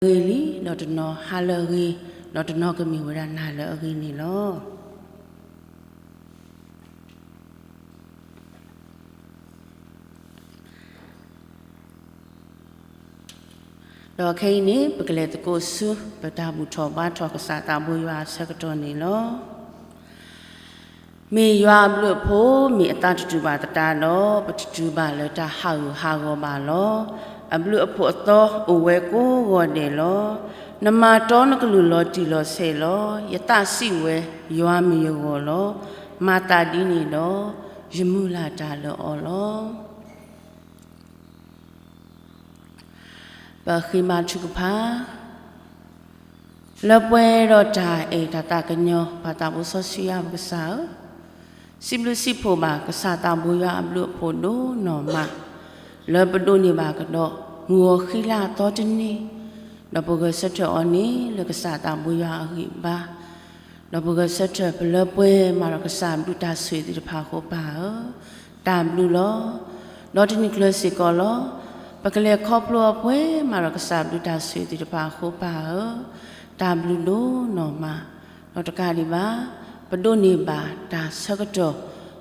တနီၤဟါလၢအဂ့ၤလံ, ဒီးတနီၤဟါလၢအဂ့ၤ, ဒီးတနီၤကမ့ၢ်ဝဲဒၣ်နၤလၢအဂ့ၤန့ၣ်လီၤ. ဒီးခဲအံၤန့ၣ် ပကလဲၤသကိးဆူ ပတၢ်ဘူၣ်ထီၣ်ဘါထီၣ်ကစၢ်သးဘိယွၤအဆၢကတီၢ်န့ၣ်လီၤ. မ့ၢ်ယွၤအဘျုးအဖှိၣ် မ့ၢ်အသးတတူာ်ဘၣ်သတးဒီး ပတတူၢ်ဘၣ်လၢတၢ်ဟးဂူာ်ဟးဂီၤဘၣ်လီၤ. အဘျုးအဖှိၣ်အသီအိၣ်ဝဲကိးဂီၤဒဲးလီၤ. နမၤတီနကလုၢ်လီၤတံၢ်လီၤဆဲးလီၤ. ယသးစံးဝဲ ယွၤမ့ၢ်ယဂီၢ်လီၤ. မၤသးဒ်န့ၣ်ဒီး ယမုၢ်လၢ်တၢ်လၢအီၤလီၤ. ပဃ့ဘါထုကဖၣ်, လၢပှဲၤဒီးတၢ်အဲၣ်တၢ်သးကညီၤ ပၢ်သးဘိစီဆှံယွၤပကစၢ်ဧၢ, စံးဘျုးစံးဖှိၣ်ဘၣ်ကစၢ်သးဘိယွၤအဘျုးအဖှိၣ်ဒိၣ်နီၢ်မး, လၢပဒိးန့ၢ်ဘၣ်ကဒီး မုၢ်ဂီၤဃံလၤအသီတနံၤ, ဒီးပဂဲၤဆၢထၢၣ်အီၤန့ၣ် လၢကစၢ်သးဘိယွၤအဂံၢ်အဘါ ဒီးပဂဲၤဆၢထၢၣ်ပလၢပှဲၤမးဒီးကစၢ်ဘျုးတၢ်ဆိၣ်ဂ့ၤသ့ၣ်တဖၣ်အဃိပၢ်ဧၢ, တၢ်ဘျုးလီၤ. ဒီးတနံၤကျၢၤစ့ၢ်ကီးလီၤ. ပကလဲၤခီဖျိအီၤပှဲၤမးဒီးကစၢ်ဘျုးတၢ်ဆိၣ်ဂ့ၤသ့ၣ်တဖၣ်အဃိပၢ်ဧၢ, တၢ်ဘျုးဒိၣ်နီၢ်မး, ဒီးတကးဒံးဘၣ်, ပဒိးန့ၢ်ဘၣ်တၢ်ဆၢကတီၢ်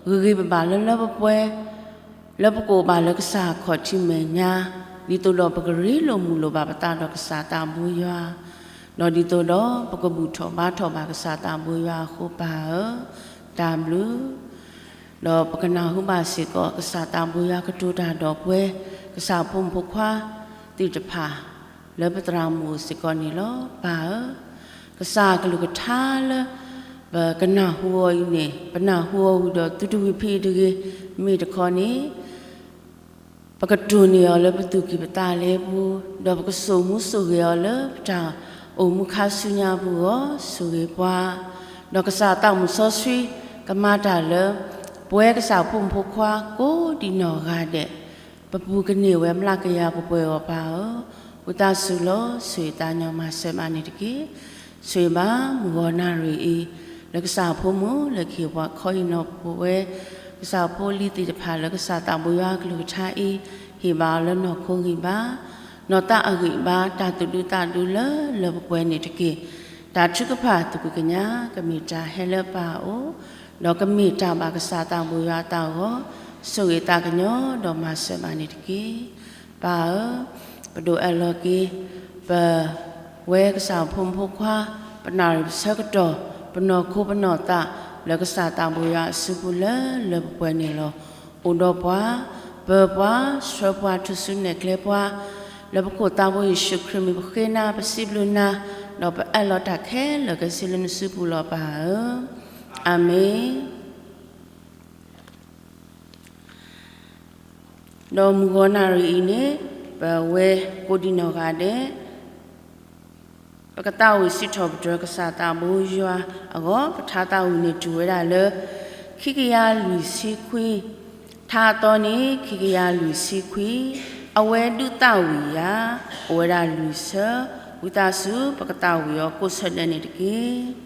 ဂ့ၤဂ့ၤဘၣ်ဘၣ်လၢလၢပှဲၤပှဲၤ လၢပကအိၣ်ဘၣ်လၢကစၢ်အခီၣ်ထံးမဲာ်ညါ, ဒ်သိးဒီးပကရ့လိာ်မုာ်လိာ်ဘၣ်ပသးဒီးကစၢ်သးဘိယွၤ, ဒီးဒ်သိးဒီးပကဘူၣ်ထီၣ်ဘါထီၣ်ဘၣ်ကစၢ်သးဘိယွၤအဃိပၢ်ဧၢ, တၢ်ဘျုး, ဒီးပကနၢ်ဟူဘၣ်စ့ၢ်ကီး ကစၢ်သးဘိယွၤကတိၤတၢ်ဒီးပှၤ, ကစၢ်ဖိမုၣ်ဖိခွါသ့ၣ်တဖၣ် လၢပသရၣ်မုၣ်စ့ၢ်ကီးန့ၣ်လီၤ. ပၢ်ဧၢ, ကစၢ်အကလုၢ်ကထါလၢ ပကနၢ်ဟူအီၤအံၤန့ၣ် ပနၢ်ဟူအီၤဝံၤဒီးသုတဝံၤဖဲအံၤတဂ့ၤ, မ့ၢ်တခီန့ၣ် ပကတိၢ်န့ၢ်အီၤလၢပသူၣ်ကံၢ်ပသးလဲပူၤ, ဒီးပကစိာ်မူစိာ်ဂဲၤအီၤလၢပတၢ်အိၣ်မူခါဆူညါအပူၤအဂီၢ် ဆိၣ်ဂ့ၤပှၤ, ဒီးကစၢ်သးမုၣ်စီဆှံ ကမၤတၢ်လၢ ပဝဲကစၢ်ဖိမုၣ်ဖိခွါကိးဒံးနီၢ်ဂၤဒဲး, ပပူၤကန့ၢ်ဝဲမျးကယၤပှဲၤပှဲၤအဂီၢ်ပၢ်ဧၢ, ဝံသးစူၤလီၤ ဆိၣ်ဂ့ၤသးညီမၤစၢၤဘၣ်န့ၣ်တက့ၢ်. ဆိၣ်ဂ့ၤဘၣ်မုၢ်ဂီၤနၣ်ရံၣ်အံၤ လၢကစၢ်ဖိမုၣ်လၢကဟ့ၣ်ပှၤခီအံၤနီၢ်ဖိဝဲ, ကစၢ်ဖိလံၤသ့ၣ်တဖၣ်လၢကစၢ်သးဘိယွၤအကလုၢ်ကထါအံၤ ဟ့ၣ်ဘၣ်အီၤလၢနီၢ်ခိဂံၢ်ဘါ, နီၢ်သးအဂံၢ်ဘါ တၢ်သူၣ်ဒူသးဒူလၢလၢပှဲၤပှဲၤန့ၣ်တက့ၢ်. တၢ်ထုကဖၣ်သူၣ်ကံၢ်ကညါ ကမ့ၢ်တၢ်ဟဲလၢပၢ်အအိၣ်, ဒီးကမ့ၢ်တၢ်ဘၣ်ကစၢ်သးဘိယွၤအသးအဂီၢ်, ဆိၣ်ဂ့ၤသးကညီၤဒီးမၤစၢၤဘၣ်န့ၣ်တက့ၢ်. ပၢ်ဧၢ, ပဒိးအဲၣ်လီၤက့ၤ ပဝဲကစၢ်ဖိမုၣ်ဖိခွါ, ပနၣ်ရံၣ်ပဆၢကတီၢ်, ပနီၢ်ခိပနီၢ်သး လၢကစၢ်သးဘိယွၤအစုပူၤလၢလၢပှဲၤပှဲၤန့ၣ်လီၤ. အိၣ်ဒီးပှၤ, ပၢၤပှၤ, ဆှၢပှၤ ထူၣ်စုနဲၣ်ကျဲပှၤ, လၢပခိၣ်သးဘိယ့ၣ်ၡူးခရံာ်မံၤပဃ့နၤ ပစံးဘျုးနၤ, ဒီးပအဲၣ်လီၤတၢ်ခဲလၢာ်ခဲဆ့လၢနစုပူၤလီၤပၢ်ဧၢ, အၤမ့ၣ်. ဒီးမုၢ်ဂီၤနၣ်ရံၣ်အံၤန့ၣ် ပဝဲကိးဒံးနီၢ်ဂၤဒဲး ပကသးဝံၣ်စံးထီၣ်ပတြၢၤကစၢ်သးဘိယွၤအဂီၢ်, ပထါသးဝံၣ်န့ၣ်တုၤဝဲဒၣ်လၢ ခံကယၤလွံၢ်ဆံခွံ, ထါအသီန့ၣ် ခံကယၤလွံၢ်ဆံခွံ, အဝဲဒုးသးဝံၣ်ယၤ, အိၣ်ဝဲဒၣ်လွံၢ်ဆၢ, ဝံသးစူၤ ပကသးဝံၣ်အီၤကိးဆၢဒဲးန့ၣ်တက့ၢ်.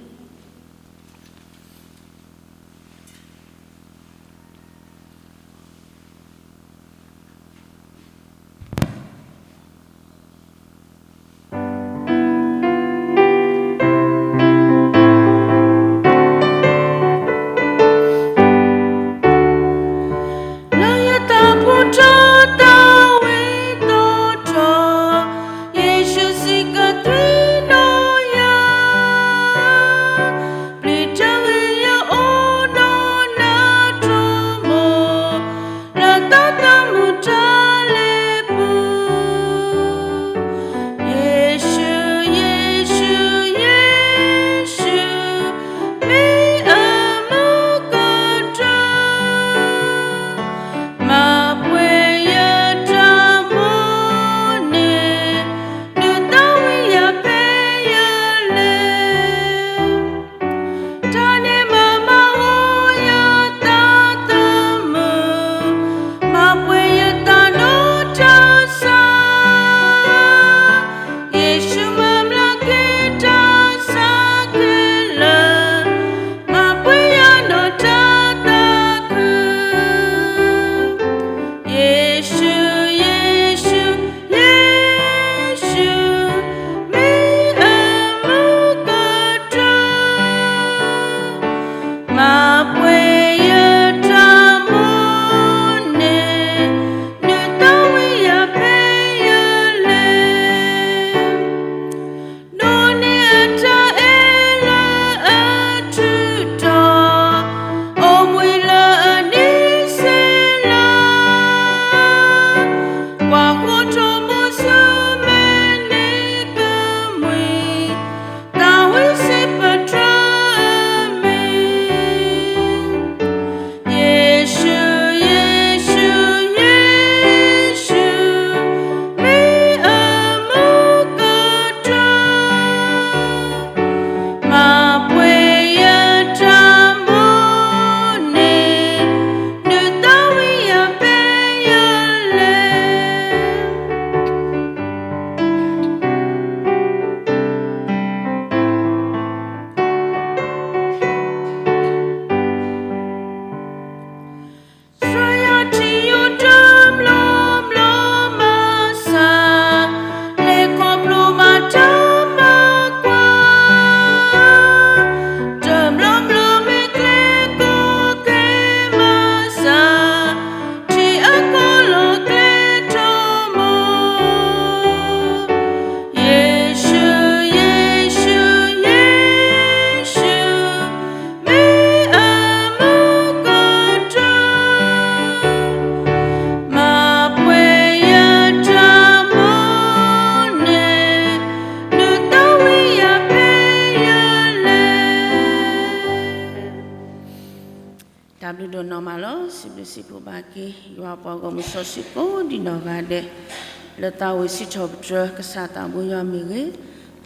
လုၢ်ဒိၣ်နီၢ်မးလီၤ. စံးဘျုးစံးဖှိၣ်ဘၣ်က့ၤ ယွၤပှၤဂီၢ်မုၢ်စီဆှံကိးဒံးနီၢ်ဂၤဒဲး, လၢသးဝံၣ်စံးထီၣ်ပတြၢၤ ကစၢ်သးဘိယွၤမ့ၢ်ဂ့ၤ,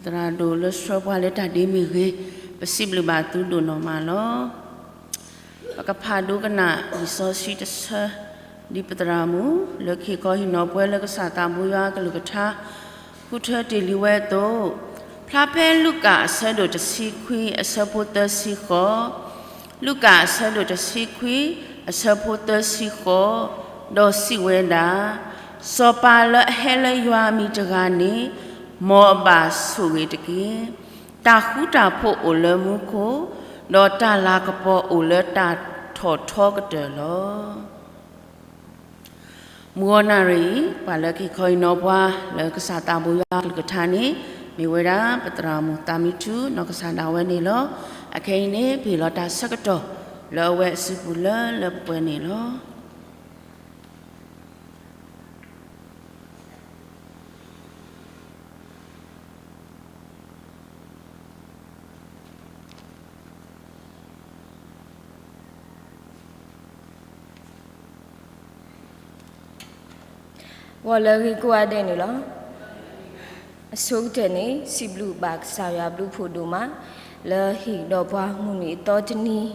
သရၣ်ဒိၣ်လၢဆှၢပှၤလၢတၢ်ဒ့မ့ၢ်ဂ့ၤ, ပစံးဘျုးဘၣ်သုဒိၣ်နီၢ်မးလီၤ. ပကဖးဒိကနၣ်လံာ်စီဆှံတဆၢ ဒ်ပသရၣ်မုၣ် လၢခံခီဟံၣ်နီၤပှဲၤလၢကစၢ်သးဘိယွၤအကလုၢ်ကထါ ဃုထၢတ့ၢ်လံဝဲအသိး, ဖျါဖဲလူၤကၣ်အဆၢဒိၣ်တဆံခွံအဆၢဖိသၢဆံဃိး, လူၤကၣ်အဆၢဒိၣ်တဆံခွံအဆၢဖိသၢဆံဃိး, ဒီးစံးဝဲဒၣ်, စီၤပၤလၢအဟဲလၢယွၤအမံၤတဂၤန့ၣ်, မ်အဘၣ်ဆိၣ်ဂ့ၤတက့ၢ်. တၢ်ဃူတၢ်ဖိးအိၣ်လၢမူခိၣ်, ဒီးတၢ်လၤကပီၤအိၣ်လၢတၢ်ထီၣ်ထီကတၢၢ်လီၤ. မုၢ်ဂီၤနၣ်ရံၣ်အံၤ ပှၤလၢက့ၤခီအံၤနီၤပှၤ လၢကစၢ်သးဘိယွၤအကလုၢ်ကထါန့ၣ် မ့ၢ်ဝဲဒၣ် ပသရၣ်မုၣ်သးမံထူ နီၢ်ကစၢ်ဒၣ်ဝဲန့ၣ်လီၤ. အခဲအံၤန့ၣ် ပဟ့ၣ်လီၤတၢ်ဆၢကတီၢ် လၢအဝဲအစုပူၤလၢလၢပှဲၤပှဲၤန့ၣ်လီၤ. ဂီၤလၢအဂ့ၤကိးဂၤဒဲးန့ၣ်လီၤ. အဆိကတၢၢ်န့ၣ် စံးဘျုးဘၣ်ကစၢ်ယွၤဘျုးဖှိၣ်ဒိၣ်မး လၢဟ့ၣ်ဒီးပှၤမုၢ်နံၤအသီတနံၤ, ဒီး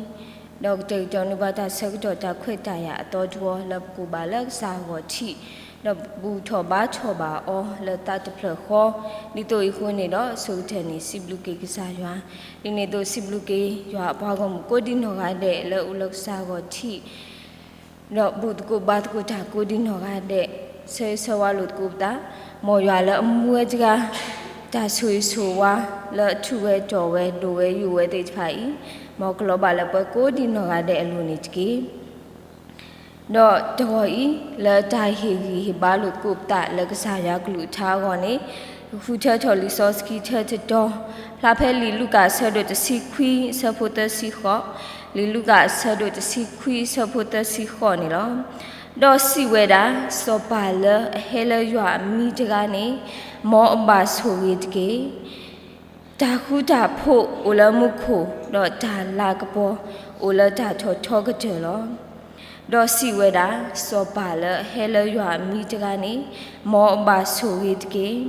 ကတဲာ်ကတီၤန့ၢ်ပှၤတၢ်ဆၢကတီၢ်တၢ်ခွဲးတၢ်ယာ်အသီတဝီ လၢပကိးဘၣ်လၢကစၢ်အဂီၢ်ထံး, ဒီးဘူၣ်ထီၣ်ဘါထီၣ်ဘၣ်အီၤလၢသးတဖျၢၣ်ဃီ, ဒ်သိးအံၤအဃိန့ၣ်ဒီး အဆိကတၢၢ်န့ၣ် စံးဘျုးက့ၤကစၢ်ယွၤ, ဒ်န့ၣ်အသိးစံးဘျုးက့ၤယွၤအပှၤဂီၢ်မုၢ်ကိးဒံးနီၢ်ဂၤဒဲး လၢအအိၣ်လၢကစၢ်အဂီၢ်ထံး ဒီးဘူၣ်သကိးဘါသကိးတၢ်ကိးဒံးနီၢ်ဂၤဒဲး, ဆၢဂ့ၤဆၢဝါလိာ်သကိးပသး, မ်ယွၤလၢအမူဝဲတဂၤ, တၢ်ဆိၣ်ဂ့ၤဆိၣ်ဝါလၢအထူးဝဲတီၢ်ဝဲဒိၣ်ဝဲယိာ်ဝဲသ့ၣ်တဖၣ်အံၤ, မ်ကလီၤဘၣ်လၢပှဲၤကိးဒံးနီၢ်ဂၤဒဲးအလိၤန့ၣ်တက့ၢ်. ဒီးတဂီၤအံၤ လၢတၢ်ဟ့ၣ်ဂံၢ်ဟ့ၣ်ဘါလိာ်သကိးပသးလၢကစၢ်ယွၤကလုၢ်ကထါအဂီၢ်န့ၣ်, ဃုထၢထီၣ်လံာ်စီဆှံဆၢတတီၤ, ဖျါဖဲလံာ်လူၤကၣ်အဆၢဒိၣ်တဆံခွံအဆၢဖိသၢဆံဃိး, လံာ်လူၤကၣ်အဆၢဒိၣ်တဆံခွံအဆၢဖိသၢဆံဃိးန့ၣ်လီၤ. ဒီးစံးဝဲဒၣ်, စီၤပၤလၢအဟဲလၢယွၤအမံၤတဂၤန့ၣ်, မ်အဘၣ်ဆိၣ်ဂ့ၤတက့ၢ်. တၢ်ဃူတၢ်ဖိးအိၣ်လၢမူခိၣ်, ဒီးတၢ်လၤကပီၤအိၣ်လၢတၢ်ထီၣ်ထီကတၢၢ်လီၤ. ဒီးစံးဝဲဒၣ်, စီၤပၤလၢအဟဲလၢယွၤအမံၤတဂၤန့ၣ်, မ်အဘၣ်ဆိၣ်ဂ့ၤတက့ၢ်.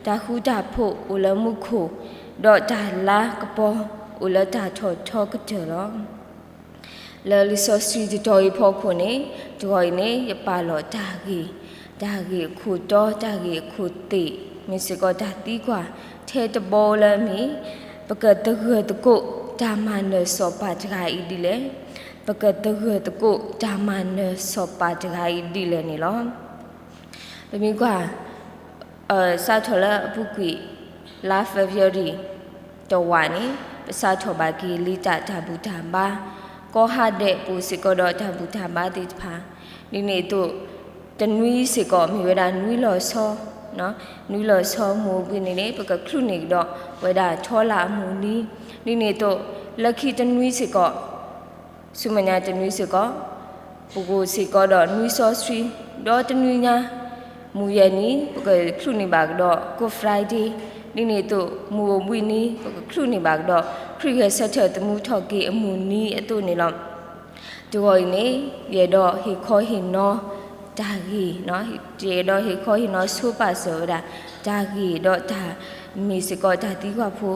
တၢ်ဃူတၢ်ဖိးအိၣ်လၢမူခိၣ်, ဒီးတၢ်လၤကပီၤအိၣ်လၢတၢ်ထီၣ်ထီကတၢၢ်လီၤ. လၢလံာ်စီဆှံတတီၤအံၤအဖီခိၣ်န့ၣ်, တဂီၤအံၤန့ၣ် ယပာ်လီၤတၢ်ဂ့ၢ်, တၢ်ဂ့ၢ်အခိၣ်တီ, တၢ်ဂ့ၢ်အခိၣ်သ့ၣ်, မ့ၢ်စ့ၢ်ကီးတၢ်သံကွၢ်, ထဲတဘီလၢအမ့ၢ်, ပကသဂၢၢ်သကိးတၢ်မၤနၢၤစီၤပၤတဂၤအံၤဒ်လဲၣ်. ပကသဂၢၢ်သကိးတၢ်မၤနၢၤစီၤပၤတဂၤအံၤဒ်လဲၣ်န့ၣ်လီၤ. ပမ့ၢ်ကွၢ် စးထီၣ်လၢအပူၤကွံာ် လါ February တဝာ်န့ၣ် ပစးထီၣ်ဘၣ်က့ၤလံတၢ်တၢ်ဘူၣ်တၢ်ဘါ, ကီၢ်ဟါဒဲးပအိၣ်စ့ၢ်ကီးဒီးတၢ်ဘူၣ်တၢ်ဘါသ့ၣ်တဖၣ်, ဒ်န့ၣ်အသိး တနွံစ့ၢ်ကီးမ့ၢ်ဝဲဒၣ်နွံလီၤဆီ, နွံလီၤဆီမုၢ်အိၣ်ဘှံးနံၤန့ၣ် ပကချုးန့ၢ်ကဒီးဝဲဒၣ်ထီလာ်အမုၢ်နံၤ, ဒ်န့ၣ်အသိး လၢခံတနွံစ့ၢ်ကီး ဆူမဲာ်ညါတနွံစ့ၢ်ကီး, ပကအိၣ်စ့ၢ်ကီးဒီးနွံစီဆှံ, ဒီးတနွံညါ မုၢ်ယဲၢ်နံၤ ပကချုးန့ၢ်ဘၣ်ကဒီး Good Friday, ဒ်န့ၣ်အသိး မုၢ်အိၣ်ဘှံးနံၤ ပကချုးန့ၢ်ဘၣ်ကဒီး ခရံာ်ဂဲၤဆၢထၢၣ်သမူထီၣ်က့ၤအမုၢ်နံၤအသိးန့ၣ်လီၤ. တဂီၤအံၤန့ၣ် ယအဲၣ်ဒိးဟ့ၣ်ခီဟ့ၣ်နီၤတၢ်ဂ့ၢ်, ယအဲၣ်ဒိးဟ့ၣ်ခီဟ့ၣ်နီၤဆိပာ်စၢၤဝဲဒၣ် တၢ်ဂ့ၢ်ဒီးတၢ်မ့ၢ်စ့ၢ်ကီးတၢ်သံကွၢ်ဖိ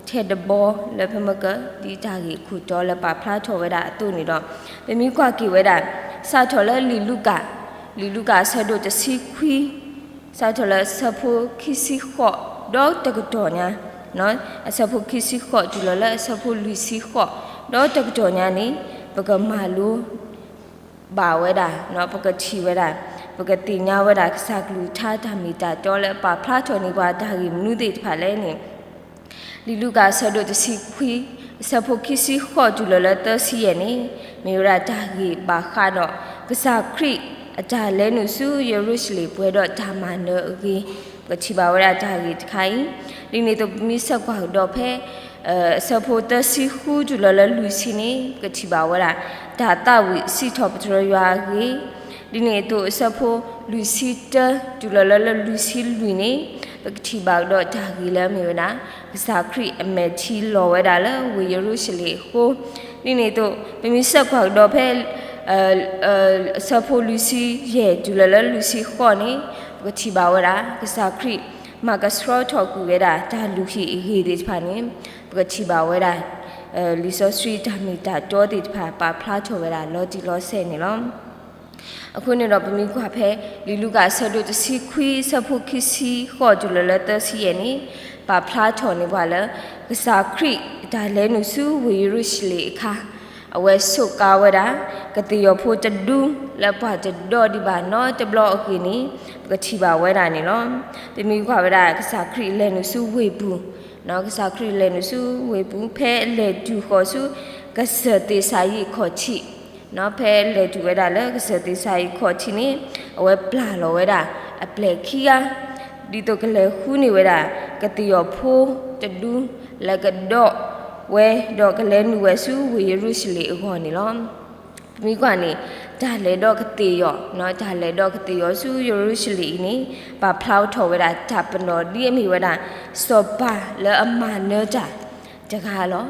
ထဲတဘီလၢပမ့ၢ်က ဒ်တၢ်ဂ့ၢ်အခိၣ်တီလၢပာ်ဖျါထီၣ်ဝဲဒၣ်အသိးန့ၣ်ဒီး ပမ့ၢ်ကွၢ်က့ၤဝဲဒၣ် စးထီၣ်လၢလံာ်လူၤကၣ်, လံာ်လူၤကၣ်အဆၢဒိၣ်တဆံခွံ, စးထီၣ်လၢအဆၢဖိခံဆံဃိး ဒီးတကတီၢ်ညါ, အဆၢဖိခံဆံဃိးတုၤလီၤလၢအဆၢဖိလွံၢ်ဆံဃိး ဒီးတကတီၢ်ညါန့ၣ် ပကမၤလိ ဘၣ်ဝဲဒၣ်, ပကထံၣ်ဝဲဒၣ်, ပကသ့ၣ်ညါဝဲဒၣ် ကစၢ်ကလုၢ်ကထါတၢ်မ့ၢ်တၢ်တီလၢအပာ်ဖျါထီၣ်န့ၢ်ပှၤတၢ်ဂ့ၢ်မနုၤသ့ၣ်တဖၣ်လဲၣ်န့ၣ်, လံာ်လူၤကၣ်အဆၢဒိၣ်တဆံခွံ, အဆၢဖိခံဆံဃိးတုၤလီၤလၢသၢဆံယဲၢ်န့ၣ်, မ့ၢ်ဝဲဒၣ်တၢ်ဂ့ၢ်ဘၣ်ဃးဒီး ကစၢ်ခရံာ်အတၢ်လဲၤနုာ်ဆူယရူၤၡလ့ၣ်ပှဲၤဒီးတၢ်မၤနၢၤအဂ့ၢ်, ပကထံၣ်ဘၣ်ဝဲဒၣ်တၢ်ဂ့ၢ်တခါအံၤ, ဒ်န့ၣ်အသိးပမ့ၢ်ဆၢကွၢ်ကဒီးဖဲ အဆၢဖိသၢဆံဃုတုၤလီၤလၢလွံၢ်ဆံန့ၣ် ပကထံၣ်ဘၣ်ဝဲဒၣ် တၢ်သးဝံၣ်စံးထီၣ်ပတြၢၤယွၤအဂ့ၢ်, ဒ်န့ၣ်အသိးအဆၢဖိလွံၢ်ဆံတၢတုၤလီၤလၢလွံၢ်ဆံလွံၢ်န့ၣ် ပကထံၣ်ဘၣ်ကဒီးတၢ်ဂ့ၢ်လၢအမ့ၢ်ဝဲဒၣ် ကစၢ်ခရံာ်အမဲာ်ထံလီၤဝဲဒၣ်လၢဝ့ၢ်ယရူၤၡလ့ၣ်အဃိ, ဒ်န့ၣ်အသိး ပမ့ၢ်ဆဲးကွၢ်ကဒီးဖဲ အဆၢဖိလွံၢ်ဆံယဲၢ်တုၤလၢလွံၢ်ဆံဃိးန့ၣ် ပကထံၣ်ဘၣ်ဝဲဒၣ် ကစၢ်ခရံာ် မၤကဆှီထီၣ်ကွံာ်ဝဲဒၣ် တၢ်လုၢ်ဟံၣ်အဂ့ၢ်သ့ၣ်တဖၣ်န့ၣ် ပကထံၣ်ဘၣ်ဝဲဒၣ် လံာ်စီဆှံတၢ်မ့ၢ်တၢ်တီသ့ၣ်တဖၣ် ပာ်ဖျါထီၣ်ဝဲဒၣ်လီၤတံၢ်လီၤဆဲးန့ၣ်လီၤ. အဃိန့ၣ်ဒီး ပမ့ၢ်ကွၢ်ဖဲ လံာ်လူၤကၣ်အဆၢဒိၣ်တဆံခွံ အဆၢဖိခံဆံဃိးတုၤလၢလၢသၢဆံယဲၢ်န့ၣ် ပာ်ဖျါထီၣ်န့ၢ်ပှၤလၢ ကစၢ်ခရံာ်တၢ်လဲၤနုာ်ဆူဝ့ၢ်ယရူၤၡလ့ၣ်အခါ အဝဲစူးကါဝဲဒၣ် ကသ့ၣ်ယီၤဖိတဒူ လၢပှၤတဒိးဒံးဘၣ်နီတဘျီအဂ့ၢ်န့ၣ် ပကထံၣ်ဘၣ်ဝဲဒၣ်န့ၣ်လီၤ. ပမ့ၢ်ကွၢ်ဝဲဒၣ် ကစၢ်ခရံာ်လဲၤနုာ်ဆူဝ့ၢ်ပူၤ, ကစၢ်ခရံာ်လဲၤနုာ်ဆူဝ့ၢ်ပူၤ ဖဲလဲၤတုၤဃီၤဆူ ကစၢၢ်သ့းစၤယံးခီၣ်ထံး, ဖဲလဲၤတုၤဝဲဒၣ်လၢကစၢၢ်သ့းစၤယံးခီၣ်ထံးန့ၣ် အဝဲပျၢ်လီၤဝဲဒၣ် အပျဲၢ်ခံဂၤ ဒ်သိးကလဲၤဃုန့ၢ်ဝဲဒၣ် ကသ့ၣ်ယီၤဖိတဒူ လၢကဒိးဝဲ ဒီးကလဲၤနုာ်ဝဲဆူဝ့ၢ်ယရူၤၡလ့ၣ်အဂီၢ်န့ၣ်လီၤ. ပမ့ၢ်ကွၢ်န့ၣ် တၢ်လဲၤဒီးကသ့ၣ်ယီၤ, တၢ်လဲၤဒီးကသ့ၣ်ယီၤဆူယရူၤၡလ့ၣ်အံၤန့ၣ် ပာ်ဖျါထီၣ်ဝဲဒၣ်တၢ်ပနီၣ်ဒ်အမ့ၢ်ဝဲဒၣ် စီၤပၤလၢအမၤနၢၤတၢ်တဂၤလီၤ.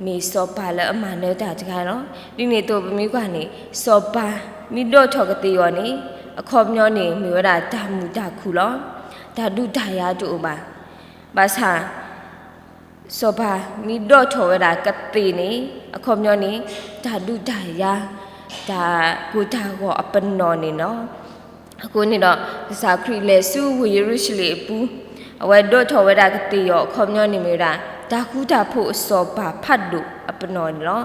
မ့ၢ်စီၤပၤလၢအမၤနၢၤတၢ်တဂၤလီၤ. ဒ်န့ၣ်အသိးပမ့ၢ်ကွၢ်န့ၣ် စီၤပၤမ့ၢ်ဒိးထီၣ်ကသ့ၣ်ယီၤန့ၣ် အခီပညီန့ၣ် မ့ၢ်ဝဲဒၣ်တၢ်မုာ်တၢ်ခုၣ်လီၤ. တၢ်ဒုးတၢ်ယၤတအိၣ်ဘၣ်. ဘၣ်ဆၣ် စီၤပၤမ့ၢ်ဒိးထီၣ်ဝဲဒၣ်ကသ့ၣ်န့ၣ် အခီပညီန့ၣ် တၢ်ဒုးတၢ်ယၤ တၢ်ကိၢ်တၢ်ဂီၤအပနီၣ်န့ၣ်လီၤ. အဃိန့ၣ်ဒီး ကစၢ်ခရံာ်လဲၤဆူဝ့ၢ်ယရူၤၡလ့ၣ်အပူၤ, အဝဲဒိးထီၣ်ဝဲဒၣ်ကသ့ၣ်ယီၤအခီပညီန့ၣ်မ့ၢ်ဝဲဒၣ် တၢ်ဃူတၢ်ဖိးအစီၤပၤဖးဒိၣ်အပနီၣ်န့ၣ်လီၤ.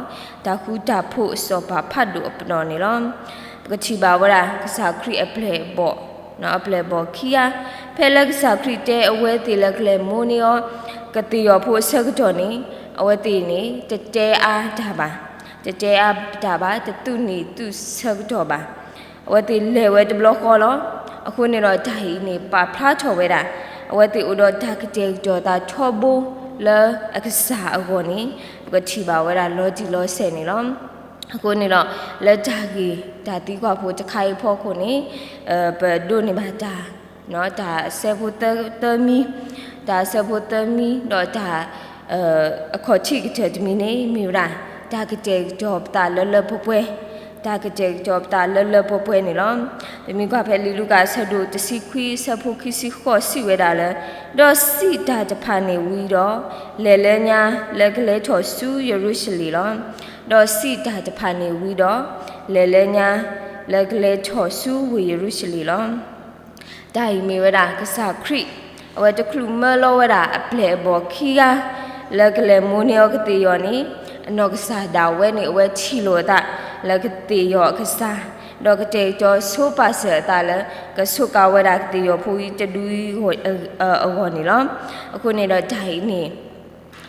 တၢ်ဃူတၢ်ဖိးအစီၤပၤဖးဒိၣ်အပနီၣ်န့ၣ်လီၤ. ပကထံၣ်ဘၣ်ဝဲဒၣ် ကစၢ်ခရံာ်အပျဲၢ်အဘီၣ်, အပျဲၢ်အဘီၣ်ခံဂၤ, ဖဲလၢကစၢ်ခရံာ်တဲအဝဲသ့ၣ်လၢကလဲၤမိၣ်န့ၢ်အီၤ ကသ့ၣ်ယီၤဖိအဆၢကတီၢ်န့ၣ် အဝဲသ့ၣ်န့ၣ် တတဲအါတၢ်ဘၣ်, တတဲအါတၢ်ဘၣ်, တသူၣ်န့ၢ်သူၣ်ဆၢကတီၢ်ဘၣ်. အဝဲသ့ၣ်လဲၤဝဲတဘျီဃီလီၤ. အဃိန့ၣ်ဒီးတၢ်အံၤန့ၣ် ပာ်ဖျါထီၣ်ဝဲဒၣ် အဝဲသ့ၣ်အိၣ်ဒီးတၢ်ကတဲာ်ကတီၤသးထီဘိလၢအကစၢ်အဂီၢ်န့ၣ် ပကထံၣ်ဘၣ်ဝဲဒၣ်လီၤတံၢ်လီၤဆဲးန့ၣ်လီၤ. အဃိန့ၣ်ဒီး လၢတၢ်ဂ့ၢ်တၢ်သံကွၢ်ဖိတခါအံၤအဖီခိၣ်န့ၣ် ပဒိးန့ၢ်ဘၣ်တၢ် တၢ်အဆၢဖိသၢမံ, တၢ်အဆၢဖိသၢမံ ဒီးတၢ် အခီၣ်ထံးကတၢၢ်တမံၤန့ၣ် မ့ၢ်ဝဲဒၣ် တၢ်ကတဲာ်ကတီၤပသးလၢလၢပှဲၤပှဲၤ, တၢ်ကတဲာ်ကတီၤပသးလၢလၢပှဲၤပှဲၤန့ၣ်လီၤ. ပမ့ၢ်ကွၢ်ဖဲလံာ်လူၤကၣ်အဆၢဒိၣ်တဆံခွံ အဆၢဖိခံဆံဃိးစံးဝဲဒၣ်လၢ ဒီးစံးတၢ်တဖၣ်န့ၣ်ဝံၤဒီး လဲၤလၢညါလၢကလဲၤထီၣ်ဆူယရူၤၡလ့ၣ်လီၤ. ဒီးစံးတၢ်တဖၣ်န့ၣ်ဝံၤဒီး လဲၤလၢညါ လၢကလဲၤထီၣ်ဆူဝ့ၢ်ယရူၤၡလ့ၣ်လီၤ. တၢ်အံၤမ့ၢ်ဝဲဒၣ် ကစၢ်ခရံာ် အဝဲတချုးမၢလီၤဝဲဒၣ်အပျဲၢ်အဘီၣ်ခံဂၤ လၢကလဲၤမိၣ်န့ၢ်အီၤကသ့ၣ်ယီၤန့ၣ် အနီၢ်ကစၢ်ဒၣ်ဝဲန့ၣ် အဝဲထံၣ်လိာ်အသးလၢကသ့ၣ်ယီၤအကစၢ်, ဒီးကတဲာ်ကတီၤဆိပာ်စၢၤအသးလၢ ကစူးကါဝဲဒၣ်ကသ့ၣ်ယီၤဖိအံၤတဒူအဂီၢ်န့ၣ်လီၤ. အဃိန့ၣ်ဒီးတၢ်အံၤန့ၣ်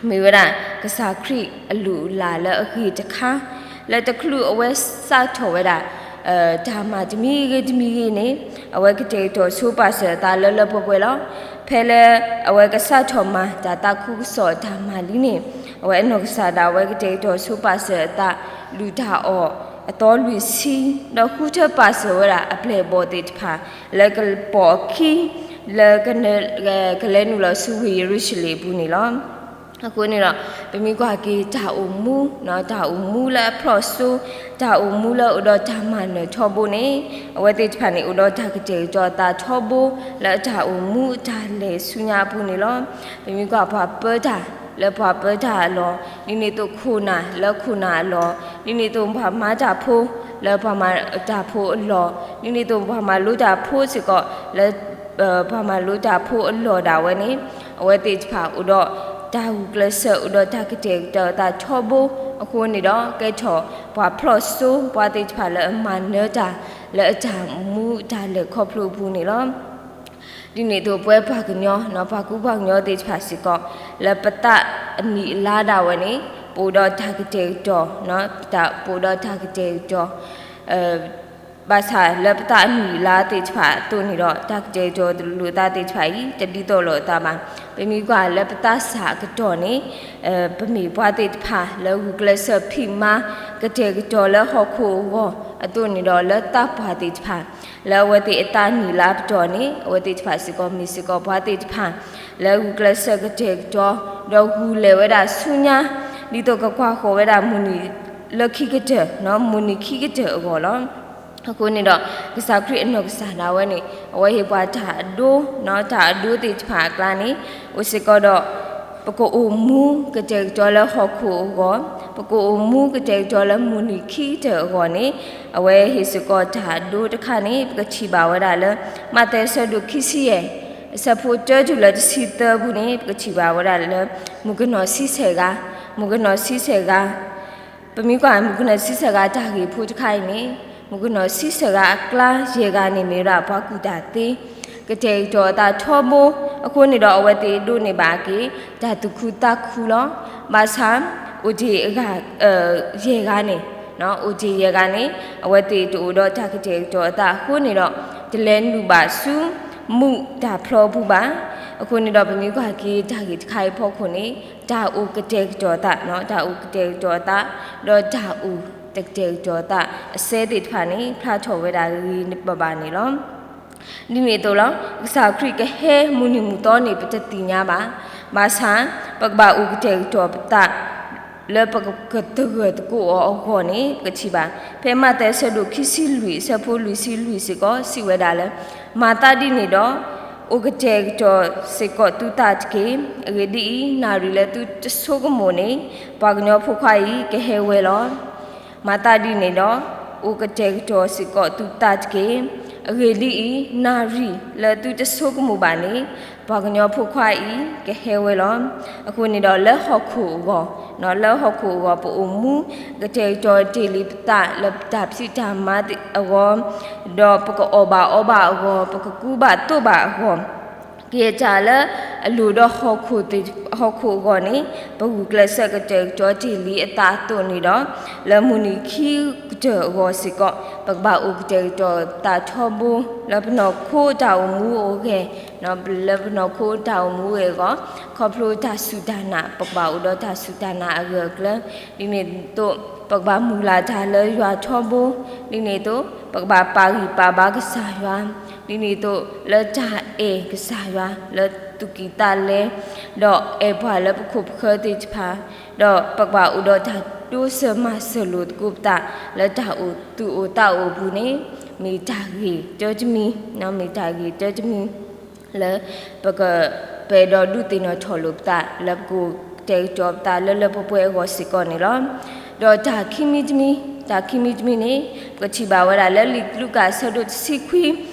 မ့ၢ်ဝဲဒၣ် ကစၢ်ခရံာ်အလုၢ်အလၢ်လၢအဂ့ၤတခါ လၢတချုးအဝဲစးထီၣ်ဝဲဒၣ် တၢ်မၤတမံၤဂ့ၤတမံၤဂ့ၤန့ၣ် အဝဲကတဲာ်ကတီၤဆိပာ်စၢၤအသးလၢလၢပှဲၤပှဲၤလီၤ. ဖဲလၢအဝဲကစးထီၣ်မၤတၢ်သးခုကစီၣ်တၢ်မၤလံန့ၣ် အဝဲအနီၢ်ကစၢ်ဒၣ်ဝဲကတဲာ်ကတီၤဆိပာ်စၢၤအသး လုၢ်တၢ်အီၣ်အသီလွံၢ်ဆံ ဒီးဃုထၢပာ်စၢၤဝဲဒၣ်အပျဲၢ်အဘီၣ်သ့ၣ်တဖၣ် လၢကပိာ်အခံ လၢ ကလဲၤနုာ်လီၤဆူဝ့ၢ်ယရူၤၡလ့ၣ်အပူၤန့ၣ်လီၤ. အဃိန့ၣ်ဒီး ပမ့ၢ်ကွၢ်က့ၤတၢ်အိၣ်မူ, တၢ်အိၣ်မူလၢအဖျီၣ်စိ, တၢ်အိၣ်မူလၢအအိၣ်ဒီးတၢ်မၤနၢၤထီဘိန့ၣ် အဝဲသ့ၣ်တဖၣ်န့ၣ် အိၣ်ဒီးတၢ်ကတဲာ်ကတီၤအသးထီဘိ လၢအတၢ်အိၣ်မူအတၢ်လဲၤဆူညါအပူၤန့ၣ်လီၤ. ပမ့ၢ်ကွၢ်ပှၤပၢတၢ် လၢပှၤပၢတၢ်အလီၢ်, ဒ်န့ၣ်အသိးခိၣ်နၢ်လၢခိၣ်နၢ်အလီၢ်, ဒ်န့ၣ်အသိးပှၤမၤတၢ်ဖိ လၢပှၤမၤတၢ်ဖိအလီၢ်, ဒ်န့ၣ်အသိးပှၤမၤလိတၢ်ဖိစ့ၢ်ကီး လၢ ပှၤမၤလိတၢ်ဖိအလီၢ်ဒၣ်ဝဲန့ၣ် အဝဲသ့ၣ်တဖၣ်အိၣ်ဒီးတၢ်ဂုာ်ကျဲးစၢး အိၣ်ဒီးတၢ်ကတဲာ်ကတီၤအသးထီဘိအဃိန့ၣ်ဒီး ကဲထီၣ်ပှၤဖျီၣ်စိ ပှၤသ့ၣ်တဖၣ်လၢအမၤနၢၤတၢ် လၢအတၢ်မူအတၢ်လဲၤခီဖျိအပူၤန့ၣ်လီၤ. ဒ်န့ၣ်အသိးပဝဲပှၤကညီ ပှၤကူပှၤကညီသ့ၣ်တဖၣ်စ့ၢ်ကီး လၢပသးအနံၣ်အလါဒၣ်ဝဲန့ၣ် ပအိၣ်ဒီးတၢ်ကတဲာ်ကတီၤ ပအိၣ်ဒီးတၢ်ကတဲာ်ကတီၤ ဘၣ်ဆၣ်လၢပသးအနံၣ်အလါသ့ၣ်တဖၣ်အသိးန့ၣ်ဒီး တၢ်ကတဲာ်ကတီၤလိာ်သးသ့ၣ်တဖၣ်အံၤ တဒ်သိးလိာ်အသးဘၣ်. ပမ့ၢ်ကွၢ်လၢပသးစၢ်အကတီၢ်န့ၣ် ပမ့ၢ်ပှၤသ့ၣ်တဖၣ်လၢဂုာ်ကျဲးစၢးဖံးမၤ ကတဲာ်ကတီၤလၢဟီၣ်ခိၣ်အဂီၢ်အသိးန့ၣ်ဒီး လၢသးပှၢ်သ့ၣ်တဖၣ် လၢအဝဲသ့ၣ်အသးနံၣ်လါပတီၢ်န့ၣ် အဝဲသ့ၣ်တဖၣ်စ့ၢ်ကီးမ့ၢ်စ့ၢ်ကီးပှၤသ့ၣ်တဖၣ် လၢဂုာ်ကျဲးစၢးကတဲာ်ကတီၤ ဒီးဂုာ်လဲၤဝဲဒၣ်ဆူညါ ဒ်သိးကကွၢ်ဃီၤဝဲဒၣ်မုၢ်နံၤ လၢခံကတၢၢ်, မုၢ်နံၤခံကတၢၢ်အဂီၢ်လီၤ. အဃိန့ၣ်ဒီး ကစၢ်ခရံာ်အနီၢ်ကစၢ်ဒၣ်ဝဲန့ၣ် အဝဲဟ့ၣ်ပှၤတၢ်အဒိ, တၢ်အဒိသ့ၣ်တဖၣ်အကျါန့ၣ် အိၣ်စ့ၢ်ကီးဒီး ပကအိၣ်မူကတဲာ်ကတီၤလၢဟီၣ်ခိၣ်အဂီၢ်, ပကအိၣ်မူကတဲာ်ကတီၤလၢမုၢ်နံၤခံကတၢၢ်အဂီၢ်န့ၣ် အဝဲဟ့ၣ်စ့ၢ်ကီးတၢ်အဒိတခါန့ၣ် ပကထံၣ်ဘၣ်ဝဲဒၣ်လၢ မးသဲအဆၢဒိၣ်ခံဆံယဲၢ် အဆၢဖိတၢတုၤလၢတဆံသၢပူၤန့ၣ် ပကထံၣ်ဘၣ်ဝဲဒၣ်လၢ မုၣ်ကနီၤဆံဆဲၣ်ဂၤ, မုၣ်ကနီၤဆံဆဲၣ်ဂၤ ပမ့ၢ်ကွၢ်မုၣ်ကနီၤဆံဆဲၣ်ဂၤတၢ်ဂ့ၢ်ဖိတခါအံၤန့ၣ် မုၣ်ကနီၤဆံဆဲၣ်ဂၤအကျါယဲၢ်ဂၤန့ၣ်မ့ၢ်ဝဲဒၣ်ပှၤကူၣ်တၢ်သ့, ကတဲာ်ကတီၤအသးထီဘိ, အဃိန့ၣ်ဒီး အဝဲသ့ၣ်ဒိးန့ၢ်ဘၣ်က့ၤ တၢ်သူၣ်ခုသးခုလီၤ. ဘၣ်ဆၣ် အိၣ်တ့ၢ်အဂၤ ယဲၢ်ဂၤန့ၣ်, အိၣ်တ့ၢ်ယဲၢ်ဂၤန့ၣ် အဝဲသ့ၣ်တအိၣ်ဒီးတၢ်ကတဲာ်ကတီၤအသးအဃိန့ၣ်ဒီး တလဲၤနုာ်ဘၣ်ဆူ မူးတၢ်ဖျီပူၤဘၣ်. အဃိန့ၣ်ဒီး ပမ့ၢ်ကွၢ်က့ၤတၢ်ဂ့ၢ်တခါအံၤအဖီခိၣ်န့ၣ် တၢ်အိၣ်ကတဲာ်ကတီၤအသး, တၢ်အိၣ်ကတဲာ်ကတီၤအသး, ဒီးတၢ်အိၣ်တကတဲာ်ကတီၤအသး အစဲသ့ၣ်တဖၣ်န့ၣ် ဖျါထီၣ်ဝဲဒၣ်ဂ့ၤဂ့ၤဘၣ်ဘၣ်န့ၣ်လီၤ. ဒ်န့ၣ်အသိးလီၤ, ကစၢ်ခရံာ်ကဟဲမုၢ်နံၤမုၢ်သီန့ၣ် ပတသ့ၣ်ညါဘၣ်. ဘၣ်ဆၣ် ပကဘၣ်အိၣ်ကတဲာ်ကတီၤပသး လၢပကသဂၢၢ်သကိးအီၤအဂီၢ်န့ၣ် ပကထံၣ်ဘၣ်. ဖဲမးသဲအဆၢဒိၣ်ခံဆံလွံၢ် အဆၢဖိလွံၢ်ဆံလွံၢ်စ့ၢ်ကီး စံးဝဲဒၣ်လၢ မၤသးဒ်န့ၣ်ဒီး အိၣ်ကတဲာ်ကတီၤစ့ၢ်ကီးသုသးတက့ၢ်. အဂ့ၢ်ဒ်အံၤ, နၣ်ရံၣ်လၢသုတဆိကမိၣ်န့ၣ် ပှၤကညီဖိခွါအံၤ ကဟဲဝဲလီၤ. မၤသးဒ်န့ၣ်ဒီး အိၣ်ကတဲာ်ကတီၤစ့ၢ်ကီးသုသးတက့ၢ်. အဂ့ၢ်ဒ်အံၤ, နၣ်ရံၣ်လၢသုတဆိကမိၣ်ဘၣ်န့ၣ် ပှၤကညီဖိခွါအံၤ ကဟဲဝဲလီၤ. အဃိန့ၣ်ဒီး လၢဟီၣ်ခိၣ်အဂီၢ်, လၢဟီၣ်ခိၣ်အဂီၢ် ပအိၣ်မူ ကတဲာ်ကတီၤတ့ၢ်လံပသးလၢပတၢ်ဖံးတၢ်မၤအဂီၢ်, ဒီးပကအီၣ်ဘၣ်အီဘၣ်အဂီၢ်, ပကကူဘၣ်သိးဘၣ်အဂီၢ်, ကယဲၢ်တၢ်လၢအလိၣ်ဒီးဟီၣ်ခိၣ်အဂီၢ်န့ၣ် ပဂုာ်ကျဲးစၢးကတဲာ်ကတီၤတ့ၢ်လံအသးအသိးန့ၣ်ဒီး လၢမုၢ်နံၤခံကတၢၢ်အဂီၢ်စ့ၢ်ကီး ပကဘၣ်အိၣ်ကတဲာ်ကတီၤသးထီဘိ လၢပနီၢ်ခိတၢ်အိၣ်မူအိၣ်ဂဲၤ, လၢပနီၢ်ခိတၢ်အိၣ်မူအိၣ်ဂဲၤအဂီၢ်, ခီဖျိတၢ်စူၢ်တၢ်နာ် ပကဘၣ်အိၣ်ဒီးတၢ်စူၢ်တၢ်နာ်အဂၢၢ်အကျၢၤ, ဒ်န့ၣ်အသိး ပကဘၣ်မုၢ်လၢ်တၢ်လၢယွၤထီဘိ, ဒ်န့ၣ်အသိး ပကဘၣ်ပာ်ဂံၢ်ပာ်ဘါကစၢ်ယွၤ, ဒ်န့ၣ်အသိး လၢတၢ်အဲၣ်ကစၢ်ယွၤ လၢသူၣ်ကံၢ်သးလဲ, ဒီးအဲၣ်ပှၤလၢပခိၣ်ပဃၢၤသ့ၣ်တဖၣ်, ဒီးပကဘၣ်အိၣ်ဒီးတၢ်တိစၢၤမၤစၢၤလိာ်သကိးပသး လၢတၢ်အိၣ်သူၣ်အိၣ်သးအိၣ်အပူၤန့ၣ် မ့ၢ်တၢ်ဂ့ၤတၢတမံၤ, မ့ၢ်တၢ်ဂ့ၤတၢတမံၤ လၢ ပကပာ်ဒိၣ်ဒုးသ့ၣ်နီၣ်ထီၣ်လိာ်ပသး လၢပကအိၣ်ကတဲာ်ကတီၤပသးလၢလၢပှဲၤပှဲၤအဂီၢ်စ့ၢ်ကီးန့ၣ်လီၤ. ဒီးတၢ်ခံမံၤတမံၤ, တၢ်ခံမံၤတမံၤန့ၣ် ပကထံၣ်ဘၣ်ဝဲဒၣ်လၢလံာ်လူၤကၣ်အဆၢဒိၣ်တဆံခွံ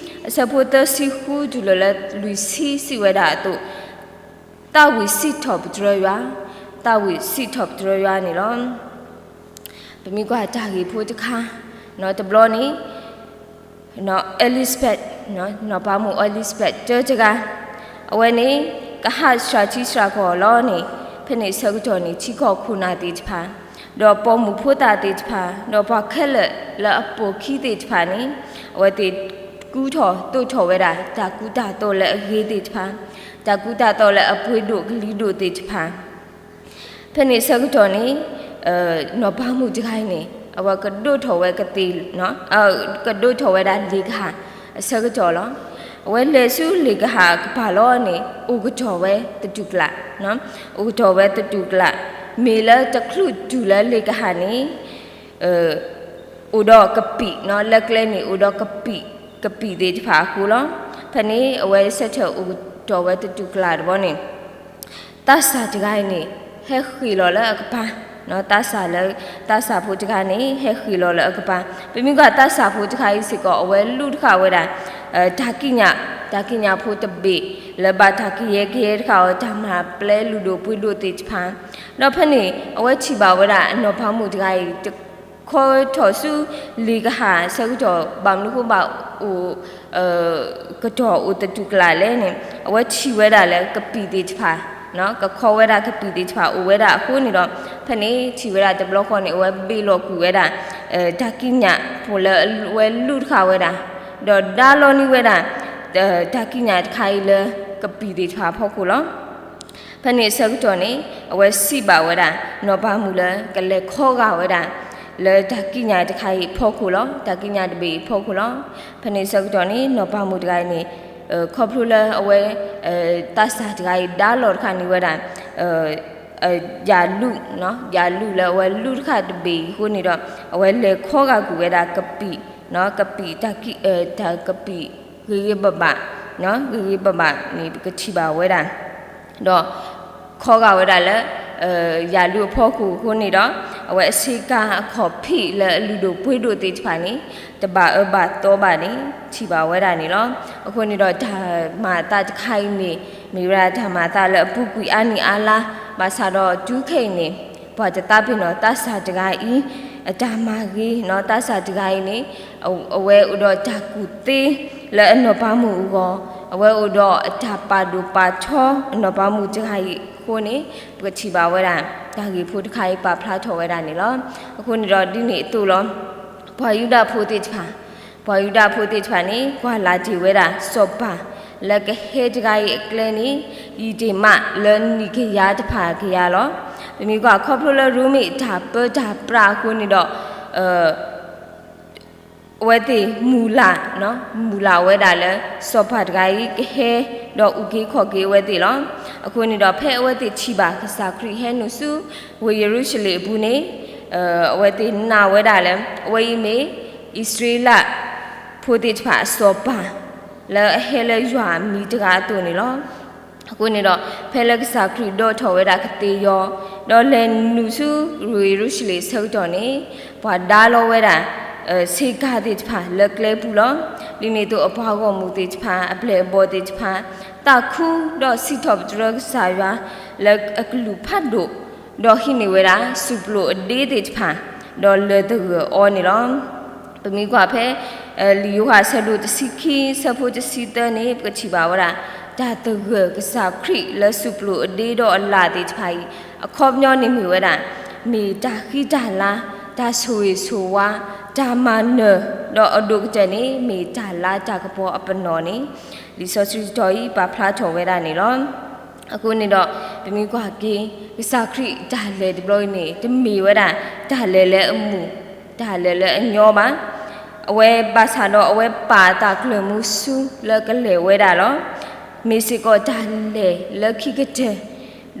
အဆၢဖိသၢဆံဃုတုၤလၢလွံၢ်ဆံ စံးဝဲဒၣ်အသိး, သးဝံၣ်စံးထီၣ်ပတြၢၤယွၤ, သးဝံၣ်စံးထီၣ်ပတြၢၤယွၤန့ၣ်လီၤ. ပမ့ၢ်ကွၢ်တၢ်ဂ့ၢ်ဖိတခါ, တဘျီန့ၣ် Elizabeth, နီၢ်ပၤမုၣ် Elizabeth တၢတဂၤ, အဝဲန့ၣ် ကဟးဆှၣ်ထံဆှၣ်ကီၢ်လီၤန့ၣ်, ဖဲန့ၣ်ဆၢကတီၢ်န့ၣ် ထံကီၢ်ခိၣ်နၢ်သ့ၣ်တဖၣ်, ဒီးပိာ်မုၣ်ဖိသၣ်သ့ၣ်တဖၣ်, ဒီးပှၤခဲလၢာ်လၢအပိာ်ခံသ့ၣ်တဖၣ်န့ၣ် အဝဲသ့ၣ်ကူထီၣ်သိးထီၣ်ဝဲဒၣ် တၢ်ကူတၢ်သိးလၢအဂ့ၤသ့ၣ်တဖၣ်, တၢ်ကူတၢ်သိးလၢအပှ့ၤဒိၣ်ကလံၤဒိၣ်သ့ၣ်တဖၣ် ဖဲန့ၣ်ဆၢကတီၢ်န့ၣ် နီၢ်ပၤမုၣ်တဂၤအံၤန့ၣ် အဝဲကဒိးထီၣ်ဝဲကသ့ၣ်, ကဒိးထီၣ်ဝဲဒၣ်လ့ၣ်ကဟၣ်အဆၢကတီၢ်လီၤ. အဝဲလဲၤဆူလ့ၣ်ကဟၣ်အကပၤလီၤန့ၣ် အိၣ်ကတီၢ်ဝဲသတူၢ်ကလာ်, အိၣ်ကတီၢ်ဝဲသတူၢ်ကလာ်, မ့ၢ်လၢတချုးတုၤလၢလ့ၣ်ကဟၣ်န့ၣ် အိၣ်ဒီးကပံာ်, လၢကျဲန့ၣ် အိၣ်ဒီးကပံာ်, ကပံာ်သ့ၣ်တဖၣ်အဃိလီၤ. ဖဲန့ၣ် အဝဲဆၢထၢၣ်အိၣ်ကတီၢ်ဝဲသတူၢ်ကလာ်တဘျီန့ၣ် သးစၢ်တဂၤအံၤန့ၣ် ဟဲဃ့ၢ်လီၤလၢအကပၤ, သးစၢ်လၢ သးစၢ်ဖိတဂၤန့ၣ် ဟဲဃ့ၢ်လီၤလၢအကပၤ, ပမ့ၢ်ကွၢ်သးစၢ်ဖိတခါအံၤစ့ၢ်ကီး အဝဲလူၣ်တဃာ်ဝဲဒၣ် တၢ်ကံးညာ်, တၢ်ကံးညာ်ဖိတဘ့ၣ် လၢဘၣ်တၢ်ကယဲၢ်ကယဲၢ်တဃာ်အီၤ တၢ်မၤပျဲလုၢ်ဒိၣ်ပှ့ၤဒိၣ်သ့ၣ်တဖၣ်, ဒီးဖဲန့ၣ် အဝဲထံၣ်ဘၣ်ဝဲဒၣ်နီၢ်ပၤမုၣ်တဂၤအံၤ တခီထီၣ်ဆူလ့ၣ်ကဟၣ်အဆၢကတီၢ် ဘၣ်မနုၤဃိဘၣ်အိၣ် ကတီၢ်အိၣ်သတူၢ်ကလာ်လဲၣ်န့ၣ် အဝဲထံၣ်ဝဲဒၣ်လၢကပံာ်သ့ၣ်တဖၣ်, ကခီဝဲဒၣ်ကပံာ်သ့ၣ်တဖၣ်အိၣ်ဝဲဒၣ်အဃိန့ၣ်ဒီး ဖဲန့ၣ်ထံၣ်ဝဲဒၣ်တဘျီဃီန့ၣ် အဝဲဘ့ၣ်လီၤကွံာ်ဝဲဒၣ် တၢ်ကံးညာ်ဖိလၢအဝဲလူၣ်တဃာ်ဝဲဒၣ်, ဒီးဒါလီၤန့ၢ်ဝဲဒၣ် တၢ်ကံးညာ်တခါအံၤလၢကပံာ်သ့ၣ်တဖၣ်အဖီခိၣ်လီၤ. ဖဲန့ၣ်အဆၢကတီၢ်န့ၣ် အဝဲစံးဘၣ်ဝဲဒၣ် နီၢ်ပၤမုၣ်လၢကလဲၤခီဂာ်ဝဲဒၣ် လၢတၢ်ကံးညာ်တခါအံၤအဖီခိၣ်လီၤ. တၢ်ကံးညာ်တဘ့ၣ်အံၤအဖီခိၣ်လီၤ. ဖဲန့ၣ်အဆၢကတီၢ်န့ၣ် နီၢ်ပၤမုၣ်တဂၤအံၤန့ၣ် ခီဖျိလၢအဝဲ သးစၢ်တဂၤအံၤ ဒါလီၤတဃာ်န့ၢ်ဝဲဒၣ် ယၤလူၢ်, ယၤလူၢ်လၢအဝဲလူၢ်တဃၣ်တဘ့ၣ်အံၤအဃိန့ၣ်ဒီး အဝဲလဲၤခီဂာ်ကွံာ်ဝဲဒၣ်ကပံာ်, ကပံာ်တၢ်ကံၣ်, တၢ်ကပံာ် ဂ့ၤဂ့ၤဘၣ်ဘၣ်, ဂ့ၤဂ့ၤဘၣ်ဘၣ်န့ၣ် ပကထံၣ်ဘၣ်ဝဲဒၣ်, ဒီး ခီဂာ်ဝဲဒၣ်လၢ ယၤလူၢ်အဖီခိၣ်အဃိန့ၣ်ဒီး အဝဲအဆ့ကၤအခီၣ်ဖံးလၢအလုၢ်ဒိၣ်ပှ့ၤဒိၣ်သ့ၣ်တဖၣ်န့ၣ် တဘၣ်အၢဘၣ်သီဘၣ်န့ၣ် ထံၣ်ဘၣ်ဝဲဒၣ်န့ၣ်လီၤ. အဃိန့ၣ်ဒီးတၢ်မၤအသးတခါအံၤန့ၣ် မ့ၢ်ဝဲဒၣ်တၢ်မၤအသးလၢအပူၤကွံာ်အါနံၣ်အါလါ, ဘၣ်ဆၣ်ဒီးတုၤခဲအံၤန့ၣ် ပှၤတသးပ့ၤနီၣ်သးစၢ်တဂၤအံၤ အတၢ်မၤဂ့ၤ, သးစၢ်တဂၤအံၤန့ၣ် အဝဲအိၣ်ဒီးတၢ်ကူၣ်သ့လၢအနီၢ်ပၤမုၣ်အဂီၢ်, အဝဲအိၣ်ဒီးအတၢ်ပာ်ဒိၣ်ပာ်ထီအနီၢ်ပၤမုၣ်တဂၤအံၤအဃိန့ၣ် ပကထံၣ်ဘၣ်ဝဲဒၣ် တၢ်ဂ့ၢ်ဖိတခါအံၤပာ်ဖျါထီၣ်ဝဲဒၣ်န့ၣ်လီၤ. အဃိန့ၣ်ဒီးဒ်န့ၣ်အသိးလီၤ. ပှၤယူဒၤဖိသ့ၣ်တဖၣ်, ပှၤယူဒၤဖိသ့ၣ်တဖၣ်န့ၣ် ကွၢ်လၢ်တ့ၢ်ဝဲဒၣ်စီၤပၤ လၢကဟဲတဂၤအံၤအကျဲန့ၣ် ယံာ်တ့ၢ်မးလၢနံၣ်ကယၤတဖၣ်ကယၤလီၤ. ပမ့ၢ်ကွၢ်ခီဖျိလၢရိမ့ၤတၢ်ပၢတၢ်ပြးအဃိန့ၣ်ဒီး အဝဲသ့ၣ်မုၢ်လၢ်, မုၢ်လၢ်ဝဲဒၣ်လၢ စီၤပၤတဂၤအံၤကဟဲ ဒီးအုၣ်က့ၤခီၣ်က့ၤအဝဲသ့ၣ်လီၤ. အဃိန့ၣ်ဒီးဖဲအဝဲသ့ၣ်ထံၣ်ဘၣ်ကစၢ်ခရံာ်ဟဲနုာ်ဆူ ဝ့ၢ်ယရူၤၡလ့ၣ်အပူၤန့ၣ် အဝဲသ့ၣ်နာ်ဝဲဒၣ်လၢ အဝဲအံၤမ့ၢ် အံၣ်စရ့လးဖိသ့ၣ်တဖၣ်အစီၤပၤ လၢအဟဲလၢယွၤအမံၤတဂၤအသိးန့ၣ်လီၤ. အဃိန့ၣ်ဒီး ဖဲလၢကစၢ်ခရံာ်ဒိးထီၣ်ဝဲဒၣ်ကသ့ၣ်ယီၤ ဒီးလဲၤနုာ်ဆူဝ့ၢ်ယရူၤၡလ့ၣ်အဆၢကတီၢ်န့ၣ် ပှၤဒါလီၤဝဲဒၣ် ဆ့ကၤသ့ၣ်တဖၣ်လၢကျဲပူၤလီၤ. ဒ်န့ၣ်အသိးအပှၤဂီၢ်မုၢ်သ့ၣ်တဖၣ် အပျဲၢ်အဘီၣ်သ့ၣ်တဖၣ် သးခုဒီးစံးထီၣ်ပတြၢၤကစၢ်ယွၤ လၢအကလုၢ်ဖးဒိၣ် ဒီးဟံးန့ၢ်ဝဲဒၣ် စူၣ်ပျိာ်အဒ့သ့ၣ်တဖၣ် ဒီးလၢၢ်သဂၢၢ်အီၤန့ၣ်လီၤ. ပမ့ၢ်ကွၢ်ဖဲ လံာ်ယိၤဟၣ်အဆၢဒိၣ်တဆံခံ အဆၢဖိတဆံသၢန့ၣ် ပကထံၣ်ဘၣ်ဝဲဒၣ် တၢ်သဂၢၢ်ကစၢ်ခရံာ်လၢစူၣ်ပျိာ်အဒ့ဒီးအလၢ်သ့ၣ်တဖၣ်အံၤ အခီပညီန့ၣ်မ့ၢ်ဝဲဒၣ် မ့ၢ်တၢ်ဃံတၢ်လၤ, တၢ်ဆိၣ်ဂ့ၤဆိၣ်ဝါ, တၢ်မၤနၢၤ, ဒီးအဒိၣ်ကတၢၢ်န့ၣ် မ့ၢ်တၢ်လၤတၢ်ကပီၤအပနီၣ်န့ၣ် လံာ်စီဆှံတတီၤအံၤ ပာ်ဖျါထီၣ်ဝဲဒၣ်န့ၣ်လီၤ. အဃိန့ၣ်ဒီး ပမ့ၢ်ကွၢ်က့ၤ ကစၢ်ခရံာ်တၢ်လဲၤတဘျီအံၤန့ၣ် တမ့ၢ်ဝဲဒၣ် တၢ်လဲၤလၢအမုာ်, တၢ်လဲၤလၢအညီဘၣ်. အဝဲဘၣ်ဆၣ်ဒီးအဝဲပာ်အသးကျၢၢ်မူဆူလၢကလဲၤဝဲဒၣ်လီၤ. မ့ၢ်စ့ၢ်ကီးတၢ်လဲၤလၢခံကတၢၢ်,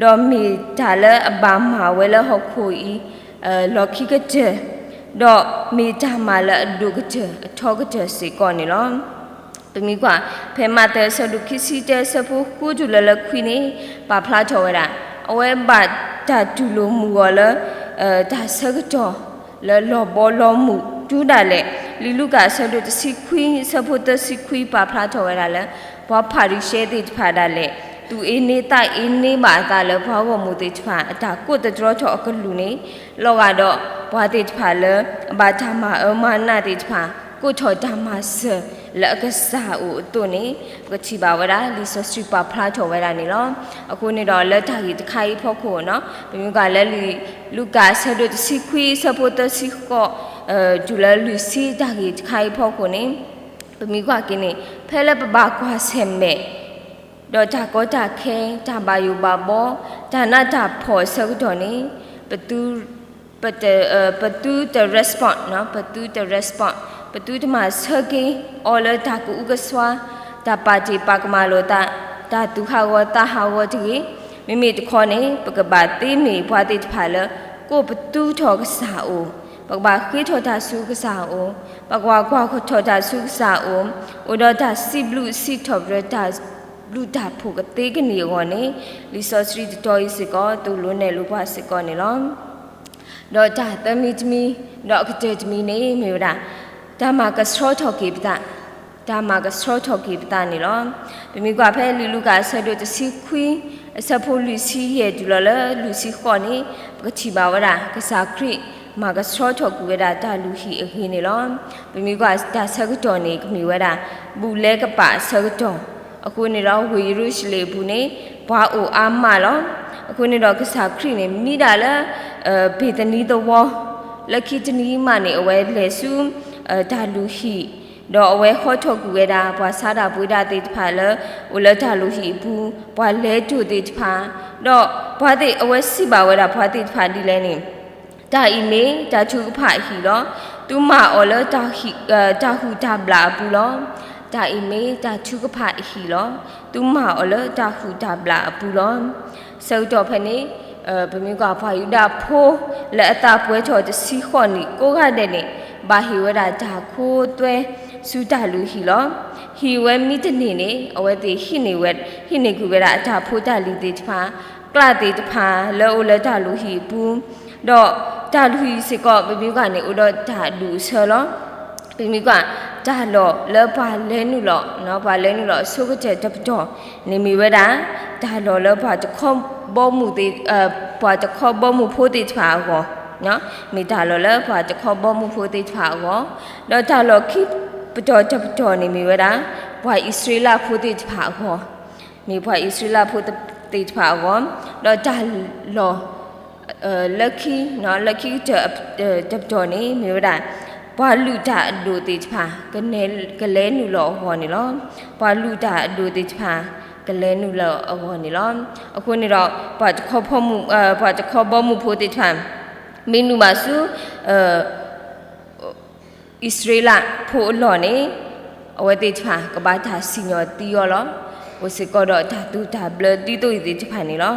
ဒီးမ့ၢ်တၢ်လၢအဘၣ်မၤဝဲလၢဟီၣ်ခိၣ်အံၤ လီၢ်ခံကတၢၢ်, ဒီးမ့ၢ်တၢ်မၤလၢအဒိၣ်ကတၢၢ်အထီကတၢၢ်စ့ၢ်ကီးန့ၣ်လီၤ. ပမ့ၢ်ကွၢ် ဖဲမးသဲအဆၢဒိၣ်ခံဆံတၢ အဆၢဖိဃုတုၤလၢလၢခွံန့ၣ် ပာ်ဖျါထီၣ်ဝဲဒၣ် အဝဲဘၣ်တၢ်တူၢ်လိာ်မုာ်အီၤလၢ တၢ်ဆၢကတီၢ် လၢလီၤဘီလီၤမုၢ်တုၤဒၣ်လဲာ်, လံာ်လူၤကၣ်အဆၢဒိၣ်တဆံခွံ အဆၢဖိသၢဆံခွံ ပာ်ဖျါထီၣ်ဝဲဒၣ်လၢ ပှၤဖၤရံၤၡဲသ့ၣ်တဖၣ်ဒၣ်လဲာ် သူၣ်အ့န့သးအ့န့ဘၣ်အသးလၢပှၤဂီၢ်မုၢ်သ့ၣ်တဖၣ် အတၢ်ကိးသတြီထီၣ်အကလုၢ်န့ၣ် လီၤဂာ်ဒီးပှၤသ့ၣ်တဖၣ်လၢ အဘၣ်တၢ်မၤအၢမၤနးသ့ၣ်တဖၣ် ကိးထီၣ်တၢ်မၤစၢၤလၢအကစၢ်အအိၣ်အသိးန့ၣ် ပကထံၣ်ဘၣ်ဝဲဒၣ် လံာ်စီဆှံပာ်ဖျါထီၣ်ဝဲဒၣ်န့ၣ်လီၤ. အဃိန့ၣ်ဒီးလၢတၢ်ဂ့ၢ်တခါအံၤဖီခိၣ်န့ၣ် ပမ့ၢ်ကွၢ်လၢလံာ်လူၤကၣ်အဆၢဒိၣ်တဆံခွံ အဆၢဖိသၢဆံဃိး တုၤလၢလွံၢ်ဆံ တၢ်ဂ့ၢ်တခါအံၤဖီခိၣ်န့ၣ် ပမ့ၢ်ကွၢ်က့ၤန့ၣ် ဖဲလၢပဘၣ်ကွၢ်ဆၢၣ်မဲာ် ဒီးတၢ်ကီတၢ်ခဲ တၢ်ဘၣ်ယိၣ်ဘၣ်ဘီ တၢ်နးတၢ်ဖှီၣ်အဆၢကတီၢ်န့ၣ် ပသု ပတ ပသုတ respond ပသုတ respond ပသုတမၤဆၢက့ၤအီၤလၢတၢ်ကအုကစွါ တၢ်ပာ်တ့ၢ်ပာ်ကမၣ်လိာ်သး တၢ်သူၣ်ဟးဂီၤသးဟးဂီၤတဂ့ၤ. မ့မ့ၢ်တခီန့ၣ် ပကဘၣ်သ့မ့ၢ်ပှၤသ့ၣ်တဖၣ်လၢ ကိးပသူထီၣ်ကစၢ်အအိၣ်, ပကဘၣ်ဃ့ထီၣ်တၢ်ဆူကစၢ်အအိၣ်, ပကဘၣ်ကွၢ်ထီၣ်တၢ်ဆူကစၢ်အအိၣ်, အိၣ်ဒီးတၢ်စံးဘျုးစံးထီၣ်ပတြၢၤတၢ်ဘျုးတၢ်ဖှိၣ်ကသ့ကန့ၢ်အဂီၢ်န့ၣ် လံာ်စီဆှံတတီၤအံၤစ့ၢ်ကီး သိၣ်လိနဲၣ်လိပှၤစ့ၢ်ကီးန့ၣ်လီၤ. ဒီးတၢ်သၢမံၤတမံၤ ဒီးအကတၢၢ်တမံၤန့ၣ်မ့ၢ်ဝဲဒၣ် တၢ်မၤကဆှီထီၣ်က့ၤပသး, တၢ်မၤကဆှီထီၣ်က့ၤပသးန့ၣ်လီၤ. ပမ့ၢ်ကွၢ်ဖဲလံာ်လူၤကၣ်အဆၢဒိၣ်တဆံခွံ အဆၢဖိလွံၢ်ဆံယဲၢ်တုၤလီၤလၢလွံၢ်ဆံဃိးန့ၣ် ပကထံၣ်ဘၣ်ဝဲဒၣ် ကစၢ်ခရံာ်မၤကဆှီထီၣ်ကွံာ်ဝဲဒၣ်တၢ်လုၢ်ဟံၣ်အဂ့ၢ်န့ၣ်လီၤ. ပမ့ၢ်ကွၢ်တၢ်ဆၢကတီၢ်န့ၣ် ကမ့ၢ်ဝဲဒၣ် ဘူၣ်လဲကပာ်အဆၢကတီၢ်, အဃိန့ၣ်ဒီး ဝ့ၢ်ယရူၤၡလ့ၣ်အပူၤန့ၣ် ပှၤအိၣ်အါမးလီၤ. အဃိန့ၣ်ဒီးကစၢ်ခရံာ်န့ၣ် မံဒၣ်လၢ ဘ့ၤသနံသဝီ, လၢခံတနံၤမးန့ၣ် အဝဲလဲၤဆူ တၢ်လုၢ်ဟံၣ်, ဒီးအဝဲဟီထီၣ်ကွံာ်ဝဲဒၣ် ပှၤဆါတၢ်ပှ့ၤတၢ်သ့ၣ်တဖၣ်လၢ အိၣ်လၢတၢ်လုၢ်ဟံၣ်အပူၤ, ပှၤလဲၤတိၢ်သ့ၣ်တဖၣ်, ဒီးပှၤသ့ၣ် အဝဲစံးဘၣ်ဝဲဒၣ်ပှၤသ့ၣ်တဖၣ်ဒ်လဲၣ်န့ၣ်, တၢ်အံၤမ့ၢ်တၢ်ထုကဖၣ်အဟံၣ်လီၤ. သုမၤအီၤလၢ တၢ်ဟူးတၢ်ဘျၣ်အပူၤလီၤ. တၢ်အံၤမ့ၢ်တၢ်ထုကဖၣ်အဟံၣ်လီၤ. သုမၤအီၤလၢတၢ်ဟူးတၢ်ဘျၣ်အပူၤလီၤ. ဆၢကတီၢ်ဖဲန့ၣ် ပမ့ၢ်ကွၢ်ပှၤယူဒၤဖိ လၢအသးပှဲၤထီၣ်တဆံဃိးနံၣ်ကိးဂၤဒဲးန့ၣ် ဘၣ်ဟ့ၣ်ဝဲဒၣ်တၢ်ခိသွဲဆူတၢ်လုၢ်ဟံၣ်လီၤ. ဟံၣ်ဝဲမ့ၢ်တန့ၢ်န့ၣ် အဝဲသ့ၣ်ဟံးန့ၢ်ဝဲ ဟံးန့ၢ်ကွံာ်ဝဲဒၣ်အတၢ်ဖိတၢ်လံၤသ့ၣ်တဖၣ်, ကျးသ့ၣ်တဖၣ်လၢအအိၣ်လၢတၢ်လုၢ်ဟံၣ်အပူၤ, ဒီးတၢ်လုၢ်ဟံၣ်စ့ၢ်ကီး ပမ့ၢ်ကွၢ်န့ၣ် အိၣ်ဒီးတၢ်ဒူၣ်အဆၢလီၤ. ပမ့ၢ်ကွၢ် တၢ်လီၢ်လၢပှၤလဲၤနုာ်လီၤ, ပှၤလဲၤနုာ်လီၤအဆိကတၢၢ်တပတီၢ်န့ၣ်မ့ၢ်ဝဲဒၣ် တၢ်လီၢ်လၢပှၤတခီဘီမုၢ်, ပှၤတခီဘီမုၢ်ဖိသ့ၣ်တဖၣ်အဂီၢ်, မ့ၢ်တၢ်လီၢ်လၢပှၤတခီဘီမုၢ်ဖိသ့ၣ်တဖၣ်အဂီၢ်, ဒီးတၢ်လီၢ်ခံပတီၢ်တပတီၢ်န့ၣ်မ့ၢ်ဝဲဒၣ် ပှၤအံၣ်စရ့လးဖိသ့ၣ်တဖၣ်အဂီၢ်, မ့ၢ်ပှၤအံၣ်စရ့လးဖိသ့ၣ်တဖၣ်အဂီၢ်, ဒီးတၢ်လီၢ် လၢခံ, လၢခံကတၢၢ် တပတီၢ်န့ၣ်မ့ၢ်ဝဲဒၣ် ပှၤလုၢ်တၢ်အဒိၣ်သ့ၣ်တဖၣ် ကလဲၤနုာ်လီၤအဂီၢ်န့ၣ်လီၤ. ပှၤလုၢ်တၢ်အဒိၣ်သ့ၣ်တဖၣ် ကလဲၤနုာ်လီၤအဂီၢ်န့ၣ်လီၤ. အဃိန့ၣ်ဒီး ပှၤတခီဘီမုၢ်ဖိသ့ၣ်တဖၣ် မ့ၢ်နုာ်ဘၣ်ဆူ အံၣ်စရ့လးဖိအလီၢ်န့ၣ် အဝဲသ့ၣ်တဖၣ် ကဘၣ်တၢ်စံၣ်ညီၣ်သံအီၤလီၤ. အိၣ်စ့ၢ်ကီးဒီးတၢ်သူၣ်တၢ်ဘျၢဒ်သိးအံၤသ့ၣ်တဖၣ်န့ၣ်လီၤ.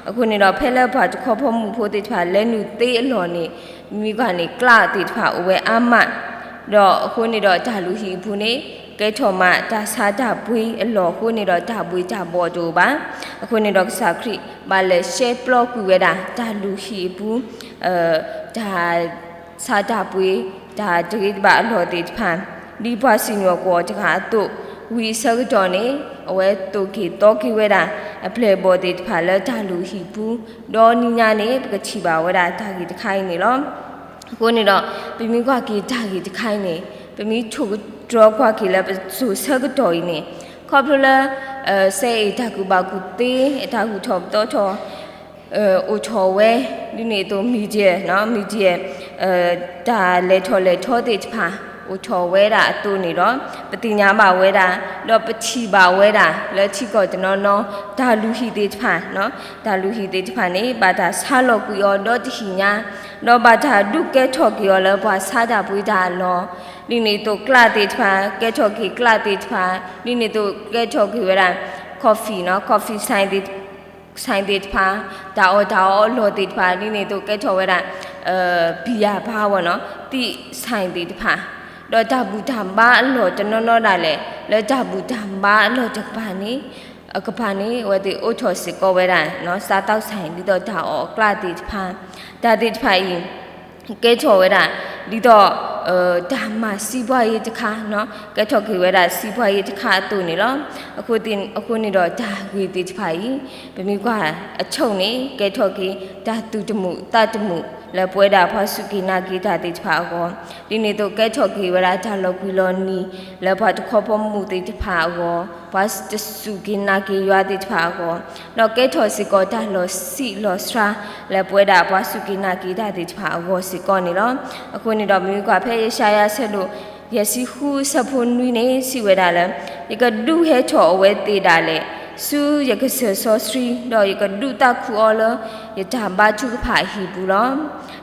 အဃိန့ၣ်ဒီး ဖဲလၢပှၤတခီဘီမုၢ်ဖိသ့ၣ်တဖၣ် လဲၤနုာ်သ့အလီၢ်န့ၣ် မ့ၢ်ကွၢ်န့ၣ် ကျးသ့ၣ်တဖၣ်အိၣ်ဝဲအါမး, ဒီးအဃိန့ၣ်ဒီးတၢ်လုၢ်ဟံၣ်အပူၤန့ၣ် ကဲထီၣ်မးတၢ်ဆါတၢ်ပှ့ၤအလီၢ်အဃိန့ၣ်ဒီး တၢ်ဘှ့ၣ်တၢ်ဘှီၣ်တအိၣ်ဘၣ်. အဃိန့ၣ်ဒီး ကစၢ်ခရံာ်ဘၣ်လဲၤရှဲပျီကွံာ်ဝဲဒၣ် တၢ်လုၢ်ဟံၣ်အပူၤ တၢ်ဆါတၢ်ပှ့ၤ, တၢ်တဂ့ၤတဘၣ်အလီၢ်သ့ၣ်တဖၣ်, ဒ်ပှၤစံၣ်ညီၣ်ကွီၢ်တဂၤအသိး, ဝံၤအဆၢကတီၢ်န့ၣ် အဝဲသိၣ်က့ၤသီက့ၤဝဲဒၣ် အပျဲၢ်အဘီၣ်သ့ၣ်တဖၣ်လၢတၢ်လုၢ်ဟံၣ်ပူၤ, ဒီးနံၤညါန့ၣ် ပကထံၣ်ဘၣ်ဝဲဒၣ်တၢ်ဂ့ၢ်တခါအံၤန့ၣ်လီၤ. အဃိန့ၣ်ဒီး ပမ့ၢ်ကွၢ်က့ၤတၢ်ဂ့ၢ်တခါအံၤန့ၣ် ပမ့ၢ်ထိၣ်ကတြီကွၢ်က့ၤလၢပစိၤဆၢကတီၢ်အံၤန့ၣ် ခီဖျိလၢ စဲအ့ၣ်တၢ်ကူၣ်ဘၣ်ကူၣ်သ့ အတၢ်ဂုၤထီၣ်ပသီထီၣ် အိၣ်ထီၣ်ဝဲ, ဒ်န့ၣ်အသိး media, media တၢ်လဲၤထီၣ်လဲၤထီသ့ၣ်တဖၣ် အိၣ်ထီၣ်ဝဲဒၣ်အသိးန့ၣ်ဒီး ပသ့ၣ်ညါဘၣ်ဝဲဒၣ် ဒီးပထံၣ်ဘၣ်ဝဲဒၣ် လၢထံကီၢ်တနီၤနီၤ တၢ်လုၢ်ဟံၣ်သ့ၣ်တဖၣ်, တၢ်လုၢ်ဟံၣ်သ့ၣ်တဖၣ်န့ၣ် ဘၣ်တၢ်ဆါလီၤကွံာ်အီၤဒီတဟံၣ်ညါ, ဒီးဘၣ်တၢ်ဒုးကဲထီၣ်က့ၤအီၤလၢပှၤဆါတၢ်ပှ့ၤတၢ်အလီၢ်, ဒ်န့ၣ်အသိးကျးသ့ၣ်တဖၣ် ကဲထီၣ်က့ၤကျးသ့ၣ်တဖၣ်, ဒ်န့ၣ်အသိးကဲထီၣ်က့ၤဝဲဒၣ် coffee, coffee ဆိုင်သ့ၣ်တဖၣ်, တၢ်အီၣ်တၢ်အီအလီၢ်သ့ၣ်တဖၣ်, ဒ်န့ၣ်အသိးကဲထီၣ်ဝဲဒၣ် ဘံယၢ်ဘါဝဲနီၤ သ့ၣ် ဆိုင်သ့ၣ်တဖၣ်, ဒီးတၢ်ဘူၣ်တၢ်ဘါအလီၢ်တနီၤနီၤဒၣ်လဲာ် လၢတၢ်ဘူၣ်တၢ်ဘါအလီၢ်တကပၤန့ၣ်, အကပၤန့ၣ် အဝဲသ့ၣ်အိးထီၣ်စ့ၢ်ကီးဝဲဒၣ် စားသောက်ဆိုင် ဒ်သိးတၢ်အီၣ်အကျးသ့ၣ်တဖၣ်, တၢ်သ့ၣ်တဖၣ်အံၤ ကဲထီၣ်ဝဲဒၣ် ဒ်သိး တၢ်မၤစံးပှၤယ့တခါ, ကဲထီၣ်က့ၤဝဲဒၣ်စံးပှၤယ့တခါအသိးန့ၣ်လီၤ. အဃိန့ၣ်ဒီးတၢ်ဂ့ၢ်သ့ၣ်တဖၣ်အံၤ ပမ့ၢ်ကွၢ်အဆိန့ၣ် ကဲထီၣ်က့ၤတၢ်သူၣ်တမုာ်သးတမုာ် လၢပဝဲဒၣ်ပှၤစူၢ်က့ၤနာ်က့ၤတၢ်သ့ၣ်တဖၣ်အဂီၢ်, ဒ်န့ၣ်အသိးကဲထီၣ်က့ၤဝဲဒၣ်တၢ်လီၤကွံာ်လီၤနံၤ လၢပှၤတခီဘီမုၢ်သ့ၣ်တဖၣ်အဂီၢ်, ပှၤတစူၢ်က့ၤနာ်က့ၤယွၤသ့ၣ်တဖၣ်အဂီၢ်, ဒီးကဲထီၣ်စ့ၢ်ကီးတၢ်လီၤဆံးလီၤစှၤ လၢပဝဲဒၣ်ပှၤစူၢ်က့ၤနာ်က့ၤတၢ်သ့ၣ်တဖၣ်အဂီၢ်စ့ၢ်ကီးန့ၣ်လီၤ. အဃိန့ၣ်ဒီး ပမ့ၢ်ကွၢ်ဖဲယၡါယၤဆၢဒိၣ် ယဲၢ်ဆံဃုအဆၢဖိနွံန့ၣ် စံးဝဲဒၣ်လၢ ယကဒုးဟဲထီၣ်အဝဲသ့ၣ်ဒၣ်လဲာ် ဆူယကစၢၢ်စီဆှံ, ဒီးယကဒုးသးခုအီၤလၢယတၢ်ဘါထုကဖၣ်အဟံၣ်ပူၤ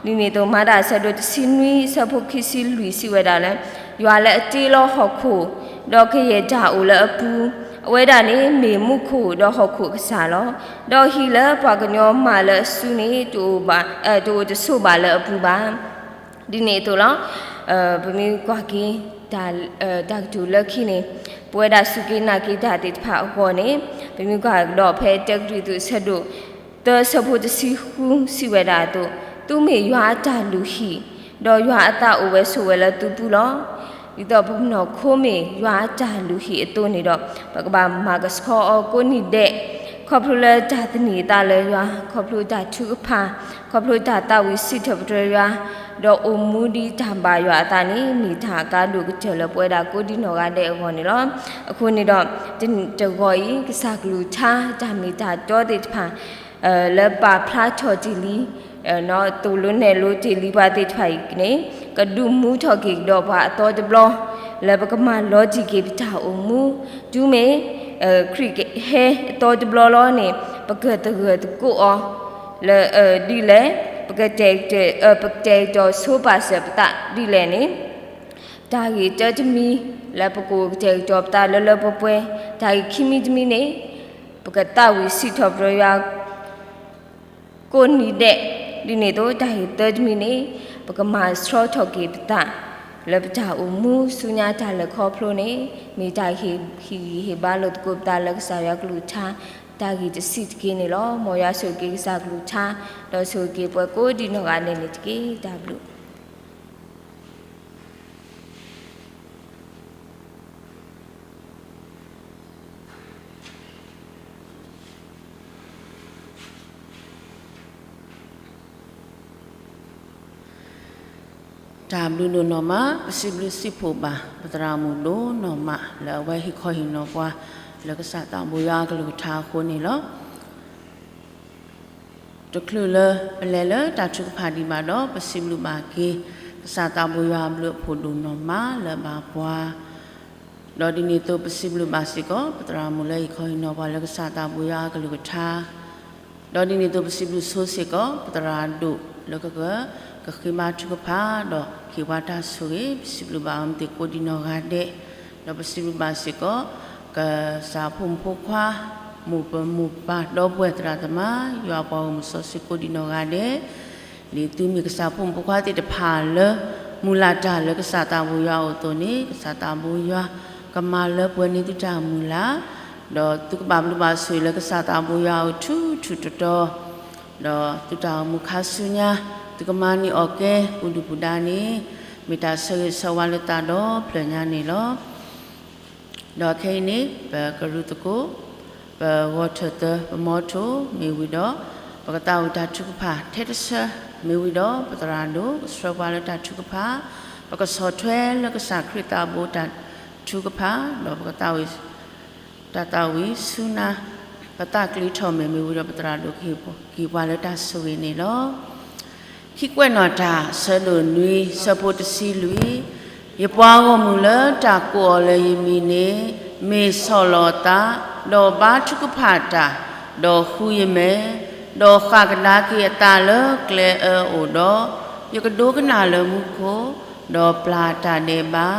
လီၤ. ဒ်န့ၣ်အသိး မၤတၢ်အဆၢဒိၣ်တဆံနွံအဆၢဖိခံဆံလွံၢ် စံးဝဲဒၣ်လၢ ယွၤလၢအတ့လီၤဟီၣ်ခိၣ်, ဒီးကယဲၢ်တၢ်အိၣ်လၢအပူၤ, အဝဲဒၣ်န့ၣ်မ့ၢ်မူခိၣ်ဒီးဟီၣ်ခိၣ်အကစၢ်လီၤ. ဒီးဟံၣ်လၢပှၤကညီမၤလၢအစုန့ၣ် တအိၣ်တဆိးဘၣ်လၢအပူၤဘၣ်. ဒ်န့ၣ်အသိးလီၤ. ပမ့ၢ်ကွၢ်က့ၤ တၢ်ကတိၤလၢခံန့ၣ် ပဝဲဒၣ်စူၢ်က့ၤနာ်က့ၤတၢ်သ့ၣ်တဖၣ်အဂီၢ်န့ၣ် ပမ့ၢ်ကွၢ်ကဒီးဖဲတၢကရံၣ်သူးအဆၢဒိၣ် သၢအဆၢဖိတဆံဃု စံးဝဲဒၣ်အသိး, သုမ့ၢ်ယွၤအတၢ်လုၢ်ဟံၣ်, ဒီးယွၤအသးအိၣ်ဝဲဆိးဝဲလၢသုပူၤလီၤ. ဒ်သိးပနီၢ်ခိမ့ၢ်ယွၤအတၢ်လုၢ်ဟံၣ်အသိးန့ၣ်ဒီး ပကဘၣ်မၤကဆှီအီၤကိးနံၤဒဲး, ခီဖျိလၢတၢ်သန့ၤအသးလၢယွၤ, ခီဖျိတၢ်ထုကဖၣ်, ခီဖျိတၢ်သးဝံၣ်စံးထီၣ်ပတြၢၤယွၤ, ဒီးအိၣ်မူဒ်တၢ်ဘၣ်ယွၤအသးန့ၣ် မ့ၢ်တၢ်အကါဒိၣ်ကတၢၢ်လၢပဝဲဒၣ်ကိးဒံနီၢ်ဂၤဒဲးအဂီၢ်န့ၣ်လီၤ. အဃိန့ၣ်ဒီး တဂီၤအံၤ ကစၢ်ကလုၢ်ကထါ တၢ်မ့ၢ်တၢ်တီသ့ၣ်တဖၣ် လၢပာ်ဖျါထီၣ်တ့ၢ်လံ သိၣ်လိနဲၣ်လိတ့ၢ်လံပှၤသ့ၣ်တဖၣ်အံၤန့ၣ် ကဒုးမူထီၣ်က့ၤကဒီးပှၤအသီတဘျီ လၢပကမၤလီၤတံၢ်က့ၤပတၢ်အိၣ်မူ, တုၤမ့ၢ် ခရံာ်ကဟဲအသီတဘျီလီၤန့ၣ် ပကသဂၢၢ်သကိးအီၤ လၢဒ်လဲၣ်, ပကတဲာ်ကတီၤ ပကတဲာ်ကတီၤဆိပာ်စၢၤပသးဒ်လဲၣ်န့ၣ်, တၢ်ဂ့ၢ်တၢတမံၤ လၢပကအိၣ်ကတဲာ်ကတီၤပသးလၢလၢပှဲၤပှဲၤ, တၢ်ဂ့ၢ်ခံမံၤတမံၤန့ၣ် ပကသးဝံၣ်စံးထီၣ်ပတြၢၤယွၤ ကိး ကိးနံၤဒဲး, ဒ်န့ၣ်အသိးတၢ်ဂ့ၢ်သၢတမံၤန့ၣ် ပကမၤဆှီထီၣ်က့ၤပသး လၢပတၢ်အိၣ်မူဆူညါတၢ်လဲၤခီဖျိန့ၣ် မ့ၢ်တၢ်ဟ့ၣ်ဂံၢ်ဟ့ၣ်ဘါလိာ်သကိးပသးလၢကစၢ်ယွၤကလုၢ်ကထါ တၢ်ဂ့ၢ်တဆံးတက့ၢ်န့ၣ်လီၤ. မ်ယွၤဆိၣ်ဂ့ၤက့ၤကစၢ်ကလုၢ်ကထါ ဒီးဆိၣ်ဂ့ၤက့ၤပှၤကိးဒံးနီၢ်ဂၤဒဲးန့ၣ်တက့ၢ်. တၢ်ဘျုး တၢ်ဘျုးဒိၣ်နီၢ်မး, ပစံးဘျုးစံးဖှိၣ်ဘၣ် ပသရၣ်မုၣ်ဒိၣ်နီၢ်မး လၢအဝဲဟ့ၣ်ခီဟ့ၣ်နီၤပှၤ လၢကစၢ်သးဘိယွၤအကလုၢ်ကထါအဃိန့ၣ်လီၤ. တချုးလၢပလဲၤလၢတၢ်ထုကဖၣ်ဒံးဘၣ်ဒီး ပစံးဘျုးဘၣ်က့ၤ ကစၢ်သးဘိယွၤအဘျုးအဖှိၣ်ဒိၣ်နီၢ်မးလၢအဘၣ်ပှၤ ဒီးဒ်န့ၣ်အသိးပစံးဘျုးဘၣ်စ့ၢ်ကီး ပသရၣ်မုၣ်လၢဟ့ၣ်ခီဟ့ၣ်နီၤပှၤလၢကစၢ်သးဘိယွၤအကလုၢ်ကထါ, ဒီးဒ်န့ၣ်အသိးပစံးဘျုးဆိစ့ၢ်ကီး ပသရၣ်ဒိၣ်လၢကက ကဃ့ဘါထုကဖၣ် ဒီးဟ့ၣ်ပှၤတၢ်ဆိၣ်ဂ့ၤ, ပစံးဘျုးဘၣ်အီၤမ့ၢ်သ့ၣ်ကိးဒံးနီၢ်ဂၤဒဲး, ဒီးပစံးဘျုးဘၣ်စ့ၢ်ကီး ကစၢ်ဖိမုၣ်ဖိခွါ မိၢ်ပၢ်မိၢ်ပၢ်ဒီပုၢ်ဝဲၢ်သရၣ်သမါ ယွၤပှၤဂီၢ်မုၢ်စီဆှံကိးဒံးနီၢ်ဂၤဒဲး, ဒ်သုမ့ၢ်ကစၢ်ဖိမုၣ်ဖိခွါသ့ၣ်တဖၣ်လၢ မုၢ်လၢ်တၢ်လၢကစၢ်သးဘိယွၤအအိၣ်အသိးန့ၣ် ကစၢ်သးဘိယွၤ ကမၤလၢပှဲၤန့ၢ်သုတၢ်မုၢ်လၢ်, ဒီးသုကဘၣ်ဘျုးဘၣ်ဆိၣ်ဂ့ၤလၢကစၢ်သးဘိယွၤအအိၣ်ထူထူတီတီ, ဒီးသုတၢ်အိၣ်မူခါဆူညါ သုကမၤန့ၢ်အီၣ်ကဲ ပူၤဒုၣ်ပူၤဒါန့ၣ် မ့ၢ်တၢ်ဆၢဂ့ၤဆၢဝါလၢသးဒီဖျၢၣ်ညါန့ၣ်လီၤ. ဒီးခဲအံၤန့ၣ် ပကရူၢ်သကိး ပဂီၤထၢၣ်သၢ ပမီထိၣ်မ့ၢ်ဝံၤဒီး ပကသးဝံၣ်တၢ်ထုကဖၣ်ထဲတဆၢ မ့ၢ်ဝံၤဒီး ပသရၣ်ဒိၣ်ကဆှၢပှၤလၢတၢ်ထုကဖၣ်, ပကဆီၣ်ထွဲလၢကစၢ်ခရံာ်သးဘိတၢ်ထုကဖၣ် ဒီးပကသးဝံၣ် တၢ်သးဝံၣ်ဆူနၤ ပသးကျ့ထီၣ်မဲာ်မ့ၢ်ဝံၤဒီး ပသရၣ်ဒိၣ်ကဟ့ၣ်က့ၤပှၤလၢတၢ်ဆိၣ်ဂ့ၤန့ၣ်လီၤ. ခံကွဲးနီၣ်တၢ် ဆၢဒိၣ်နွံ ဆၢဖိတဆံလွံၢ်, ယပှၤဂီၢ်မုၢ်လၢတၢ်ကိးအီၤလၢယမံၤန့ၣ် မ့ၢ်ဆီၣ်လီၤအသး, ဒီးဘါထုကဖၣ်တၢ်, ဒီးဃုယမဲာ်, ဒီးဃၣ်ကဒါက့ၤအသးလၢကျဲအၢအိၣ်ဒီး, ယကဒိကနၣ်လၢမူခိၣ်, ဒီးပျၢ်တၢ်ဒဲးဘး,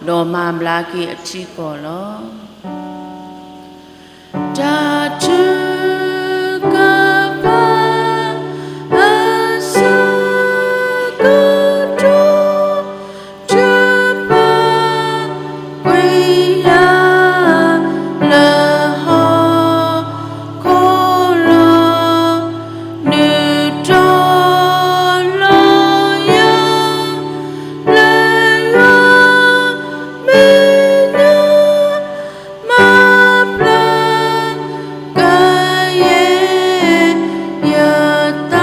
ဒီးမၤဘျါက့ၤအထံကီၢ်လီၤ. တၢ်ထုကဖၣ်အဆၢကတီၢ် ထုကဖၣ်ကွံာ်ယၤ လၢဟီၣ်ခိၣ်လီၤ. နုာ်တီၤလီၤယၤ လၢယွၤမဲာ်ညါ မၤဘျါကယဲၢ် ယသး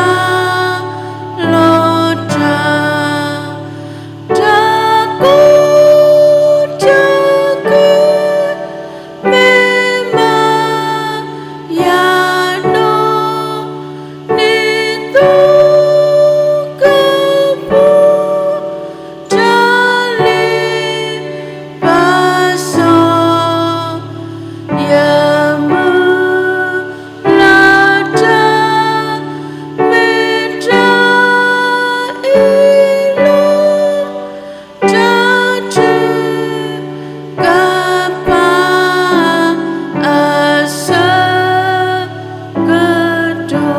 လီၤတၢ်, တၢ်ကိၢ်တၢ်ဂီၤ မ့ၢ်မၤယၤနီၢ် န့ၣ်သိကပူၤတၢ်လ့ပစီ ယမုၢ်လၢ်တၢ် မ့ၢ်တၢ်အ့ၣ်လိာ် တၢ်ထုကဖၣ်အဆၢကတီၢ်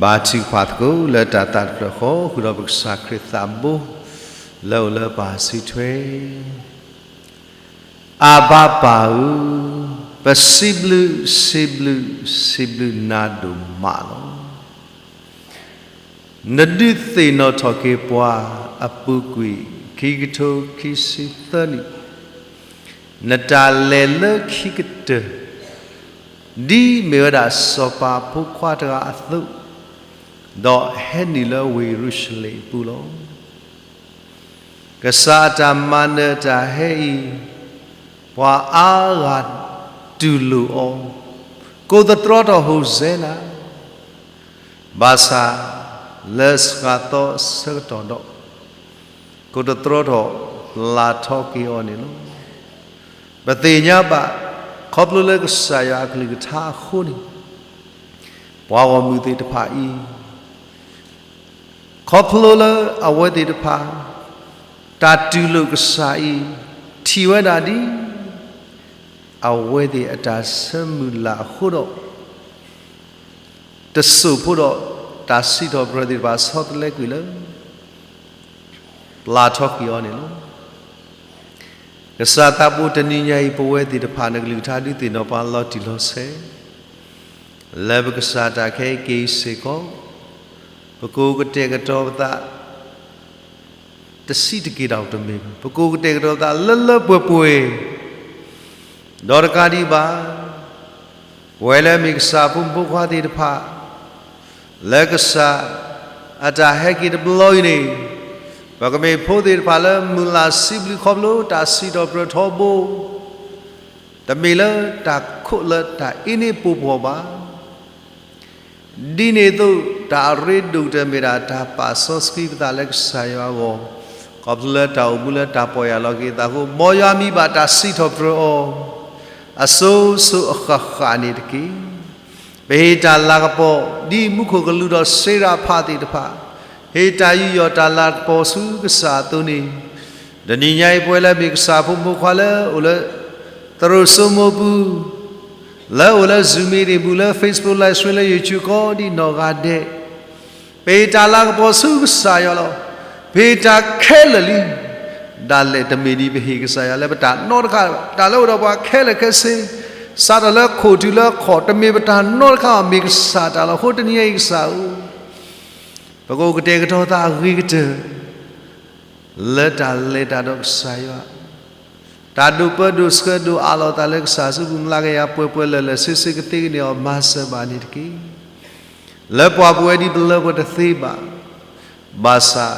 ဘါထုကဖၣ်သကိးလၢတၢ်သးတဖျၢၣ်ဃီ ဃုာ်ဒီးပကစၢ်ခရံာ်သးဘိ လၢအအိၣ်လၢပၢ်စုထွဲ အၤဘါပၢ်ဧၢ, ပစံးဘျုး စံးဘျုး စံးဘျုးနၤဒိၣ်မးလီၤ. နဒုးသ့ၣ်နီၣ်ထီၣ်က့ၤပှၤအပူၤကွံာ် ခံကထိခံဆံသၢနံၣ်, နတၢ်လဲၤလၢခံကတၢၢ် ဒ်မ့ၢ်ဝဲဒၣ်စီၤပၤဖိခွါတဂၤအသိး, ဒီးဟဲနုာ်လၢဝ့ၢ်ယရူၤၡလ့ၣ်အပူၤလီၤ. ကစၢ်အတၢ်မၤနၢၤအတၢ်ဟဲအံၤ, ပှၤအါဂၤတူၢ်လိာ်အီၤ, ကိးသတြီထီၣ်ဟိၣ်စဲနၤ, ဘၣ်ဆၣ်လၢစှၤသီအဆၢကတီၢ်ဒီး ကိးသတြီထီၣ်လၢ်ထီၣ်က့ၤအီၤန့ၣ်လီၤ. ပသ့ၣ်ညါဘၣ် ခီဖျိလၢကစၢ်ယွၤအကလုၢ်ကထါအဃိန့ၣ် ပှၤဂီၢ်မုၢ်သ့ၣ်တဖၣ်အံၤ ခီဖျိလၢအဝဲသ့ၣ်တဖၣ် တၢ်တူၢ်လိာ်ကစၢ်အံၤ ထံၣ်ဝဲဒၣ်ဒ် အဝဲသ့ၣ်အတၢ်ဆၢမုၢ်လၢ်အဃိဒီး တစိၢ်ဖိဒီးတၢ်စံးထီၣ်ပတြၢၤသ့ၣ်တဖၣ်ဆီတလဲကွံာ်လၢ ပျၢ်ထီၣ်ကွံာ်အီၤန့ၣ်လီၤ. ကစၢ်သးဘိတနံၤညါအံၤ ပဝဲသ့ၣ်တဖၣ် နကလုၢ်ကထါဒုးသ့ၣ်နီၣ်ပှၤလီၤတံၢ်လီၤဆဲး လၢပကစၢ်တၢ်ခဲအံၤက့ၤစ့ၢ်ကီး, ပကအိၣ်ကတဲာ်ကတီၤပသး တဆံးတက့ၢ်တၢ်အိၣ်တမ့ၢ်ဘၣ်, ပကအိၣ်ကတဲာ်ကတီၤပသးလၢလၢပှဲၤပှဲၤ, ဒီးတကးဒံးဘၣ် ပဝဲလၢမ့ၢ်ကစၢ်ဖိမုၣ်ဖိခွါသ့ၣ်တဖၣ် လၢကစၢ်အတၢ်ဟဲက့ၤတဘျီအံၤန့ၣ်, ပကမ့ၢ်ဖိသ့ၣ်တဖၣ်လၢမုၢ်လၢ်စံးဘျုးခီဖျိတၢ်စံးထီၣ်ပတြၢၤထီဘိ, တမ့ၢ်လၢတၢ်ခိးလၢတၢ်အ့န့ၣ်ပိာ်ပှီၢ်ဘၣ်. ဒ်န့ၣ်အသိး တၢ်အရ့ဒိၣ်ကတၢၢ်မ့ၢ်ဒၣ်တၢ်ပာ်စီဆှံပသးလၢကစၢ်ယွၤအဂီၢ်, ခီဖျိလၢတၢ်အိၣ်မူလၢတၢ်ပီၢ်ယၢ်လီၤက့ၤအသးအဃိ, မ်ယွၤမံဘၣ်တၢ်စံးထီၣ်ပတြၢၤအီၤ အစိၤစိၤအဃၣ်ဃၣ်န့ၣ်တက့ၢ်. ပဟ့ၣ်တၢ်လၤကပီၤ ဒ်မူခိၣ်ကလူးဒီးစ့ရဖးသ့ၣ်တဖၣ် ဟ့ၣ်တၢ်ယူးယီၣ်တၢ်လၤကပီၤဆူကစၢ်အသိးန့ၣ်, တနံၤညါအံၤ ပဝဲလၢမ့ၢ်ကစၢ်ဖိမုၣ်ဖိခွါလၢအိၣ်လၢ သရိာ်စိမိးပူၤ, လၢအိၣ်လၢ Zoom meeting ပူၤ, လၢ Facebook Live Stream လၢ YouTube ကိးဒံးနီၢ်ဂၤဒဲး, ပဟ့ၣ်တၢ်လၤကပီၤဆူကစၢ်ယွၤလီၤ. ပဟ့ၣ်တၢ်ခဲလၢာ်လံ. ဒၣ်လဲာ်တမ့ၢ်ဒ်ပဟ့ၣ်ကစၢ်ယွၤလၢပတၢ်နီတခါဘၣ်, တၢ်လၢအိၣ်ဒီးပှၤခဲလၢာ်ခဲဆ့, စးထီၣ်လၢခိၣ်တုၤလၢခီၣ်, တမ့ၢ်ပတၢ်နီတခါဘၣ်, မ့ၢ်ကစၢ်တၢ်လီၤ. အဃိတနံၤညါအံၤကစၢ်ဧၢ, ပကအိၣ်ကတဲာ်ကတီၤသးအဂ့ၤကတၢၢ် လၢတၢ်လဲၤတၢ်ဒီးကစၢ်ယွၤ, တၢ်ဒိးပၢဒိးဆှၢဒိးအးလီၤသးလၢကစၢ်စုပူၤ မျးကယၤပှဲၤပှဲၤလၢာ်လၢာ်ဆ့ဆ့ ကသ့ကန့ၢ်အီၤ မၤစၢၤဘၣ်န့ၣ်တက့ၢ်. လၢပှၤပဝဲဒ်ပလၢပှဲၤတသ့ဘၣ်. ဘၣ်ဆၣ်,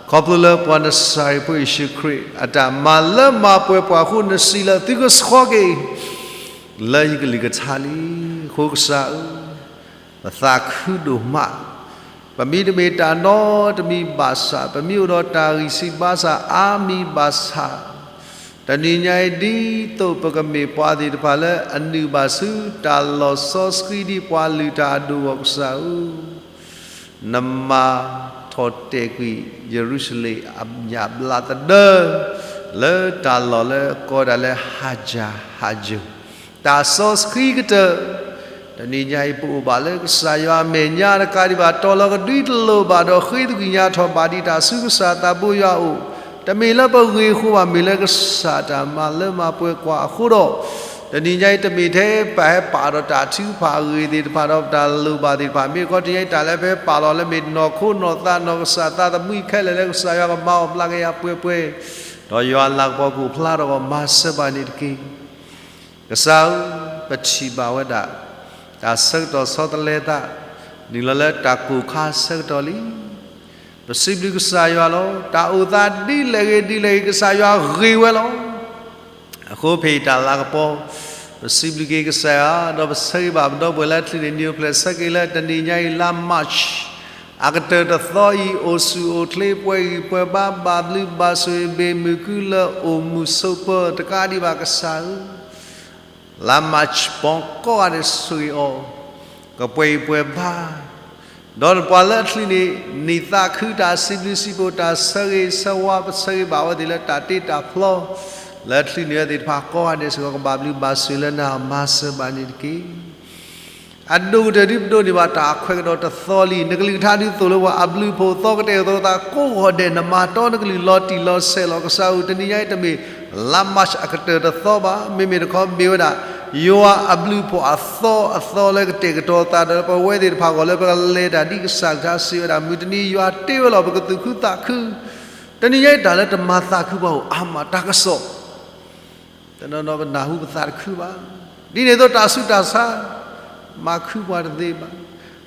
ခီဖျိလၢပှၤနစၤရ့းဖိယ့ၣ်ၡူးခရံာ် အတၢ်မၤလၢမၤပှဲၤပှၤအဃိ နစံးလၢသုကဆှီက့ၤ လၢယကလုၢ်ကထါလံ. အဃိကစၢ်ဧၢ, ပသးခုဒိၣ်မး, ပမ့တမ့ၢ်တၢ်နီတမံၤဘၣ်ဆၣ်, ပမ့ၢ်အိၣ်ဒီးတၢ်ဂံၢ်စၢ်ဘါစၢ်အါမံၤဘၣ်ဆၣ်, တနံၤညါအံၤဒ်သိးပကမ့ၢ်ပှၤသ့ၣ်တဖၣ်လၢအနုာ်ဘၣ်ဆူတၢ်လီၢ်စီဆှံဒ်ပှၤလုၢ်တၢ်အဒိၣ်အဂီၢ်ကစၢ်ဧၢ, နမၤထီၣ်တဲာ်ကွံာ်ယရူၤၡလ့ၣ်အညၣ်ဘျးသဒၢ လၢတၢ်လီၢ်လၢကိးဒၣ်လၢဟးကၠၢ်ဟးကၠိၤ တၢ်စီဆှံကတၢၢ်, တနံၤညါအံၤပအိၣ်ဘၣ်လၢကစၢ်ယွၤအမဲာ်ညါတကးဒံးဘၣ် တီၤလီၤကဒွံတလိၣ်ဘၣ်ဒီးဃ့သကွံာ်ညါထီၣ်ဘၣ်ဒံးတၢ်ဆူကစၢ်သးဘိယွၤအအိၣ်, တမ့ၢ်လၢပဂ့ၤအဃိဘၣ် မ့ၢ်လၢကစၢ်တၢ်မၤလၢမၤပှဲၤကွၢ်အဃိဒီး, တနံၤညါအံၤတမ့ၢ်ထဲပဟဲပာ်ဒီးတၢ်ထုကဖၣ်အဂ့ၢ်သ့ၣ်တဖၣ်ဒီးပတၢ်လိၣ်ဘၣ်သ့ၣ်တဖၣ် မ့ၢ်တခီတနံၤညါအံၤ တၢ်လၢပဟဲပာ်လီၤလၢမ့ၢ်နီၢ်ခိနီၢ်သးနီၢ်ကစၢ်သးသမူခဲလၢာ်လၢကစၢ်ယွၤကမၤအီၤမျးကယၤပှဲၤပှဲၤ, ဒီးယွၤလၤကပီၤကအိၣ်ဖျါထီၣ်အဂီၢ် မၤစၢၤဘၣ်န့ၣ်တက့ၢ်. ကစၢ်ဧၢ, ပထံၣ်ဘၣ်ဝဲဒၣ် တၢ်ဆၢကတီၢ်ဆီတလဲသး နုာ်လီၤလၢတၢ်ကိၢ်ခါဆၢကတီၢ်လံ. ပစံးဘျုးကစၢ်ယွၤလီၤ. တၢ်အိၣ်သးဒ်လဲၣ်ဂ့ၤဒ်လဲၣ်ဂ့ၤ ကစၢ်ယွၤဂ့ၤဝဲလီၤ. အဃိပဟ့ၣ်တၢ်လၤကပီၤ, ပစံးဘျုးက့ၤကစၢ်ယွၤ ဒီးပဆၢဂ့ၤဘၣ်ပဒီပုၢ်ဝဲၢ်လၢအချံန့ၣ် နံၣ်အိၣ်ဖျဲၣ်ဆၢက့ၤလၢတနံၤညါအံၤ လါ March အကတၢၢ်တသီအံၤ အိၣ်ဆူၣ်အိၣ်ချ့ ပှဲၤဂံၢ်ပှဲၤဘါ ဘၣ်ဘျုးဘၣ်ဆိၣ်ဂ့ၤ ဘၣ်မုာ်ကုလၢအိၣ်မုာ်ဆိးပၢၤတကးဒံးဘၣ်ကစၢ်ဧၢ, လါ March ပီၤကိးဂၤဒဲးဆိၣ်ဂ့ၤအီၤ, ကပှဲၤဂံၢ်ပှဲၤဘါ ဒီးပှၤလၢအချံန့ၣ် နံၣ်သးခုတၢ်စံးဘျုးစံးဖှိၣ်တၢ်ဆၢဂ့ၤဆၢဝါ ပဆၢဂ့ၤဘၣ်ဝဲသ့ၣ်လၢတၢ်တ့တၢ်ဖျီ လၢအချံန့ၣ်ဝဲသ့ၣ်တဖၣ်ကိးဂၤဒဲးစ့ၢ်ကီး ကဘၣ်ဘျုးဘၣ်ဆိၣ်ဂ့ၤလၢနၤ မၤစၢၤဘၣ်န့ၣ်တက့ၢ်. အဒိၣ်ကတၢၢ်ဒ်ပဒိးန့ၢ်ဘၣ်တၢ်အခွဲးကဒီးတသီလံ, နကလုၢ်ကထါဒုးသိၣ်လိပှၤအဘျုးအဖှိၣ်သီကတဲာ်ကတီၤသးကိးဂၤဒဲး နမၤတီနကလုၢ်လီၤတံၢ်လီၤဆဲးလီၤ. ကစၢ်ဧၢ, တနံၤညါအံၤတမ့ၢ် လါ March အကတၢၢ်တသီဘၣ်, မ့မ့ၢ်တခီမ့ၢ်ဝဲဒၣ် ယွၤအဘျုးအဖှိၣ်အသီအသီလၢကတဲာ်ကတီၤသးဒီးပဝဲသ့ၣ်တဖၣ်အဂီၢ် လၢပကလဲၤတၢ်ဒ်ကစၢ်ကထါစံးဝဲဒၣ် မုၢ်တနံၤယွၤတ့ဝဲလီၤ ပကသူၣ်ခုသးခု. တနံၤညါအံၤတၢ်လၢတမၤသးခုပှၤအိၣ်အါမး တၢ်ကစီၣ် တနီၤနီၤပနၢ်ဟူပသးတခုဘၣ်. ဒ်န့ၣ်အသိးတၢ်ဆူးတၢ်ဆါ မၤခုပှၤတသ့ဘၣ်.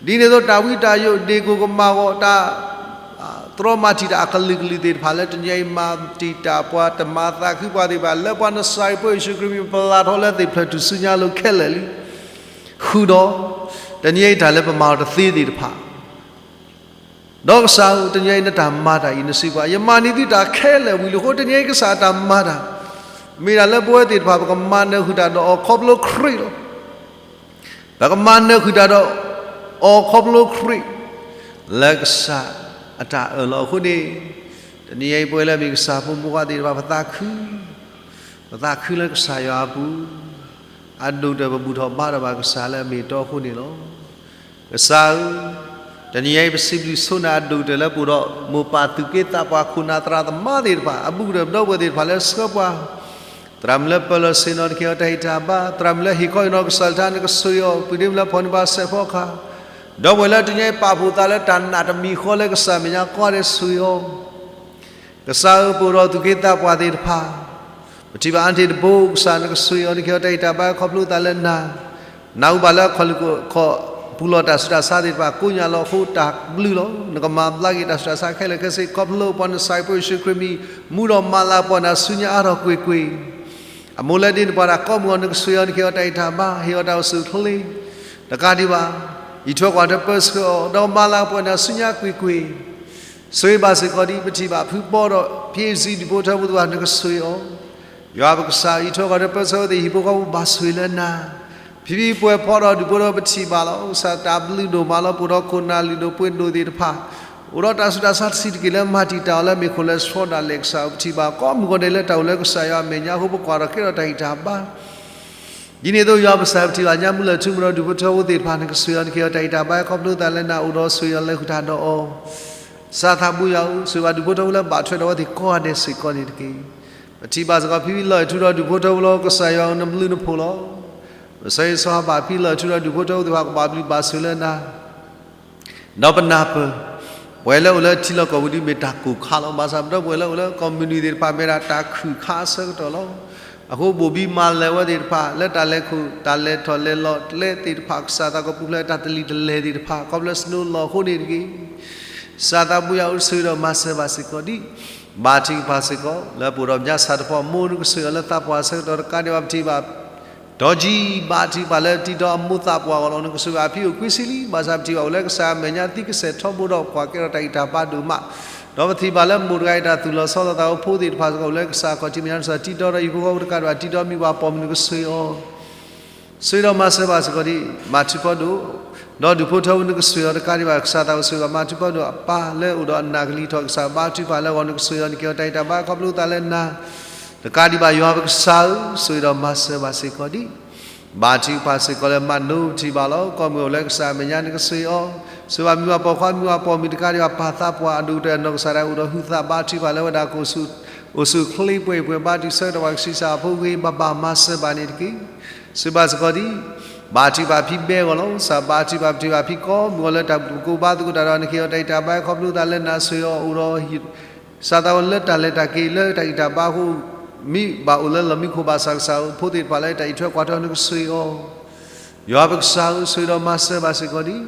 ဒ်န့ၣ်အသိးတၢ်ဝံတၢ်ယိး ဒ့ၣ်ကိၢ်ကမၢ်ဂီၤ တၢ် တြီမၤတံာ်တာ်အကလုာ်ကလုာ်သ့ၣ်တဖၣ်လၢတနံၤအံၤ မၤတံာ်တာ်ပှၤ တမၤသးခုပှၤသ့ၣ်တဖၣ် လၢပှၤနစၤရ့းဖိယ့ၣ်ၡူးခရံာ်မံၤ ပလၢ်ထီၣ်လၢသ့ၣ်ဖျၢၣ်ထူၣ်စုညါလိၤခဲလၢာ်လံ. ဃုာ်ဒီး တနံၤအံၤတၢ်လၢပမၤအီၤတသ့သ့ၣ်တဖၣ် ဒီးကစၢ်ဧၢ, တနံၤအံၤနတၢ်မၤတၢ်အံၤ နစံးပှၤ ယမၤန့ၢ်သုတၢ်ခဲလၢာ်ဝံၤလံအဃိ တနံၤအံၤကစၢ်အတၢ်မၤတၢ် မ့ၢ်ဒၣ်လၢပဝဲသ့ၣ်တဖၣ် ပကမၤနၢၤဃုာ်တၢ်ဒီးအီၤခီဖျိခရံာ်လီၤ. ပကမၤနၢၤဃုာ်တၢ်ဒီးအီၤခီဖျိခရံာ် လၢကစၢ် အတၢ်အၢၣ်လီၤအဃိန့ၣ်, တနံၤအံၤပဝဲလၢအမ့ၢ်ကစၢ်ဖိမုၣ်ဖိခွါသ့ၣ်တဖၣ် ပသးခု, ပသးခုလၢကစၢ်ယွၤအပူၤ, အဒိၣ်ကတၢၢ် ပဘူၣ်ထီၣ်ဘါထီၣ်ဘၣ်ကစၢ်လၢအမ့ၢ်အတီအဃိန့ၣ်လီၤ. ကစၢ်ဧၢ, တနံၤအံၤပစံးဘျုးဆိနၤအဒိၣ်ကတၢၢ်လၢပအိၣ်ဒီးမိၢ်ပၢ်သူၣ်က့သးပှၢ်ခိၣ်နၢ်သရၣ်သမါသ့ၣ်တဖၣ် အဘူးကတၢၢ်ပဒီပုၢ်ဝဲၢ်သ့ၣ်တဖၣ်လၢဆှၢပှၤ သရၣ်မုၣ်လၢပၢၤလီၢ်ဆ့ၣ်နီၤနကဟ့ၣ်အီၤတၢ်ဟ့ၣ်တၢ်ဘါ, သရၣ်မုၣ်လၢဟ့ၣ်ခီဟ့ၣ်နီၤကစၢ်လၢထါနကဆိၣ်ဂ့ၤအီၤ, ပုၢ်ဒ့မုၣ်လၢဖီၣ်န့ၢ်ပှၤစဲးဖီကဟၣ်, ဒီပုၢ်ဝဲၢ်လၢတညါအံၤပာ်ဖှိၣ်သးလၢတၢ်နာ်တမံၤဃီလၢကစၢ်မဲာ်ညါကိးဂၤဒဲးဆိၣ်ဂ့ၤအီၤ ကစၢ်ဧၢ, ပအိၣ်ဒီးသူၣ်က့သးပှၢ်သ့ၣ်တဖၣ်, ပထံၣ်ဘၣ်အါတ့ၢ်တဘိ ကစၢ်နကဆိၣ်ဂ့ၤအီၤ နကဟ့ၣ်အီၤတၢ်ဟ့ၣ်တၢ်ဘါခီဖျိသးလၢနၤ, နၢ်ဟူဘၣ်လၢခီၣ်လ့ၣ်ခိၣ်ခီၣ်ပူၤလီၢ်တၢ်ဆူးတၢ်ဆါသ့ၣ်တဖၣ် ကိညၢ်လီၤအဃိတၢ်ဘျုးလီၤ. နကမၤဘျါက့ၤတၢ်ဆူးတၢ်ဆါခဲလၢာ်ခဲဆ့ ခီဖျိပှၤနဆှၢပှၤယ့ၣ်ၡူးခရံာ်မံၤ မူဒီးမၤလၤပှီၢ်နၤဆူညါအါထီၣ်ကွ့ၢ်ကွ့ၢ် အမိၢ်လၢဒ့န့ၣ်ပှၤတၢ်ကိးမုၢ်အီၤ နကဆိၣ်ဂ့ၤအီၤ နကဟ့ၣ်အီၤတၢ်ဟ့ၣ်တၢ်ဘါ ဟ့ၣ်အီၤတၢ်အိၣ်ဆူၣ်အိၣ်ချ့ တကးဒံးဘၣ်, အံးထွဲကွၢ်ထွဲပၢဆှၢအီၤ ဒီးမၤလၤပှီၢ်နၤဆူညါကွ့ၢ်ကွ့ၢ် ဆိၣ်ဂ့ၤဘၣ်စ့ၢ်ကီးဒ်ပထံၣ်ဘၣ်ဖုပီဒီး ဖံအ့ၣ်စံ ဒူၣ်ဖိထၢဖိသ့ၣ်တဖၣ် နကဆိၣ်ဂ့ၤအီၤ, ယွၤပကစၢ်အံးထွဲကွၢ်ထွဲပၢဆှၢဝဲသ့ၣ် ဟံၣ်ဖိဃီဖိဘၣ်ဆိၣ်ဂ့ၤလၢနၤ, ဖံဖံပှဲၤဖီဒီးဒူၣ်ဖိထၢဖိပထံၣ်ဘၣ်လီၤ. ကစၢ်တၢ်ဘျုးဒိၣ်မးလီၤ. ပအိၣ်ဒီးခိၣ်နၢ်လုၢ်ဒိၣ်ပှ့ၤဒိၣ်သ့ၣ်တဖၣ် အိၣ်ဒီးတၢ်ဆူးတၢ်ဆါတဆံးတက့ၢ်လၢမၤတံာ်တာ်အီၤလၢမ့ၢ်ခိၣ်လၢဆှီဒၣ်လဲာ် ကစၢ်ဧၢ ပထံၣ်ဘၣ်ကိးမုၢ်ဂီၤဒဲးလၢ တၢ်အိၣ်လၢကစၢ်ယွၤအမဲာ်ညါအဃိ ပကွၢ်ထီၣ်ကဲထီၣ်တၢ်ဂံၢ်တၢ်ဘါ ဒ်န့ၣ်အသိး ယွၤပကစၢ်ပထံၣ်ဘၣ်ညါ မုၢ်လၢၢ်ထူမုၢ်ဒီးဒူၣ်ဖိထၢဖိသ့ၣ်တဖၣ် နကဆိၣ်ဂ့ၤအီၤ နကဟ့ၣ်အီၤတၢ်ဂံၢ်တၢ်ဘါခီဖျိသးလၢနၤ အိၣ်ဒီးဆိၣ်ဂ့ၤအီၤလၢဃုာ်တၢ်ဒီးအီၤ, ကစၢ်သးဘိယွၤဧၢ, ဆိၣ်ဂ့ၤဘၣ်ဒူၣ်ဖိထၢဖိလၢဘၣ်ထွဲဒီးအဝဲသ့ၣ်ကိးဂၤဒဲးစ့ၢ်ကီးန့ၣ်တက့ၢ်. ပထံၣ်ဘၣ်စ့ၢ်ကီး ဖံဖံလၢၢ်ထူဒီးဒူၣ်ဖိထၢဖိလီၤ. ကစၢ်ယွၤဧၢ နဘျုးနဖှိၣ်လီၤ. ပဆိၣ်ဂ့ၤဆိၣ်ဂ့ၤဘၣ်ဖံလၢၢ်ထူဒီးဒူၣ်ဖိထၢဖိသ့ၣ်တဖၣ် ကဘၣ်ဘျုးဘၣ်ဆိၣ်ဂ့ၤလၢနၤ ဒီးပနၢ်ပၢၢ်, ပဝဲလၢအိၣ်လၢထံလီၢ်ကီၢ်ပူၤဒ်မ့ၢ်တၢ်ကိၢ်ခါလီၤ. ဘၣ်ဆၣ်ဒီးပဝဲလၢအိၣ်လၢကီၢ်မုၢ်နုာ်သ့ၣ်တဖၣ် မ့ၢ်ဒၣ်တၢ်ခုၣ်ခါအဆၢကတီၢ်လီၤ. အဃိဘိၣ်ဘံမၤလၢာ်ဝဲသ့ၣ်တဖၣ် လၢတၢ်လဲၤခိၣ် တၢ်လဲၤထီၣ်လဲၤလီၤကျဲသ့ၣ်တဖၣ် ကစၢ်သးကပူၤဖျဲးတၢ်တလံၤတလဲၤသ့ၣ်တဖၣ် ခီဖျိ snow လီၤအဃိန့ၣ်တက့ၢ်. ကစၢ်သးဘိယွၤဧၢ ဆိၣ်ဂ့ၤဒီးမၤစၢၤဘၣ်စ့ၢ်ကီးဒံး ဘါထုကဖၣ်စ့ၢ်ကီး လၢပအိၣ်ဒီးညါဆၣ်တဖီမိၢ် နကဆိၣ်ဂ့ၤအီၤလၢသးပှၢ်အဆၢကတီၢ်တကးဒံးဘၣ် ပထံၣ်ဘၣ် ဒီးကံ ဘါထုကဖၣ်လၢတံၤဒီးအမိၢ်သးပှၢ်အဂီၢ်လီၤ. နကဆိၣ်ဂ့ၤဘၣ်ဖံအိၣ်ကွံာ်ဆံလံ. ဘၣ်ဆၣ်ပထံၣ်ဘၣ်အိၣ်လၢကစၢ်အမဲာ်ညါသံကစဲးထီဘိဒီးကွၢ်ကဲထီၣ်တၢ်ဂံၢ်တၢ်ဘါဒိၣ်မး, ဒီးပထံၣ်ဘၣ်လၢမိၢ်တဂၤအံၤတၢ်သူၣ်လီၤဆီလီၤသးအိၣ်ဖိသ့ၣ်တဖၣ်စ့ၢ်ကီး အိၣ်လၢကစၢ်အခီၣ်ထံးမဲာ်ညါ နကစၢ်တံၤဒီးဟံၣ်ဖိဃီဖိတကးဒံးဘၣ် တံၤဒီးမံၤပှၤပိာ်မုၣ် နကဆိၣ်ဂ့ၤအီၤ ဆိၣ်ဂ့ၤဒီးမၤစၢၤဘၣ်စ့ၢ်ကီးဒံး ဘါထုကဖၣ်ဒီး ဒီးဒူၣ်ဖိထၢဖိနကဆိၣ်ဂ့ၤအီၤတကးဒံးဘၣ် ကစၢ်သးအိၣ်ဆိၣ်ဂ့ၤဘၣ် မၤထုကဖၣ်ဒီးအပၢ်လၢအိၣ်ဒီးအနၢ်ကလံၤထီၣ် ကစၢ်ဘါထုကဖၣ်လၢအဂီၢ် နကဆိၣ်ဂ့ၤအီၤ နကဟ့ၣ်အီၤတၢ်ဂံၢ်တၢ်ဘါခီဖျိသးလၢနၤ တကးဒံးဘၣ် ယွၤပကစၢ်ဧၢ ဆိၣ်ဂ့ၤဒီးမၤစၢၤဘၣ်စ့ၢ်ကီးဒံး ဘါထုကဖၣ်စ့ၢ်ကီးလၢမၤနိပထံၣ်ဘၣ်လီၤ. ကီၢ်မုၢ်အိၣ်လၢကစၢ်အမဲာ်ညါ နကဆိၣ်ဂ့ၤအီၤ ဆိၣ်ဂ့ၤဘၣ်မံၤပှၤပိာ်ခွါ မံၤပှၤပိာ်မုၣ်တကးဒံးဘၣ် ပၢ်သးပှၢ်အဒိၣ်ကတၢၢ်အနီၢ်ကစၢ်ဒၣ်အိၣ်ဒီးဟုသး ဘါထုကဖၣ်လၢဝဲဒၣ်ကအိၣ်ဆူၣ်အိၣ်ဆူၣ်အိၣ်ချ့ ပှဲၤပှဲၤဘါထုကဖၣ်ဆၢကတီၢ် ပှၤကဆံးစၢ်ဖိဂ့ၤဘၣ်ဘၣ် မၤစၢၤဘၣ်န့ၣ်တက့ၢ်. ဆိၣ်ဂ့ၤဘၣ်စ့ၢ်ကီးဒံး ဘါထုကဖၣ်ဖံဘဲအဂီၢ်လီၤ. ကစၢ်ဘါထုကဖၣ်ပထံၣ်ဘၣ်ဖံကိးမုၢ်ဂီၤလၢတၢ်ဘူၣ်သကိးဘါသကိးတၢ်ဒီး နကဟ့ၣ်အီၤတၢ်ဂံၢ်တၢ်ဘါခီဖျိသးလၢနၤ ဆိၣ်ဂ့ၤအီၤအိၣ်ဒီး ကစၢ်သးဝဲလၢတၢ်လဲၤတၢ်က့ၤလၢတၢ်ဂံၢ်တၢ်ဘါအဃိ မ့ၢ်ဘၣ်အိၣ်လၢလီၢ်မံခိၣ်ဘၣ်ဆၣ် ကစၢ်ဖိသ့ၣ်တဖၣ်လၢတၢ်အံးထွဲကွၢ်ထွဲ နကဆိၣ်ဂ့ၤအီၤ ယွၤပကစၢ်ဧၢ ဆိၣ်ဂ့ၤဒီးမၤစၢၤဘၣ်စ့ၢ်ကီးဒံး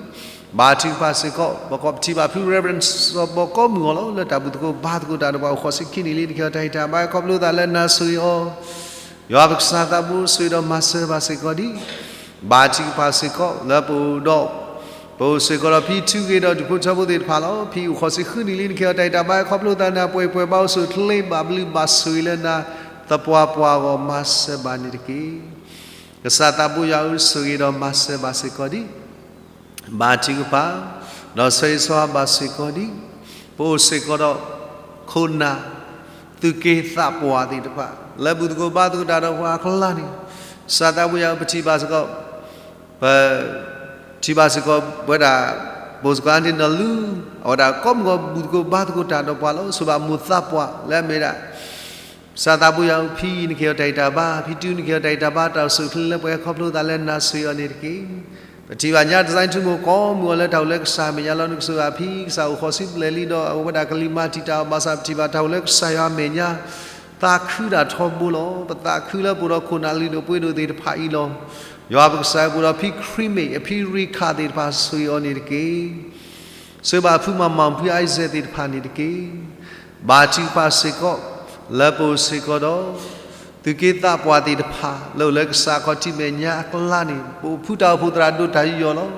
ဘါထုကဖၣ်စ့ၢ်ကီး ပကီၢ်ပထံၣ်ဘၣ်ဖု Reverend စီၤဘီကီးမုၢ်ဂီၤလီၤ လၢတၢ်ဘူၣ်သကိးဘါသကိးတၢ်ဒီးပှၤအိၣ်ဃိးဆံခံနံၣ်လံ နကဟ့ၣ်အီၤတၢ်ဂံၢ်တၢ်ဘါခီဖျိသးလၢနၤ ဆိၣ်ဂ့ၤအီၤ ယွၤပကစၢ်သးဘိ ဆိၣ်ဂ့ၤဒီးမၤစၢၤဘၣ်စ့ၢ်ကီးဒံး ဘါထုကဖၣ်စ့ၢ်ကီး လၢပအိၣ်ဒီး ပအိၣ်စ့ၢ်ကီးဒီးဖံထုဂ့ၤဒီးဒူၣ်ဖိထၢဖိသ့ၣ်တဖၣ်လီၤ. ဖံအိၣ်ဃိးဆံဃုနံၣ်လံ နကဟ့ၣ်အီၤတၢ်ဂံၢ်တၢ်ဘါခီဖျိသးလၢနၤ ပှဲၤပှဲၤဘါအိၣ်ဆူၣ်အိၣ်ချ့ဘၣ်ဘျုးဘၣ်ဆိၣ်ဂ့ၤလၢနၤ သပှၢ်ပှၢ်အဂီၢ် မၤစၢၤဘၣ်န့ၣ်တက့ၢ်. ကစၢ်သးဘိယွၤဧၢ ဆိၣ်ဂ့ၤဒီးမၤစၢၤဘၣ်စ့ၢ်ကီးဒံး ဘါထုကဖၣ် ဒီးဆိၣ်ဂ့ၤဆိၣ်ဂ့ၤဘၣ်စ့ၢ်ကီးဒံး ပအိၣ်စ့ၢ်ကီးဒီး ခိၣ်နၢ် သူၣ်က့သးပှၢ်သ့ၣ်တဖၣ် လၢဘူၣ်သကိးဘါသကိးတၢ်ဒီးပှၤအကျါန့ၣ် ကစၢ်သးဘိယွၤဧၢ ပထံၣ်ဘၣ်စ့ၢ်ကီး ပ ထံၣ်ဘၣ်စ့ၢ်ကီး ပဝဲဒၣ် ပိာ်စ့ၢ်ကီးအါန့ၢ်နီၢ်လူ အဝဲဒၣ်ကိးမုၢ်ဂီၤဘူၣ်သကိးဘါသကိးတၢ်ဒီးပှၤလီၤ. ဆိၣ်ဂ့ၤဘၣ်မိၢ်သးပှၢ်လၢအမ့ၢ်ဒၣ် ကစၢ်သးဘိယွၤဧၢ ဖံအံၤ နကဟ့ၣ်အီၤတၢ်ဂံၢ်တၢ်ဘါ ဖံတုၤ နကဟ့ၣ်အီၤတၢ်ဂံၢ်တၢ်ဘါ တၢ်အိၣ်ဆူၣ်အိၣ်ချ့လၢပှဲၤခီဖျိသးလၢနၤ ဆိၣ်ဂ့ၤအီၤန့ၣ်တက့ၢ်. ပထံၣ်ဘၣ်ညါ ဒီးစဲထူမိၢ်ကိးမုၢ်ဂီၤလၢတၢ်အိၣ်လၢကစၢ်အမဲာ်ညါလီၤ. နကဆိၣ်ဂ့ၤဘၣ်ဖံ ကစၢ်အိၣ်ဃိးဆံဘျဲၣ်လံဒီး အဝဲဒၣ်ကလံၤမၤတံာ်တာ်အီၤ ဘၣ်ဆၣ်ပထံၣ်ဘၣ်တၢ်အိၣ်လၢကစၢ်ယွၤအမဲာ်ညါ သးခုဒၣ်ထီဘိလီၤ. ပသးခုလၢပအိၣ်ဒီးခိၣ်နၢ်လုၢ်ဒိၣ်ပှ့ၤဒိၣ်သ့ၣ်တဖၣ်အံၤလီၤ. ယွၤပကစၢ်ပအိၣ်ဒီးဖံခရံာ်မ့ၢ် အဖံရံခၣ်သ့ၣ်တဖၣ် ဆိၣ်ဂ့ၤအီၤန့ၣ်တက့ၢ်. ဆိၣ်ဂ့ၤဘၣ်ဖုမၤမၤ ဖံအံစဲးသ့ၣ်တဖၣ်န့ၣ်တက့ၢ်. ဘါထုကဖၣ်စ့ၢ်ကီး လၢပအိၣ်စ့ၢ်ကီးဒီး သူၣ်က့သးပှၢ်သ့ၣ်တဖၣ် လၢအိၣ်လၢကစၢ်အခီၣ်ထံးမဲာ်ညါအကျါန့ၣ် ပအိၣ်ဖုတၢ်အိၣ်ဖှိၣ်သရၣ်ဒိၣ်တၢ်ယူးယီၣ်လီၤ.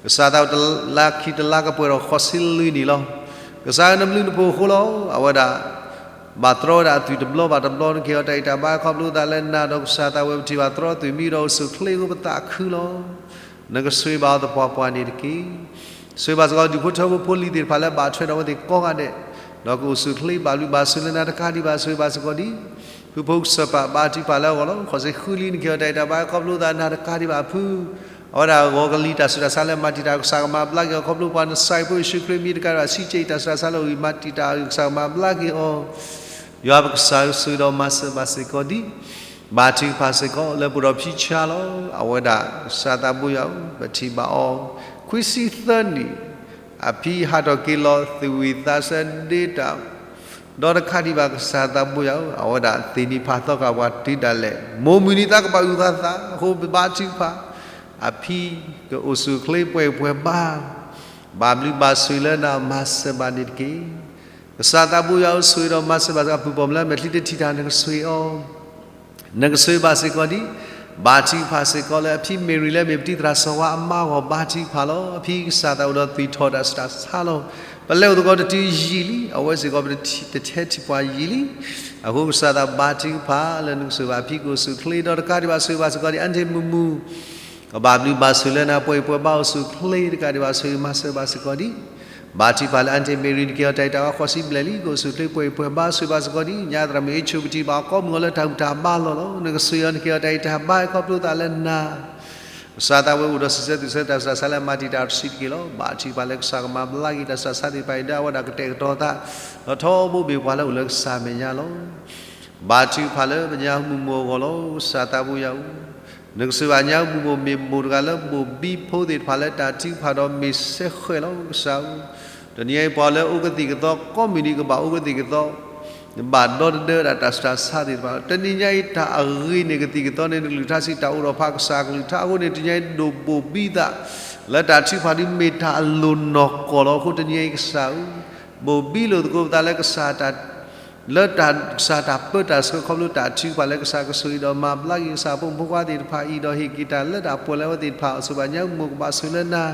ကစၢ်သးအိၣ်တလါခံတလါကပှဲၤဒီးဃိးဆံလွံၢ်နံၣ်လီၤ. ကစၢ်ဧၢ နဘျုးနဖှိၣ်အဃိလီၤ. အဝဲဒၣ် ဘၣ်တြီဝဲဒၣ်အသွံၣ်တဘျီဘၣ်တဘျီ နကဟ့ၣ်အီၤတၢ်ဂံၢ်တၢ်ဘါခီဖျိသးလၢနၤဒီး ကစၢ်သးဝဲပထံၣ်ဘၣ်တြီသွံၣ်မံဒီးအိၣ်ဆူၣ်အိၣ်ချ့အဃိ ပသးခုလီၤ. နကဆိၣ်ဂ့ၤဘၣ်အီၤသပှၢ်ပှၢ်န့ၣ်တက့ၢ်. ဆိၣ်ဂ့ၤဘၣ်စ့ၢ်ကီး ဒူၣ်ဖိထၢဖိဖိလံၤသ့ၣ်တဖၣ်လၢဘၣ်ထွဲဒီးအဝဲသ့ၣ်ကိးဂၤဒဲး, ဒီးကအိၣ်ဆူၣ်အိၣ်ချ့ဘၣ်ဘျုးဘၣ်ဆိၣ်လၢနၤတကးဒံးဘၣ် ဆိၣ်ဂ့ၤဘၣ်စ့ၢ်ကီးဒံး, ဖုဖိကစၢ်ပၢ်ဘါထုကဖၣ်လၢအဂီၢ်လီၤ. ဃိးဆံဃုလံၤနကဟ့ၣ်အီၤတၢ်အဲၣ်တၢ်ဘါခီဖျိသးနၤတကးဒံးဘၣ်ဖု အဝဲဒၣ်အဂီၢ်ကလံၤတၢ်ဆူးတၢ်ဆါလၢမၤတံာ်တာ်ကစၢ်ကမၤဘျါက့ၤအီၤ ခီဖျိပှၤနစၢ်ဖိယ့ၣ်ၡူးခရံာ်မံၤတကးဒံးဘၣ် ဆံးကဲအံၤတၢ်ဆူးတၢ်ဆါလၢအဂံၢ်မၤတံာ်တာ်အဂ့ၢ် ကစၢ်ကမၤဘျါက့ၤအီၤ ယွၤပကစၢ်ဧၢ ဆိၣ်ဂ့ၤဒီးမၤစၢၤဘၣ်စ့ၢ်ကီးဒံး, ဘါထုကဖၣ်စ့ၢ်ကီးလၢပအိၣ်ဒီးဖံဆါလီၤ. အဝဲဒၣ်ကစၢ်သးဘိယွၤဧၢ ပထံၣ်ဘၣ်အီၤ ခွံဆံသၢနံၣ်, အဖံဟးထီၣ်က့ၤလီၤ သူၣ်ဝံၣ်သးဆၢဒ့တၢ် ဒီးတကးဒံးဘၣ်ကစၢ်သးဘိယွၤဧၢ အဝဲဒၣ်သ့ၣ်နံၣ်ဖးသီကပှၤတုၤဒၣ်လဲာ် မိၢ်မုၢ်နံၤသးကဘၣ်အုၣ်သးသး အဃိပဘါထုကဖၣ် အဖံကအိၣ်ဆူၣ်အိၣ်ချ့ပှဲၤပှဲၤဘါ ဘၣ်ဘျုးဘၣ်ဆိၣ်လၢနၤမၤစၢၤဘၣ်န့ၣ်တက့ၢ်. ကစၢ်သးဘိယွၤဧၢ ဆိၣ်ဂ့ၤဒီးမၤစၢၤဘၣ်စ့ၢ်ကီး အပုၢ်ပိာ်မုၣ်လၢအမဲာ်ချံတထံၣ်တၢ် နကဆိၣ်ဂ့ၤအီၤ နကဆိၣ်ဂ့ၤဘၣ်စ့ၢ်ကီးဒံး, ဘါထုကဖၣ်စ့ၢ်ကီးလၢအဖံမ့ၤရံလၢအမ့ၢ်ပတံၤသရၣ်စီၤဝါအမါအဂီၢ် ဘါထုကဖၣ်လီၤ. အဖံကစၢ်သးအိၣ်ဒီးသွံၣ်ထီၣ်တၢ်ဆူးတၢ်ဆါလီၤ. ပလဲၤအိၣ်သကိးတတုၤယံာ်လံ, အဝဲစ့ၢ်ကီးပတထဲထံၣ်ပှၤယံာ်လံ. အဃိကစၢ်သးဘါထုကဖၣ်လၢနကဆိၣ်ဂ့ၤဘၣ်အဖံကအိၣ်ဆူၣ်အိၣ်ချ့ ဒီးတကးဒံးဘၣ် ဆိၣ်ဂ့ၤဘၣ်စ့ၢ်ကီးဒံး အၢၣ်တ့ၢ်မုၢ်မုၢ် ကဘၣ်ဘျုးဘၣ်ဆိၣ်လၢနၤ ပှဲၤပှဲၤဘါအိၣ်ဆူၣ်အိၣ်ချ့တကးဒံးဘၣ် ဆိၣ်ဂ့ၤမၤစၢၤဘၣ်စ့ၢ်ကီးဒံး, ဘါထုကဖၣ်လၢအၢ်တ့ၢ်မ့ၤရံနကဟ့ၣ်အီၤတၢ်အဲၣ်တၢ်ဘါဃိးဆံဘျဲၣ်လံ ကအိၣ်ဆူၣ်အိၣ်ချ့ပှဲၤပှဲၤဘါ ဆိၣ်ဂ့ၤဘၣ်စ့ၢ်ကီးဒံး, ညါသရၣ်မုၣ်အ့ၣ်ဆိၣ် ပထံၣ်ဘၣ်အီၤကိးမုၢ်ဂီၤလၢတၢ်ဘူၣ်တၢ်ဘါလီၢ်လီၤ. နကဆိၣ်ဂ့ၤအီၤ နကဟ့ၣ်အီၤတၢ်အဲၣ်တၢ်ဘါ ခီဖျိသးလၢနၤ ကစၢ်သးဝဲအိၣ်ဒီးစံးဆၢသူၣ်ဆၢတၢ်ဆူးတၢ်ဆါလၢအမၤတံာ်တာ်တဆံးတက့ၢ်လီၤ. ဘါထုကဖၣ်လၢကစၢ်ကမၤဘျါက့ၤတၢ်ဆူးတၢ်ဆါသ့ၣ်တဖၣ်အံၤ ဒီးအဝဲဒၣ်ကတဲာ်ကတီၤသး ဒီးထီဘိဘ့ၣ်ပှၤလၢအိၣ်လၢကစၢ်မဲာ်ညါလီၤ. ဘါထုကဖၣ်လၢပညါမုၢ်မိၢ်အဂီၢ်လီၤ. ကစၢ်သးဘိယွၤဧၢ, နကဆိၣ်ဂ့ၤဘၣ်ညါမုၢ်မိၢ်မ့ၢ်မိၢ်တဂၤလၢဘိၣ်ဘံဖိသ့ၣ်တဖၣ်လၢတၢ်ထုကဖၣ်ဒီးမ့ၢ်စဲဃဲးလီၤ. ကစၢ်ဧၢ, တနံၤအံၤပှၤလၢအိၣ်ကသံၣ်ကသီကိးမုၢ်နံၤကဘၣ်အိၣ်ကသံၣ်ကသီ ဘၣ်ဒီတဒၢဒၣ်တၢ်ဆူးတၢ်ဆါသ့ၣ်တဖၣ်လီၤ. တနံၤညါအံၤတၢ်အဂ့ၤန့ၣ် ကသံၣ်ကသီန့ၣ် နကလုၢ်ကထါစံး တၢ်အိၣ်ဒီးဖးကစၢ်အကလုၢ်ကထါအဃိန့ၣ် တနံၤညါအံၤဒိၣ်ဘိၣ်ဘံသး လၢတၢ်ထုကဖၣ်ဒုးမ့ၢ်တၢ်အလိၤနီၢ်ကီၢ်လီၤ. အဃိတနံၤညါအံၤကစၢ်ဧၢ, ဘိၣ်ဘံလိာ်သကိးပသးလၢကစၢ်တၢ် လၢတၢ်ကစၢ်တၢ်ပၢတၢ်ဆှၢခီဖျိတၢ်ထုကဖၣ်လၢကစၢ်ကဆိၣ်ဂ့ၤဒီးမၤဘျါက့ၤ ကစၢ်ဖိမုၣ်ဖိခွါသ့ၣ်တဖၣ်အံၤ ဒီးဟ့ၣ်က့ၤတၢ်လၢတၢ်ပှဲၤလၢအဝဲသ့ၣ်တဖၣ် ဆိၣ်ဂ့ၤဘၣ်ညါမိၢ်ကဘၣ်ဆိၣ်လၢနၤ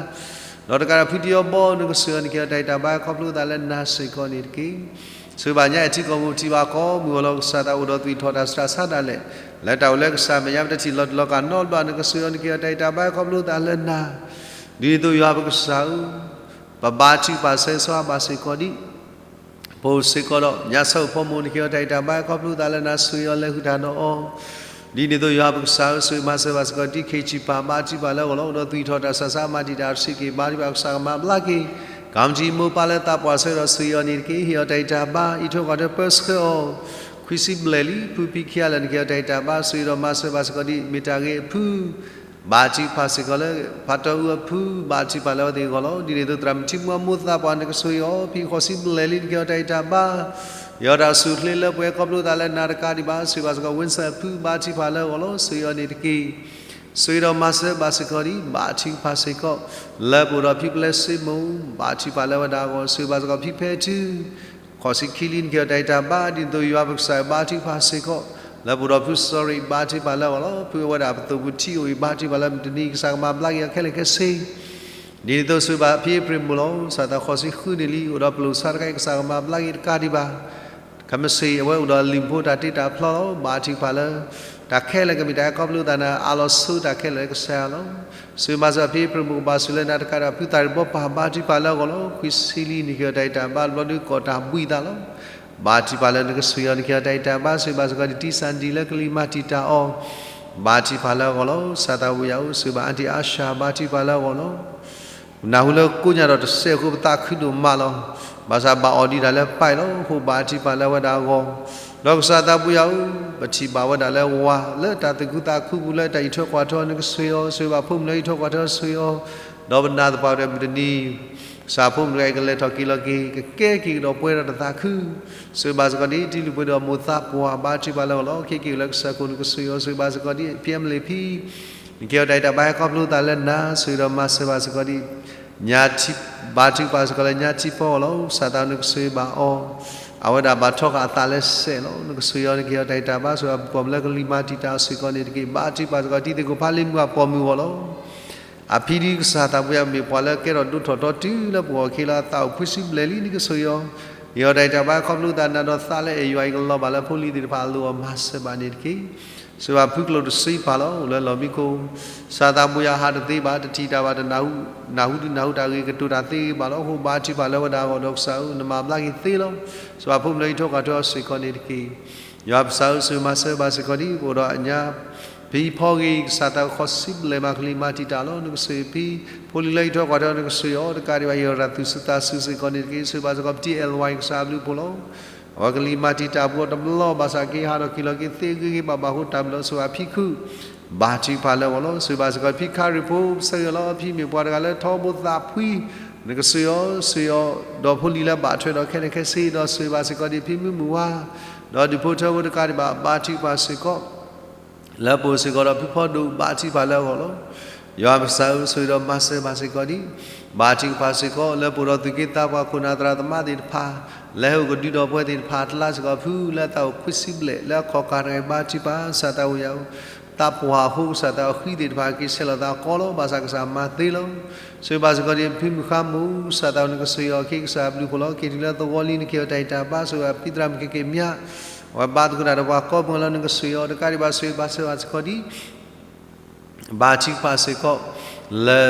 ဒီးတကးဒီးဖုတံၤအဘီ နကဆိၣ်ဂ့ၤအီၤ နကဟ့ၣ်အီၤတၢ်အဲၣ်တၢ်ဘါခီဖျိသးလၢနၤစ့ၢ်ကီးန့ၣ်တက့ၢ်. ဆိၣ်ဂ့ၤဘၣ်ညါအဲၣ်ထံကီၢ်မုၢ်ထံၣ်ဘၣ်ကိးမုၢ်ဂီၤလီၤ. ကစၢ်သးအိၣ်ဒီးသွံၣ်ထီၣ်တၢ်ဆူးတၢ်ဆါဒၣ်လဲာ် လၢတၢ်အိၣ်လၢကစၢ်မဲာ်ညါ ပတထံၣ်လီၤတံၢ်လီၤကၢ်နီတဘျီ နကဆိၣ်ဂ့ၤအီၤ နကဟ့ၣ်အီၤတၢ်အဲၣ်တၢ်ဘါခီဖျိသးလၢနၤ ဒ်သိးယွၤပကစၢ်ဧၢ, ပဘါထုကဖၣ်ဆိၣ်ဂ့ၤဘၣ်စ့ၢ်ကီးဒံး ပအိၣ်စ့ၢ်ကီးဒီး ညါဆၢဖိမိၢ် နကဟ့ၣ်အီၤတၢ်အဲၣ်တၢ်ဘါခီဖျိသးလၢနၤ ဆိၣ်ဂ့ၤအီၤလဲၤဃုာ်တၢ်ဒီးအီၤ, ဒ်န့ၣ်အသိးယွၤပကစၢ်ဧၢ ဆိၣ်ဂ့ၤမၤစၢၤဘၣ်စ့ၢ်ကီး ဒ်ခ့ၣ်ဆံၣ်ပၢ်ဘါထုကဖၣ်လၢအဂီၢ်လီၤ. အိၣ်ဒီးသွံၣ်ထီၣ်တၢ်ဆူးတၢ်ဆါ မၤတံာ်တာ်တဆံးက့ၤ ဘါထုကဖၣ်ကစၢ်ကမၤဘျါက့ၤ ကမၤထံမိၢ်ပၢ်လၢသးပှၢ်ဆၢကတီၢ် ဆိၣ်ဂ့ၤအီၤန့ၣ်တက့ၢ်. ဟ့ၣ်အီၤတၢ်အဲၣ်တၢ်ဘါ အံးထွဲကွၢ်ထွဲပၢဆှၢအီၤ ခွံဆံဘျဲၣ်လံ ဖုဖံခံဂၤလၢာ် နကဟ့ၣ်အီၤတၢ်အဲၣ်တၢ်ဘါ ဆိၣ်ဂ့ၤဒီးမၤစၢၤဘၣ်စ့ၢ်ကီး ဒ်မ့ၢ်တၢ်ဂ့ၤအဖု ဘါထုကဖၣ်စ့ၢ်ကီးလၢ ဖးတီအူအဖု ဘါထုကဖၣ်လၢအဝဲသ့ၣ်အဂီၢ်လီၤ. ဒ်န့ၣ်အသိးသရၣ်မုၣ်ထံမူအမိၢ်သးပှၢ် နကဆိၣ်ဂ့ၤအီၤ ဖံဃိးဆံဘျဲၣ်လံ နကဟ့ၣ်အီၤတၢ်အဲၣ်တၢ်ဘါ ဟ့ၣ်အီၤတၢ်ဆူၣ်ချ့လၢပှဲၤခီဖျိသးလၢနၤတကးဒံးဘၣ် ဆိၣ်ဂ့ၤဘၣ်စ့ၢ်ကီး ဝ့ၣ်စၢၣ်အဖု ဘါထုကဖၣ်လၢအဂီၢ်လီၤ. ဆိၣ်ဂ့ၤအီၤန့ၣ်တက့ၢ်. ဆိၣ်ဂ့ၤဒီးမၤစၢၤဘၣ်စ့ၢ်ကီးဒံး ဘါထုကဖၣ်စ့ၢ်ကီး လၢပအိၣ်ဒီးဖံပလဲစ့မိၢ် ဘါထုကဖၣ်လၢအဝဲဒၣ်အဂီၢ် ဆိၣ်ဂ့ၤဘၣ်စ့ၢ်ကီးဖံဖဲထု ဃိးဆံခံလံ နကဟ့ၣ်အီၤတၢ်အဲၣ်တၢ်ဘါ ဒ်သိးယွၤပကစၢ်ဘါထုကဖၣ်စ့ၢ်ကီး လၢပအိၣ်ဒီးဖုစီၤရံး ဘါထုကဖၣ်လၢအဂီၢ်လီၤ. ဖုအဝဲဒၣ်ပသိၣ်ပူၤထံအိၣ်အံၤ ဘါထုကဖၣ်လၢမုၢ်တနံၤ ကစၢ်ကမၤဘျါက့ၤအီၤခဲလၢာ်ခဲဆ့ ဒ်န့ၣ်အသိးဆိၣ်ဂ့ၤဘၣ်ဖံအ့ဖြ့ၣ်မိၢ်လီၤ. စးထီၣ်ဃိးဆံဃုနံၣ်လံ အိၣ်ဒီးပလိာ်ဆါတခါအံၤ ကစၢ်ကမၤဘျါက့ၤတကးဒံးဘၣ် ခဲမုၢ်ဆ့ၣ်အံၤ အဝဲအိၣ်ဒီးအလံာ်ဖိတၢ်တ့တၢ်ဖျီလီၤ. ဘါထုကဖၣ်လၢ တၢ်ခဲလၢာ်ကမ့ၢ်တၢ်အဲၣ်ခီဖျိသးနၤ အးလီၤဆိတၢ်ခဲလၢာ်လၢကစၢ်ယွၤလီၤ. ဆိၣ်ဂ့ၤမၤစၢၤဖံအ့ဖြ့ၣ်မိၢ်ကဘၣ်ဆိၣ်လၢနၤတကးဒံးဘၣ် ဖုသးရ့ၣ်ဘီပၢ် ဘါထုကဖၣ်လၢအဂီၢ်လီၤ. ခွံဆံလံ နကဟ့ၣ်အီၤတၢ်အဲၣ်တၢ်ဘါ တဘျီဒုးကီၢ်တၢ်ဘှံးသးလီၤ. ဘါထုကဖၣ်လၢနကဆိၣ်ဂ့ၤအီၤ နကဟ့ၣ်အီၤတၢ်အဲၣ်တၢ်ဘါ ဆိၣ်ဂ့ၤဘၣ်စ့ၢ်ကီး ဒ်တံစၢ်ဒံးလၢကလံၤမၤတံာ်တာ်အီၤ ဘါထုကဖၣ်လၢအဂီၢ်လီၤ. ကစၢ်သးဝံၣ်ယၤဧၢ ဆိၣ်ဂ့ၤဘၣ်အါတံၢ်အါဆၣ် ဘါထုကဖၣ်လၢအဂီၢ်လီၤ. နၢ်ဟူလၢကိးညါဒီးတစဲးအဃိ ပသးခုဒိၣ်မးလီၤ. ဘၣ်ဆၣ်ဘၣ်အီၣ်ဒံးတၢ်လၢပၢ်အံၤလီၤ. အဃိဘါထုကဖၣ်လၢအဝဲဒၣ်အဂီၢ်, ဒီးကစၢ်သးပူၤယၤဧၢ, ပထံၣ်ဘၣ်ဝဲဒၣ်လၢဝၤ လၢတၢ်သူၣ်ခုသးခုပူၤ လၢတၢ်အံးထွဲကွၢ်ထွဲအီၤ နကဆိၣ်ဂ့ၤအီၤ, ဆိၣ်ဂ့ၤဘၣ်ဖိမုၣ်လၢအံးထွဲကွၢ်ထွဲအီၤ ဆိၣ်ဂ့ၤအီၤ, ဒီးပနာ်သပှၢ်ကတၢၢ်မုၢ်တနံၤ ကစၢ်ဖိမုၣ်တဂၤအံၤကလဲၤထီၣ်က့ၤလီၤက့ၤ ကကဲက့ၤကဒီးပှဲၤဒီးတၢ်သးခု ဆိၣ်ဂ့ၤဘၣ်စ့ၢ်ကီးဒ် တံၤလုၢ်ပှ့ၤဒီးမိၢ်သးပှၢ် ဘါထုကဖၣ်လၢအဂီၢ်လီၤ. ခဲက့ၤလၢကစၢၢ်ခိၣ် နကဆိၣ်ဂ့ၤအီၤ ဆိၣ်ဂ့ၤဘၣ်စ့ၢ်ကီးဒ် ဖံအမလ့ၣ်ဖံ နကဟ့ၣ်အီၤတၢ်အံးတၢ်ဘါ ဟဲခီဖျိသးလၢနၤ ဆိၣ်ဂ့ၤဒီးမၤစၢၤဘၣ်စ့ၢ်ကီးဒ် ဘါထုကဖၣ်စ့ၢ်ကီးလၢညါထံဖီအဂီၢ်လီၤ. ကစၢ်သးနကဆိၣ်ဂ့ၤဘၣ်အီၤ အဝဲဒၣ်ဘၣ်ထီဃာ်အသးလၢစဲးလီၤ. နကဆိၣ်ဂ့ၤအီၤ နကဟ့ၣ်အီၤတၢ်အံးတၢ်ဘါ ဆိၣ်ဂ့ၤအီၤ ပှၤမုၣ်လၢကလံၤမၤတံာ်တာ်အီၤစ့ၢ်ကီးန့ၣ်တက့ၢ်. ဘါထုကဖၣ်စ့ၢ်ကီး တံၤသကိးဖးလံာ်မုၢ်အပိာ်မုၣ်အဂီၢ်လီၤ. အဖံဒ်ကစၢ်သးပူၤယၤ မ့ၢ်ပှၤလၢကဲထီၣ်ဒိၣ်ထီၣ်ထီတုၤလၢပဂီၢ် ခ့လၢအသးအိၣ်ခွံဆံဘျဲၣ်လံ နကဆိၣ်ဂ့ၤအီၤ, ဟ့ၣ်အီၤတၢ်အံးတၢ်ဘါ ခီဖျိသးနၤဒီးသးလၢအဲၣ်ယွၤအံၤ ကလီၤဘၣ်လၢဖိလံၤသ့ၣ်တဖၣ်အလိၤအီၤ မၤစၢၤဘၣ်န့ၣ်တက့ၢ်. စံးဘၣ်ဖုကျိာ်တစ့ပၤလီၤ အိၣ်လၢလီၢ်မံခိၣ်, ကစၢ်သးဘိယွၤဟးတသ့ဘၣ်, တထံၣ်တၢ်ဘၣ်, တနၢ်ဟူ, နၢ်ဟူတနၢ်ဟူတၢ်ဂ့ၤကတိၤတၢ်သ့ဘၣ်လီၤ. အဃိဘါထုကဖၣ်လၢဝဲဒၣ်အဂီၢ်ဒီးကစၢ်ဧၢ, နမၤဘျါက့ၤသ့လီၤ. စံးဘၣ်ဖိမုၣ်လၢယထီၣ်ကွၢ်ထွဲအီၤစ့ၢ်ကီးန့ၣ်တက့ၢ်. ယွၤပကစၢ်ဧၢ, ဆိၣ်ဂ့ၤမၤစၢၤဘၣ်စ့ၢ်ကီးဒံး ပအိၣ်ဒီးအညါ ဖံဖီဂ့ၤ ကစၢ်သးခီစံးဘျဲၣ်မၤကလံၤမၤတံာ်တာ်လီၤ. နကဆိၣ်ဂ့ၤဖံ, ဖိလံၤလၢယထီၣ်ကွၢ်ထွဲအီၤ နကဆိၣ်ဂ့ၤအီၤ, တကးဒံးဘၣ် ဟ့ၣ်အီၤတၢ်သူၣ်စူၤသးစူၤစ့ၢ်ကီးန့ၣ်တက့ၢ်. ဆိၣ်ဂ့ၤဘၣ်စ့ၢ်ကီး ပတံအဲၣ်ဝါ ကစၢ်အဘျုးအဖှိၣ်လီၤ. အဝဲကလံၤမၤတံာ်တာ်ပူၤအီၤတဘျီ ဘၣ်ဆၣ်က့ၤဟးထီၣ်က့ၤလီၤက့ၤသ့ ဂ့ၤဂ့ၤဘၣ်ဘၣ်အဃိ တၢ်ဘျုးလီၤ. ဆိၣ်ဂ့ၤဖံခူၣ်, ဘါထုကဖၣ်လၢအဂီၢ်လီၤ. ဆိၣ်ဂ့ၤဘၣ်စ့ၢ်ကီးဖံခရံာ်ဖိ, ပဆၢဂ့ၤလီၤ ဖံမ့ၢ်ပှၤတဂၤလၢထီဘိသးဖှံ, နကဆိၣ်ဂ့ၤအီၤ, ဆိၣ်ဂ့ၤအီၤ, ဒီးဖိလံၤလၢဘၣ်ထွဲဒီးခဲလၢာ်ခဲဆ့, ဒီးဆိၣ်ဂ့ၤဘၣ်စ့ၢ်ကီးဒံးဖံမုၢ်မုၢ်ဝါ, ဒီးဒူၣ်ဖိထၢဖိတကးဒံးဘၣ်, ဘါထုကဖၣ်စ့ၢ်ကီး လၢပအိၣ်စ့ၢ်ကီးဒီးဖုဖီဒိၣ် ဘါထုကဖၣ်လၢအဂီၢ်လီၤ. ယွၤပကစၢ်ဧၢ, ဆိၣ်ဂ့ၤဒီးမၤစၢၤဘၣ်စ့ၢ်ကီးဒံး, ဘါထုကဖၣ်စ့ၢ်ကီး လၢပအိၣ်ဒီးသူၣ်က့သးပှၢ်ခိၣ်နၢ်သရၣ်သမါသ့ၣ်တဖၣ်, လၢဟဲအိၣ်ကဒုဒီးပဝဲသ့ၣ်တဖၣ်အကျါစ့ၢ်ကီး, ဖုလၢအသးအိၣ်ခွံဆံဘျဲၣ် လၢအခီၣ်ကၢ်တဂၤအံၤ ဘါထုကဖၣ် ကစၢ်သးဝံၣ်ယၤဧၢ, သးပှၢ်အဃိ ကစၢ်သးအိၣ်ဃံသ့ၣ်တဖၣ် က့ၤဆဲးလီၤသးကီလီၤ, ဘၣ်ဆၣ်ကစၢ်မၤသ့လီၤ. ဆိၣ်ဂ့ၤဘၣ်စ့ၢ်ကီးဒံးဖံမုၢ်ဃါမိၢ်, ကစၢ်သးအိၣ်နကဆိၣ်ဂ့ၤအီၤ က့ၤကစၢ်အဘျုးအဖှိၣ်လီၤ. က့ၤတုၤလၢသဝီလံ နကဟ့ၣ်အီၤတၢ်ဂံၢ်တၢ်ဘါ, ဆိၣ်ဂ့ၤဖံသရၣ်မုၣ်က့ၤက့ၤမၠး, အဝဲဘါသကိးတၢ်ဒီးပှၤကိးပူၤလီၤ, နကဆိၣ်ဂ့ၤအီၤ တကးဒံးဘၣ် ဆိၣ်ဂ့ၤဘၣ်စၢၤဘၣ်စ့ၢ်ကီးဒံး ဘါထုကဖၣ်စ့ၢ်ကီး လၢ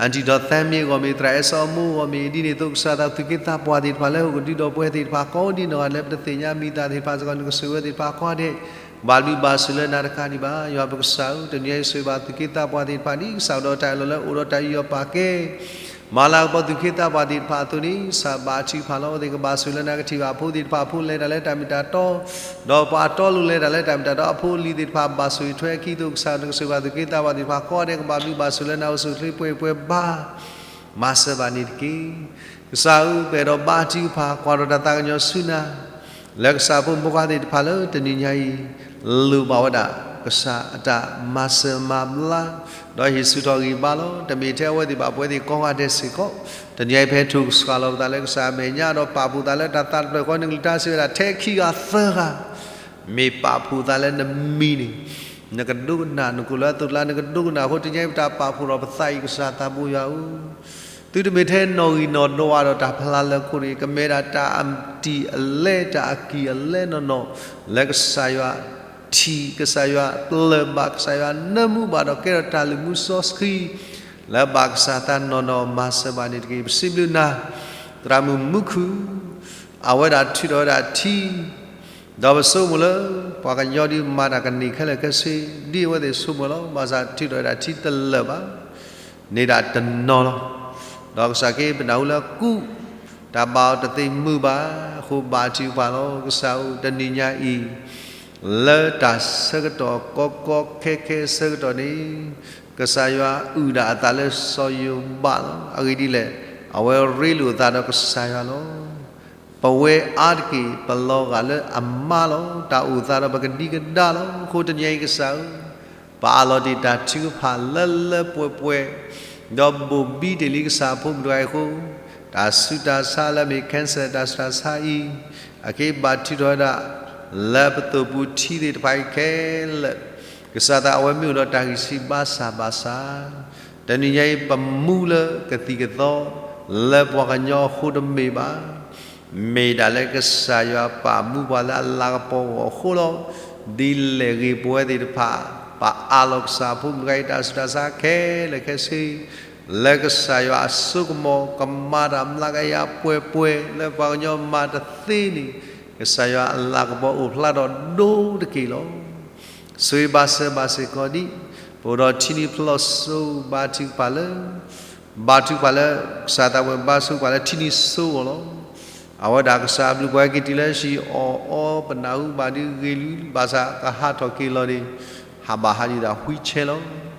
အၣ်တံၣ်ဒီးသဲမ့ၢ်အဂီၢ်မ့ၢ် သရၣ်အဲၣ်စီအမိၢ်အဂီၢ်မ့ၢ် ဒ်န့ၣ်အသိး ကစၢ်သးသူၣ်က့သးပှၢ်သ့ၣ်တဖၣ် လၢဟဲအိၣ်ကဒုဒီးပဝဲသ့ၣ်တဖၣ် ကိးဒံနီၢ်ဂၤ လၢပတသ့ၣ်ညါမံၤသးသ့ၣ်တဖၣ်စ့ၢ်ကီး နကဆိၣ်ဂ့ၤဝဲသ့ၣ်တဖၣ်ကိးဂၤဒဲး, ဘၣ်ဘျုးဘၣ်ဆိၣ်လၢနၤတကးဒံးဘၣ်. ယွၤပကစၢ်ဧၢ, တနံၤအံၤဆိၣ်ဂ့ၤဘၣ်သူၣ်က့သးပှၢ်သ့ၣ်တဖၣ် ဒ်ကစၢ်အိၣ်ဒီးတၢ်အၢၣ်လီၤလၢအိၣ်ဒီးတၢ်ယူးယီၣ်ပာ်ကဲ မၤလၤကပီၤသူၣ်က့သးပှၢ်သ့ၣ်တဖၣ်အသိးန့ၣ် ကစၢ်ဘါထုကဖၣ်လီၤ. အဝဲသ့ၣ်ကဘၣ်ဆိၣ်လၢနၤ ကထံၣ်ဘၣ်အဖိသ့ၣ်တဖၣ် အဖိလဲၤတၢ်လၢတၢ်မ့ၢ်တၢ်တီ, ဒီးပှၤအတီအလိၤလဲၤတၢ်လၢတၢ်မ့ၢ်တၢ်တီ အဖိအလံၤသ့ၣ်တဖၣ် ဘၣ်ဆိၣ်ဂ့ၤထွဲအခံအသိး ကစၢ်နကဆိၣ်ဂ့ၤဘၣ်သူၣ်က့သးပှၢ်သ့ၣ်တဖၣ်ကိးဂၤဒဲး ကဘၣ်ဘျုးဘၣ်ဆိၣ်လၢနၤအိၣ်ဆူၣ်အိၣ်ချ့ပှဲၤပှဲၤဘါ မၤစၢၤဘၣ်န့ၣ်တက့ၢ်. ကစၢ်ဧၢ, ပအဲၣ်ဒိးဘါထုကဖၣ် ကွၢ်ထီၣ်တၢ်သးကညီၤဆူနၤ လၢကစၢ်ဖိမုၣ်ဖိခွါသ့ၣ်တဖၣ်လၢတနံၤညါအံၤ လိၣ်ဘၣ်ဝဲဒၣ် ကစၢ်အတၢ်မၤစၢၤမၤဘျါ ဒီးဟ့ၣ်ဆူၣ်ထီၣ်ဂံၢ်ဘါလီၤ. တမ့ၢ်ထဲအဝဲသ့ၣ်ဘၣ် ပဝဲသ့ၣ်ကိးဂၤဒဲးစ့ၢ်ကီး တနံၤအံၤ ပဟဲထိၣ်ကစှၤလီၤပသးလၢကစၢ်အမဲာ်ညါ ဒီးပာ်ဖှိၣ်သးလၢတၢ်သးတဖျၢၣ်ဃီ နကလုၢ်တၢ်စံးဝဲဒၣ် ထဲခံဂၤသၢဂၤ မ့ၢ်ပာ်ဖှိၣ်သးလၢနမံၤန့ၣ် နကဒိကနၣ်, နကိၣ်လၢအသိးကျါ နကဒိကနၣ်အဃိ တနံၤအံၤ ပတၢ်ပာ်ဖှိၣ်ထီၣ်ပသးအံၤ ကစၢ်သးဘိယွၤဧၢ, သုတမ့ၢ်ထဲနီၣ်ဂံၢ်နီၣ်ဒွးဒီးတၢ်ဖျါလၢခိၣ်တဂ့ၤ, ကမ့ၢ်ဒၣ်တၢ်အတံၢ်အလဲ တၢ်အကံၢ်အလဲနီၢ်နီၢ် လၢကစၢ်ယွၤထံၣ်, ကစၢ်ယွၤပျၢၢ်ဘၣ်, ကစၢ်ယွၤနၢမူဘၣ်ဒီးကဲထီၣ်တၢ်လုၢ်မူစီဆှံ လၢဘၣ်ကစၢ်သးနီၢ်နီၢ်မၤစၢၤဘၣ်န့ၣ်တက့ၢ်. ပစံးဘျုးနၤ, သရၣ်မုၣ်မူခိၣ် အဝဲဒၣ်ထုးထီၣ်ဝဲဒၣ်ထံ ဒီးပဆိကမိၣ်လၢ ပှၤကညီဒ်မၤတၢ်ကန့ၢ်ခဲလၢာ်ခဲဆ့ ဒ်အဝဲသ့ၣ်ဆိကမိၣ်လီၤ. ဘၣ်ဆၣ်ထုးထီၣ်ဝဲဒၣ်ထံတလၢာ်ဘၣ်, န့ၢ်ဒၣ်တနီၤလီၤ. ဒီးကစၢ်ခ့ပနၢ်ဟူလၢကူး တၢ်ဘၣ်အီၤတသ့မုာ်ဘၣ်အဃိ ဘါထုကဖၣ်လီၤ. ကစၢ်ဧၢ, တနံၤညါအံၤ လၢတၢ်ဆၢကတီၢ်ကီကီခဲခဲအဆၢကတီၢ်န့ၣ် ကစၢ်ယွၤအုၣ်ဒၣ်အသးလၢစီၤယိၤဘးလီၤ. အဂ့ၢ်ဒ်လဲၣ်, အဝဲရ့လိာ်အသးဒီးကစၢ်ယွၤလီၤ. ပဝဲအါတက့ၢ် ပလီၤဂာ်လၢအမါလီၤ. တၢ်အိၣ်သးဒီးပကဒံကဒါလီၤ. အဃိတနံၤအံၤကစၢ်ဧၢ, ပအးလီၤတ့ၢ်တၢ်ထုကဖၣ်လၢလၢပှဲၤပှဲၤ, ဒီးဘိၣ်ဘံတ့ၢ်လံကစၢ်အဖိမုၣ်တဂၤအံၤအဃိ, တၢ်ဆူးတၢ်ဆါလၢအမ့ၢ် cancer တၢ်ဆူးတၢ်ဆါအံၤ, အက့ဘၣ်ထုးထီၣ်ဝဲဒၣ် လၢပသိၣ်ပူၤထံသ့ၣ်တဖၣ်အံၤခဲလၢာ်, ကစၢ်သးအဝဲမ့ၢ်အိၣ်ဒီးတၢ်ဂံၢ်ဆံးဘါစၢ်ဘၣ်ဆၣ်, တနံၤညါအံၤပမူလၢကသံၣ်ကသီ လၢပှၤကညီအဃိတမ့ၢ်ဘၣ်. မ့ၢ်ဒၣ်လၢကစၢ်ယွၤပာ်မူပှၤလၢအလၤကပီၤအဂီၢ်အဃိလီၤ. ဒ်လဲၣ်ဂ့ၤပဝဲသ့ၣ်တဖၣ် ပအးလီၤကစၢ်အဖိမုၣ်တဂၤအံၤ တၢ်ဆူးတၢ်ဆါခဲလၢာ်ခဲဆ့ လၢကစၢ်ယွၤအစိကမီၤ ကမၤတၢ်မျးကယၤပှဲၤပှဲၤ လၢပှၤကညီမၤတသ့န့ၣ် ကစၢ်ယွၤအလၤကပီၤအိၣ်ဖျါထီၣ်ဒိၣ်တက့ၢ်လီၤ. ဆိၣ်ဂ့ၤဘၣ်စၢၤဘၣ်စ့ၢ်ကီးဒံး ပအိၣ်ဒီးထံနံၤဖျိးစိ ဘါထုကဖၣ်လၢ ဘါထုကဖၣ်လၢ ကစၢ်သးဝဲ ဘါထုကဖၣ်လၢထံနံၤစိအဂီၢ်လီၤ. အဝဲဒၣ်ကစၢ်အဘျုးပှၤက့ၤတုၤလၢဟံၣ်အီၣ်အီ ပနၢ်ဟူဘၣ်ဒုးဂ့ၤလံ ဘၣ်ဆၣ်ကဟးထီၣ်က့ၤလီၤန့ၣ် ဟးဘၣ်ဟးဒံးဒၣ် wheelchair လီၤ.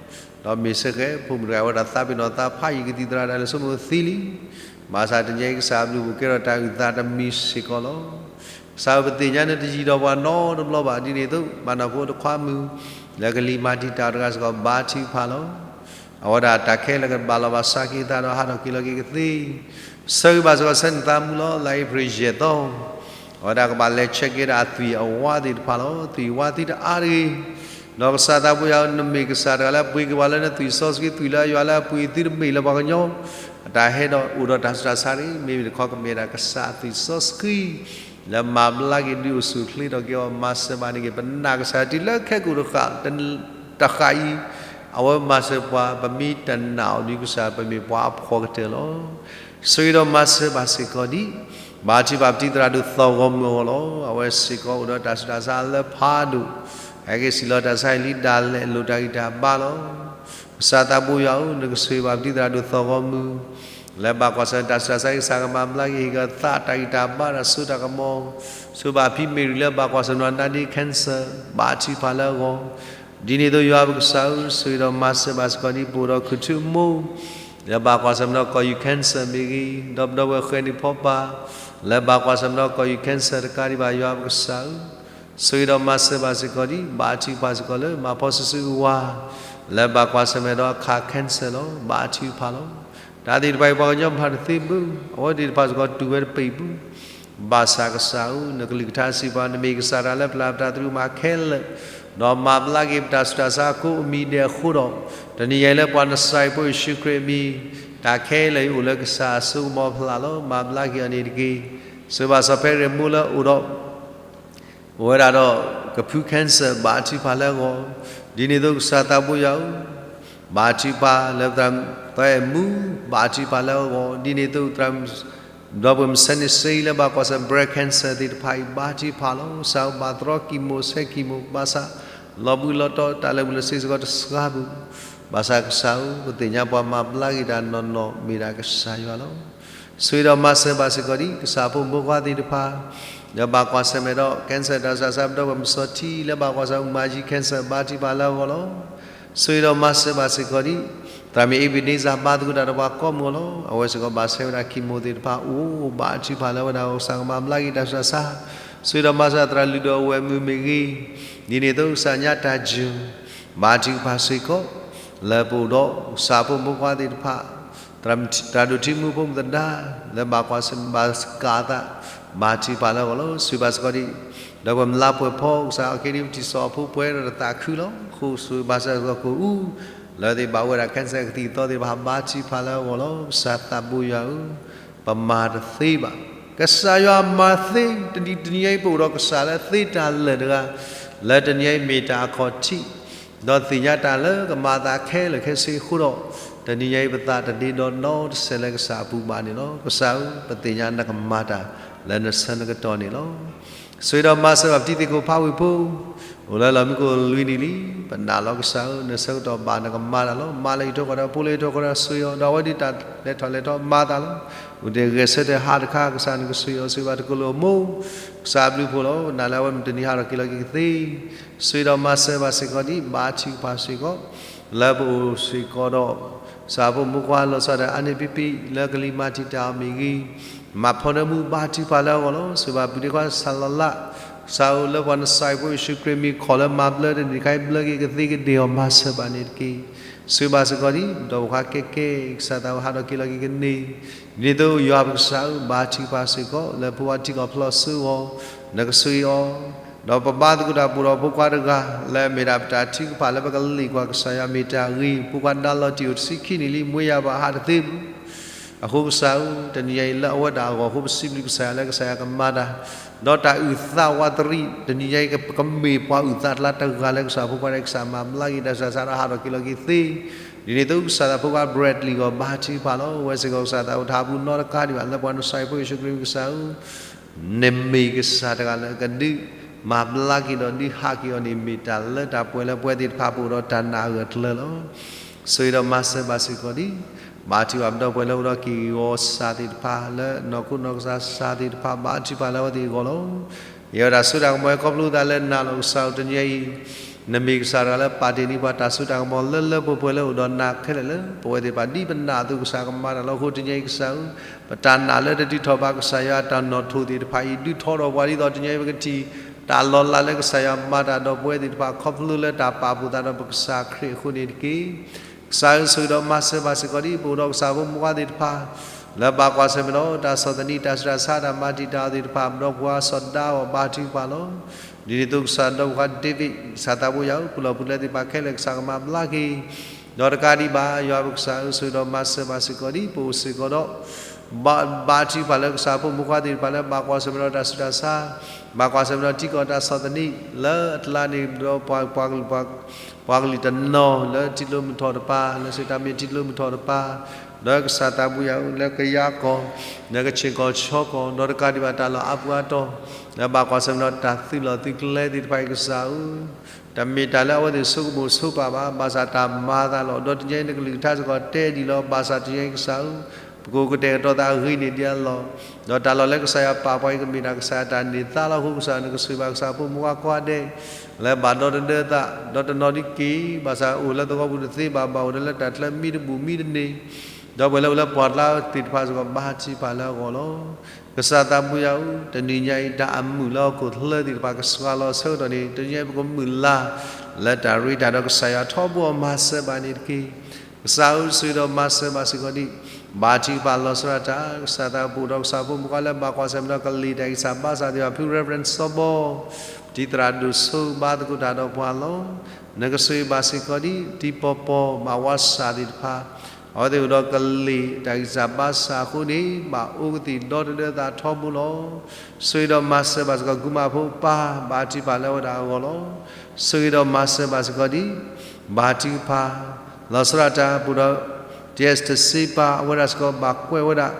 ဒီးမ့ၢ်စ့ၢ်ကီး ဖိမုၣ်တဂၤဝဲဒၣ်သးပ့ၤနီၣ်သးဖးယံၤကသံၣ်သရၣ်တၢ်လဲၤဆိကမိၣ်သံလံ. ဘၣ်ဆၣ်တနံၤအံၤကစၢ်အဘျုးပူၤကဲထီၣ်တၢ်အုၣ်သးတမံၤစ့ၢ်ကီးလီၤ. ကစၢ်ဧၢ ပသ့ၣ်ညါနတယံၤဒီးပှၤနီတဘျီဘၣ် ဒ်န့ၣ်အသိး မၤနၢၤဖိတခွါမုၣ် လၢကလံၤမၤတံာ်တာ်တဂၤစ့ၢ်ကီး ဘါထုကဖၣ်လီၤ. အဝဲဒၣ်တၢ်ခဲလၢာ်ကဘၣ်လီၤဘၣ်စးက့ၤအသးဒီးဟးထီၣ်က့ၤလီၤက့ၤကသ့ ဆၢဂ့ၤဘၣ်စ့ၢ်ကီးဆၢနသးမူလီၤ. လါအ့ဖြ့ၣ်ယဲၢ်သီ အဝဲဒၣ်ကဘၣ်လဲၤဆဲးကဲဒၣ်အသွံၣ်အဝါသ့ၣ်တဖၣ်လီၤ. သွံၣ်ဝါသုတအါတဂ့ၤ ဒီးကစၢ်သးပှၢ်ယွၤဧၢ နမ့ၢ်ကစၢ်တဂၤလၢအပှ့ၤက့ၤပှၤလၢနသွံၣ်စီဆှံ သွံၣ်လၢအယွၤလၢအပှ့ၤ သုတမ့ၢ်လၢပှၤကညီအတၢ်ဟဲဒီးအိၣ်ဒီးတၢ်ဆူးတၢ်ဆါတဂ့ၤ မ့မ့ၢ်တခီကမ့ၢ်ဒၣ်ကစၢ်အသွံၣ်စီဆှံ လၢမၤဘျါက့ၤဒုးအိၣ်ဆူၣ်အိၣ်ချ့ထီၣ်က့ၤအီၤ မၤစၢၤဘၣ်န့ၢ်က့ၤ ပနာ်ကစၢ်တုၤလၢခဲကိာ်တဃၣ် တဃၣ်အံၤ အဝဲမၤစၢၤပှၤ ပမ့ၢ်တနာ်အီၤဒုးကစၢ် ပမ့ၢ်ပှၤအဖှီၣ်ကတၢၢ်လီၤ. ဆိၣ်ဂ့ၤဒီးမၤစၢၤဘၣ်စ့ၢ်ကီးဒံး ဘၣ်ထံးပာ်ပတံၤသရၣ်ဒိၣ်သီၣ်ဂီၤမုၢ်အဂီၢ်လီၤ. အဝဲစ့ၢ်ကီးအိၣ်ဒီးတၢ်ဆူးတၢ်ဆါလၢဖးဒိၣ် ဟဲက့ၤစံးလီၤတၢ်ဆါဟံၣ်လံ ဒၣ်လဲာ်လိၣ်တၢ်ဂံၢ်တၢ်ဘါလီၤ. ကစၢ်သးဘိယွၤဧၢ, နကဆိၣ်ဂ့ၤဘၣ်ပတံၤသရၣ်ဒိၣ်သီၣ်ဂီၤမုၢ် လၢဘၣ်ကွၢ်ဆၢၣ်မဲာ်တၢ်ဆူးတၢ်ဆါ ကစၢ်ကမၤဘျါက့ၤ ဟ့ၣ်ကသးတၢ်ဂံၢ်တၢ်ဘါ တၢ်စိတၢ်ကမီၤ, ဆိၣ်ဘၣ်ဖံမ့ၢ်ရံလၢဘၣ်ကွၢ်ဆၢၣ်မဲာ် နါဒ့ cancer ဘၣ်ထံးဖးလၢအဂီၢ်, ဒ်န့ၣ်အသိးယွၤပကစၢ်ဧၢ, ဆိၣ်ဂ့ၤဒီးမၤစၢၤဘၣ်စ့ၢ်ကီးဒံး ပအိၣ်ဒီးခုၣ်ထူမိၢ် လၢဘၣ်ကွၢ်ဆၢၣ်မဲာ်ဒီးကီၢ်ယူၢ် cancer မ့ၢ်ဂ့ၤ, ဒီးပဒီပုၢ်ဝဲၢ်ဃဲန့ၣ်ဖီပာ် လၢဘၣ်ကွၢ်ဆၢၣ်မဲာ်ဒီးကီၢ်ယူၢ် cancer တကးဒံးဘၣ် ယွၤပကစၢ်ဧၢ ဆိၣ်ဂ့ၤဒီးမၤစၢၤဘၣ်စ့ၢ်ကီးဒံး ဘၣ်ထံးဖးစ့ၢ်ကီးလၢမၤဖီစုစုအဝၤ လၢဘၣ်ကွၢ်ဆၢၣ်မဲာ်ဒီးအခး cancer လီၤ. ဘၣ်ထံးဖးလီၤ. တၢ်သ့ၣ်တဖၣ်အံၤပှၤကညီမၤတသ့ဘၣ်, အဝဲသ့ၣ်တဖၣ်စ့ၢ်ကီးတူၢ်ဝဲတပ့ၤဘၣ်. ဘၣ်ဆၣ်ကစၢ်ဧၢ, နကလုၢ်ကထါစံးပှၤ နမ့ၢ်ကစၢ်တဂၤလၢပျၢ်ပတၢ်သရူးမၤခဲလၢာ်, ဒီးမၤဘျါက့ၤပတၢ်ဆူးတၢ်ဆါအကိးအမံၤဒဲးအဃိဒီး, တနံၤညါအံၤလၢပှၤနစၤရ့းဖိယ့ၣ်ၡူးခရံာ်အမံၤ, တၢ်ခဲလၢာ်အံၤအိၣ်လၢကစၢ်အစိကမီၤအဖီလာ်လီၤ. မၤဘျါက့ၤအီၤန့ၣ်တက့ၢ်. ဆိၣ်ဂ့ၤဘၣ်စီၤဖဲရ့ၣ်မိၢ်လၢအအိၣ်ဒီး အိၣ်ဝဲဒၣ်ဒီးကဖု cancer ဘၣ်ထံးဖးလၢအဂီၢ်, ဒ်န့ၣ်အသိးကစၢ်သးဘိယွၤဧၢ, ဘၣ်ထံးဖးလၢပသရၣ်သီအဲၣ်မူ ဘၣ်ထံးဖးလၢအဂီၢ်, ဒ်န့ၣ်အသိးသရၣ် ဒီပုၢ်ဝဲၢ်မုၣ်စဲန့ၣ်စ့လၢဘၣ်ကွၢ်ဆၢၣ် breast cancer သ့ၣ်တဖၣ်အံၤ ဘၣ်ထံးဖးလီၤ. ကစၢ်ဧၢ, ဘၣ်သရီကံၢ်မိၣ်ဆဲးကံၢ်မိၣ် ဘၣ်ဆၣ် လီၤဘှံးလီၤတီၤ တၢ်လၢာ်ဘူၣ်လၢာ်စ့စ့ၢ်ကီးတစှၤဘၣ်. ဘၣ်ဆၣ်ကစၢ်ဧၢ, ပသ့ၣ်ညါပှၤမၤဘျါက့ၤတၢ်နီၢ်နီၢ် မ့ၢ်ဒၣ်ကစၢ်ယွၤလီၤ. ဆိၣ်ဂ့ၤဒီးမၤစၢၤဘၣ်စ့ၢ်ကီးဒံး ကစၢ်ဖိမုၣ်ဖိခွါသ့ၣ်တဖၣ် လၢဘၣ်ကွၢ်ဆၢၣ်မဲာ်ဒီး cancer တၢ်ဆူးတၢ်ဆါ ပဒီပုၢ်ဝဲၢ်မုၣ်စီၤထံ လၢဘၣ်ကွၢ်ဆၢၣ် မၤယံၤ cancer ဘၣ်ထံးဖးလၢအဂီၢ်လီၤ. ဆိၣ်ဂ့ၤဒီးမၤစၢၤဘၣ်စ့ၢ်ကီးဒံး သရၣ်မုၣ်အ့ဘ့းန့စၢ် ဘါသကိးတၢ်ဒီးပှၤကိးမုၢ်အဂီၢ်လီၤ. အဝဲစ့ၢ်ကီးဘၣ်ဆဲဝဲဒၣ် chemo သ့ၣ်တဖၣ်အိၣ် ဘၣ်ထံးဖးလၢအဂီၢ်, ကစၢ်ကမၤဘျါက့ၤတၢ်ဆူးတၢ်ဆါ. ဆိၣ်ဂ့ၤဒီးမၤစၢၤသရၣ်လုၢ်ဒိၣ်အဝဲၢ်မုၣ်မ့ၢ်ဂ့ၤ, ဒ်န့ၣ်အသိးကစၢ်ညါတၢ်ယုၢ် ဘၣ်ထံးဖးစ့ၢ်ကီး လၢပအိၣ်ဒီးကစၢ်ဖိမုၣ်ဖိခွါသ့ၣ်တဖၣ် သရၣ်ဒိၣ်ထံမူဖိမုၣ်သဒါ လၢဘၣ်ကွၢ်ဆၢၣ်မဲာ်ဘၣ်စကၤအသး ဘၣ်ထံးဖးလၢအဂီၢ်လီၤ. ဆိၣ်ဂ့ၤဘၣ်စ့ၢ်ကီးဒံး ဒီးပှၤမုၢ်လါပှဲၤဖီ ကစၢ်အီၤက့ဒံး ပထံၣ်စီၤအဖိပှဲၤဒီးတသးခုလီၤ. အဃိဆိၣ်ဂ့ၤဘၣ်စ့ၢ်ကီးကိးအူ လၢသ့ၣ်ဘၣ်ဝဲဒၣ် cancer ကသံၣ်ကသီသ့ၣ်တဖၣ် ဘၣ်ထံးဖးလၢအဂီၢ်လီၤ. ကစၢ်သးဘိယွၤဧၢ, ပမၤတသ့ဘၣ်. ကစၢ်ယွၤမၤသ့, တနံၤတနံၤညါအံၤ ပအိၣ်ဒီးကစၢ်လၢသ့တၢ်လၢာ်တဂၤ, လၢတနံၤညါအံၤမ့ၢ်တၢ်အခီၣ်ထံး ဒီးသ့ၣ်ညါတၢ်လၢကမၤအသးခဲလၢာ်ခဲဆ့အဃိဒီး, တနံၤညါအံၤပသးတဒ့ဒီနီတစဲးလၢကစၢ်အပူၤဘၣ်န့ၣ်လီၤ. ကစၢ်ဧၢ, ပသ့ၣ်ညါနကမၤတၢ်လၢနဆၢနကတီၢ်န့ၣ်လီၤ. ဆိၣ်ဂ့ၤဒီးမၤစၢၤဘၣ်ပတံၤသကိးဖးဝ့ၢ်ဖိ အိၣ်လၢလီၢ်မံခိၣ်လွံၢ်နံၣ်လံ, ပနာ်လီၤကစၢ်ဧၢ, နဆၢကတီၢ်ဘၣ်နကမၤတၢ်လီၤ. မၤလၢဟံၣ်ထိဃီဒီးဖိလၢဟံၣ်ထိဃီဒီးဆိၣ်ဂ့ၤအီၤ, ဒီးအဝဲဒၣ်တၢ်လဲၤထီၣ်လဲၤထီမၤသးလီၤ. အိၣ်တ့ၢ်ဂဲၤဆၢထၢၣ်ဟးတခါ ကစၢ်နကဆိၣ်ဂ့ၤအီၤ, ဆိၣ်ဂ့ၤဘၣ်တကိးလိာ်အမိၢ် ကစၢ်ဘျုးဖှိၣ်လီၤ. နာ်လၢအဝဲမ့ၢ်တနံၤဟးထီၣ်က့ၤလီၤက့ၤကသ့ ဆိၣ်ဂ့ၤဒီးမၤစၢၤဘၣ်စ့ၢ်ကီးဒံး ဘၣ်ထံးကဖၣ်စ့ၢ်ကီး လၢပအိၣ်စ့ၢ်ကီးဒီး ကစၢ်ဖိမုၣ်ဖိခွါလီၤဆီဒၣ်တၢ်အါန့ၢ်ပံပံ လၢကလံၤမၤတံာ်တာ်အီၤမ့ၢ်ဂ့ၤ, မၤဖီနၢမူဘၣ်ထံးဖးလၢအဂီၢ်လီၤ. ဆိၣ်ဂ့ၤဘၣ်ပုၢ်ဒ့ခွါစၢ်လီၤလး, ကစၢ်ဧၢ လၢပှၤနစၤရ့းဖိယ့ၣ်ၡူးခရံာ်မံၤ ခီၣ်လၢမၤဘျၢတနံၤတခါအံၤ ဘျၢက့ၤကသ့ကဒ့ၣ်အီၤ မၤစၢၤဘၣ်န့ၣ်တက့ၢ်. ဆိၣ်ဂ့ၤဘၣ်စ့ၢ်ကီးဒံး ဒီးပှၤကဲကဲ ကစၢ်သးဝဲဟးထီၣ်က့ၤလီၤက့ၤကန့ၢ် ဒ်န့ၣ်အသိးယွၤပကစၢ်ဧၢ ဘၣ်ထံးကဖၣ်စ့ၢ်ကီး လၢဖိခွါထံကီၢ်ဖျီၣ်စိအီၤ, နကဆိၣ်ဂ့ၤအီၤ, ဒီးပဘါသကိးတၢ်ပှၤဒီးဖိခွါတဂၤ လၢအမ့ၢ်ဒၣ်ပတၢ်ထုကဖၣ်လၢပကလံၣ်ကွၢ်ကစၢ်ယွၤမ့ၢ်တၢ်ဂ့ၤ, ဖိခွါဒါလီၤတံၢ်အိၣ်တဆံခံနံၣ်လံ မွေးရာပါ ဟးတသ့ဘၣ် အဃိကစၢ်ဧၢ, တနံၤညါအံၤလၢအဝဲဒၣ်အဂီၢ်အဃိ ပစံးဘျုးကစၢ်ယွၤလၢကစၢ်ယွၤကမၤတၢ်, ဒီးတၢ်အုၣ်သးဝးတရံး တနံၤညါအံၤ ပကမ့ၢ်ပှၤအုၣ်သးတလါတဂၤလၢကစၢ်ဖိခွါဒီးကစၢ်မၤဘျါက့ၤတၢ်ဆူးတၢ်ဆါဒီးဟးထီၣ်က့ၤလီၤက့ၤသ့, ဒ်န့ၣ်အသိးကစၢ်သးဖိခွါ Bradley ဂီၢ် ဘါထုကဖၣ်လီၤ. အဝဲစ့ၢ်ကီးကစၢ်သးအိၣ်တဟးပူၤနီတကးဒံးဘၣ် လၢပှၤနစၤရ့းဖိယ့ၣ်ၡူးခရံာ်ကစၢ်ဧၢ နမ့ၢ်ကစၢ်တဂၤလၢကဒုးမၤဘျါက့ၤဒီးဒုးဟးက့ၤအီၤန့ၣ် မ့ၢ်တၢ်လၢတၢ်ပှဲၤလၢပဝဲသ့ၣ်တဖၣ်ပအိၣ်ဒီးတၢ်နာ်အဂၢၢ်အကျၢၤလီၤ. ဆိၣ်ဂ့ၤဒီးမၤစၢၤဘၣ်စ့ၢ်ကီးဒံး ဘါထုကဖၣ်ပဒီပုၢ်ဝဲၢ်လၢအိၣ်ဒီးက့ၢ်ဂီၤစၢ်သ့ၣ်တဖၣ် လၢနီၢ်ခိနီၢ်ကစၢ်စၢ်သ့ၣ်တဖၣ် ဘါထုကဖၣ်လၢအဝဲသ့ၣ်အဂီၢ်လီၤ. ယဝဲဒၣ်ဆိၣ်တၢ်ကမီၤခီဖျိသးလၢနၤလီၤ. ကစၢ်ဧၢ တနံၤညါအံၤ နမ့ၢ်ကစၢ်တဂၤလၢပာ်တ့ၢ်န့ၢ်ပှၤတၢ်စိတၢ်ကမီၤလၢလၢပှဲၤပှဲၤလၢအိၣ်ဒီးနၤခဲလၢာ်လၢ ပဝဲသ့ၣ်တဖၣ်ဒ်ပနာ်အသိးကစၢ်ကမၤတၢ်လီၤ. အဃိတနံၤညါအံၤကစၢ်ဧၢ ပတၢ်နာ်လၢတဒုးထီၣ်ဘၣ်ကစၢ်ယွၤအတၢ်နီၣ်ထိၣ်သ့ၣ်တဖၣ်အံၤ ဒုးထီထီၣ်ပှၤဒ်သိးတနံၤညါအံၤပကထံၣ် တၢ်လီၤလးလၢကစၢ်ယွၤမၤတၢ်ဒီးပဝဲသ့ၣ်တဖၣ် ခီဖျိလၢတၢ်ပာ်ဖှိၣ်သးဒီးပကစၢ်ခရံာ်အဃိန့ၣ်တက့ၢ်. ကစၢ်ဧၢ ဆိၣ်ဂ့ၤဒီးမၤစၢၤဘၣ်စ့ၢ်ကီးဒံး ပအိၣ်ဒီးကစၢ်ဖိမုၣ်ဖိခွါသ့ၣ်တဖၣ် လၢဘၣ်ကွၢ်ဆၢၣ်မဲာ်ဒီးတၢ်ဆီၣ်သနံး တၢ်ဆူးတၢ်ဆါ တၢ်မၤတံာ်တာ်အီၤသ့ၣ်တဖၣ် ပဒီပုၢ်ဝဲၢ်စီၤဒါအီၤ ဘါထုကဖၣ်လီၤ. ဒ်န့ၣ်အသိးကစၢ်ဒီပုၢ်ဝဲၢ် David ကစၢ်သးဘိယွၤဧၢ ပလီၢ်ပူၤလၢသ့ၣ်တဖၣ်ခဲလၢာ် ကစၢ်ကမၤဘျါက့ၤ ဒီးတကးဒံးဘၣ် ယွၤပကစၢ်ဧၢ ဆိၣ်ဂ့ၤဒီးမၤစၢၤဘၣ်စ့ၢ်ကီးဒံး ပအိၣ်စ့ၢ်ကီးဒီး ဘါထုကဖၣ်လၢကစၢ်ဖိမုၣ်ဖိခွါသ့ၣ်တဖၣ်လၢဘၣ်ကွၢ်ဆၢၣ်မဲာ်ဒီးတၢ်ဆူးတၢ်ဆါ, ဘၣ်ကွၢ်ဆၢၣ်မဲာ်ဒီးထံကီၢ်တၢ်ဆီၣ်သနံး လၢအကျါန့ၣ်ဒီးပှၤ ပှၤကလုာ်တနီၤလၢထံကျိမုၢ်ထီၣ်တပၤ, လၢစံးတၢ်မ့ၢ်ထံကျိမုၢ်ထီၣ်တပၤ, ဒီးကစၢ်သးပူၤယၤအူ လၢကယၤကီၢ်, လၢကဆ့ၣ်ကီၢ်ဆီကီၢ်, ဒီးတကးဒံးဘၣ်တၢ်လီၢ်အါပူၤအါတီၤ, လၢဘၣ်ကွၢ်ဆၢၣ်မဲာ်ဒီးတၢ်သုးလီၢ်သုးကျဲသ့ၣ်တဖၣ်အံၤကစၢ်ဧၢ တမ့ၢ်တၢ်လၢအဝဲသ့ၣ်ဆိကမိၣ်ဆိပာ်ဘၣ်, ဘၣ်ဆၣ်တၢ်မၤအသးလီၤ. ဒီးတနံၤအံၤနကလုၢ်ကထါစ့ၢ်ကီးတဲဒ်လီၤ. ဘၣ်ဆၣ်တနံၤအံၤကစၢ်ဧၢ, ပကအိၣ်ကတဲာ်ကတီၤသးအဂ့ၤန့ၢ်ဒံးအလီၢ်, ဒီးတၢ်လီၢ်လၢကစၢ်ယွၤပာ်ပှၤအံၤကမ့ၢ်ဒၣ်ကစၢ်ယွၤတၢ်န့ၢ်သါလီၤအဃိ ကစၢ်နကဆိၣ်ဂ့ၤဘၣ်ကစၢ်ဖိမုၣ်ဖိခွါကိးဂၤဒဲး လၢဘၣ်ဒီသဒၢသး, ဒီးတနီၤဒုးက့ၤ, ဘၣ်ဆၣ်အိၣ်လၢသဝီပူၤတသ့ဘၣ်, ဘၣ်အိၣ်ဒီးလၢတၢ်ချၢမံတဘူၣ်မံတန့ၢ် ဒီပုၢ်ဝဲၢ်လၢအိၣ်လၢပှၢ်ကျါသ့ၣ်တဖၣ်စ့ၢ်ကီး ဘါထုကဖၣ်လၢအဂီၢ်လီၤ. ကစၢ်သးပူၤယၤအူ, တနံၤညါအံၤ တၢ်အမုာ်လၢဟီၣ်ခိၣ်ချၢသ့ၣ်တဖၣ်ကဆှၢလီၤဆၢကတီၢ်န့ၣ်, တနံၤညါအံၤ ပကမုၢ်လၢ်လၢတၢ်ရ့တၢ်ဒိးကစၢ်ယွၤထီဘိအီၤမၤစၢၤဘၣ်န့ၣ်တက့ၢ်. ကစၢ်ဧၢ, ဆိၣ်ဂ့ၤဒီးမၤစၢၤဘၣ်စ့ၢ်ကီးဒံး, ဘါထုကဖၣ်လီၤဆီဒၣ်တၢ်, ကစၢ်သးပူၤဒီးကစၢ်ဖိမုၣ်ဖိခွါလၢဘၣ်ကွၢ်ဆၢၣ်မဲာ်ဒီးကလံၤတၢ်ဂံၢ်စၢ်ဘါစၢ်သ့ၣ်တဖၣ် ဖု Reverend စီၤဘီ တံၤသရၣ်ဒိၣ်ဆိဘါသကိးတၢ်ဒီးပှၤလီၤ. နကဆိၣ်ဂ့ၤဘၣ်စ့ၢ်ကီးဒံး တံၤပီၤပီၤ မၤဝါစၢ်သ့ၣ်တဖၣ်, အဝဲသ့ၣ်အိၣ်ဒီးကလံၤတၢ်ဂံၢ်စၢ်ဘါစၢ်အဃိန့ၣ် ဘၣ်အိၣ်ကသံၣ်ဒီသဒၢသးထီဘိလီၤ. ဆိၣ်ဂ့ၤဒီးမၤစၢၤဘၣ်စ့ၢ်ကီး ကုမၢ်ဖိပၢ်, ဘါထုကဖၣ်လၢအဝဲဒၣ်အဂီၢ်လီၤ. ဆိၣ်ဂ့ၤဒီးမၤစၢၤဘၣ်စ့ၢ်ကီးဒံး, ဘါထုကဖၣ် လီၤဆီဒၣ်တၢ်ပူၤဒီး တံၤသရၣ်တဆ့ပၢ် အဝဲဒၣ်စ့ၢ်ကီးဘၣ်ကွဲးဝဲဒၣ်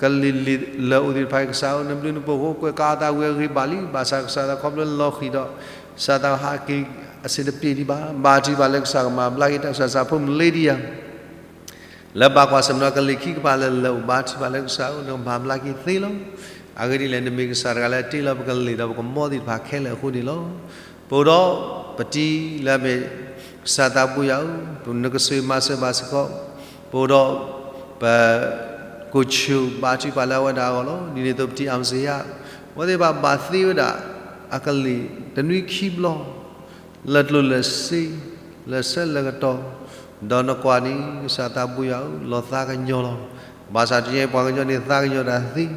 ကလံၤလၢအိၣ်သ့ၣ်တဖၣ်အံၤကစၢ်ဧၢ, နဘျုးနဖှိၣ်အဃိ ကွဲးကးအသးဝံၤအဂ့ၤဘၣ်လံ, ဘၣ်ဆၣ်ကစၢ်သးခီဖျိလီၤဃံၤဒီး ကစၢ်သးဟးက့ၤအဆ့တပ့ၤဒံးဘၣ်, ဘါထုကဖၣ်လၢကစၢ်ကမၤဘျါက့ၤတၢ်ဆူးတၢ်ဆါ ဖိမုၣ်လ့ဒံယၤ လၢဘၣ်ကွၢ်ဆၢၣ်မဲာ်ဒီးကလံၤခံကပၤလၢလၢအိၣ် ဘါထုကဖၣ်လၢကစၢ်ဧၢ နကမၤဘျါက့ၤသ့လီၤ. အဂ့ၢ်ဒ်လဲၣ် နမ့ၢ်ကစၢ်တဂၤလၢတ့လီၤပကလံၤဒီးပကမီသ့ၣ်တဖၣ်ခဲလၢာ်အဃိန့ၣ်လီၤ. ပအိၣ်ဒီးပတံၤလၢအမ့ၢ် ကစၢ်သးပူၤယၤဧူ, နကဆိၣ်ဂ့ၤမၤစၢၤဘၣ်စ့ၢ်ကီး, ပအိၣ်ဒီးပ ကိၣ်ဆူၣ် ဘါထုကဖၣ်လၢအဝဲဒၣ်အဂီၢ်လီၤ. ဒ်န့ၣ်အသိးပတံၤအၣ်စ့ယါ အဝဲသ့ၣ်တဖၣ်ဘၣ်သ့ဝဲဒၣ်အကလံၤတနွံခံဘျီ လၢကျိၣ်လၢစ့ လၢဆၢလၢကတီၢ်, ဒီးနကွၢ်န့ၣ် ကစၢ်သးပူၤယၤဧူ လီၤသးကညီၤလီၤ. ဘၣ်ဆၣ်တနံၤညါအံၤပှၤကညီန့ၣ်သးကညီၤတၢ်သ့,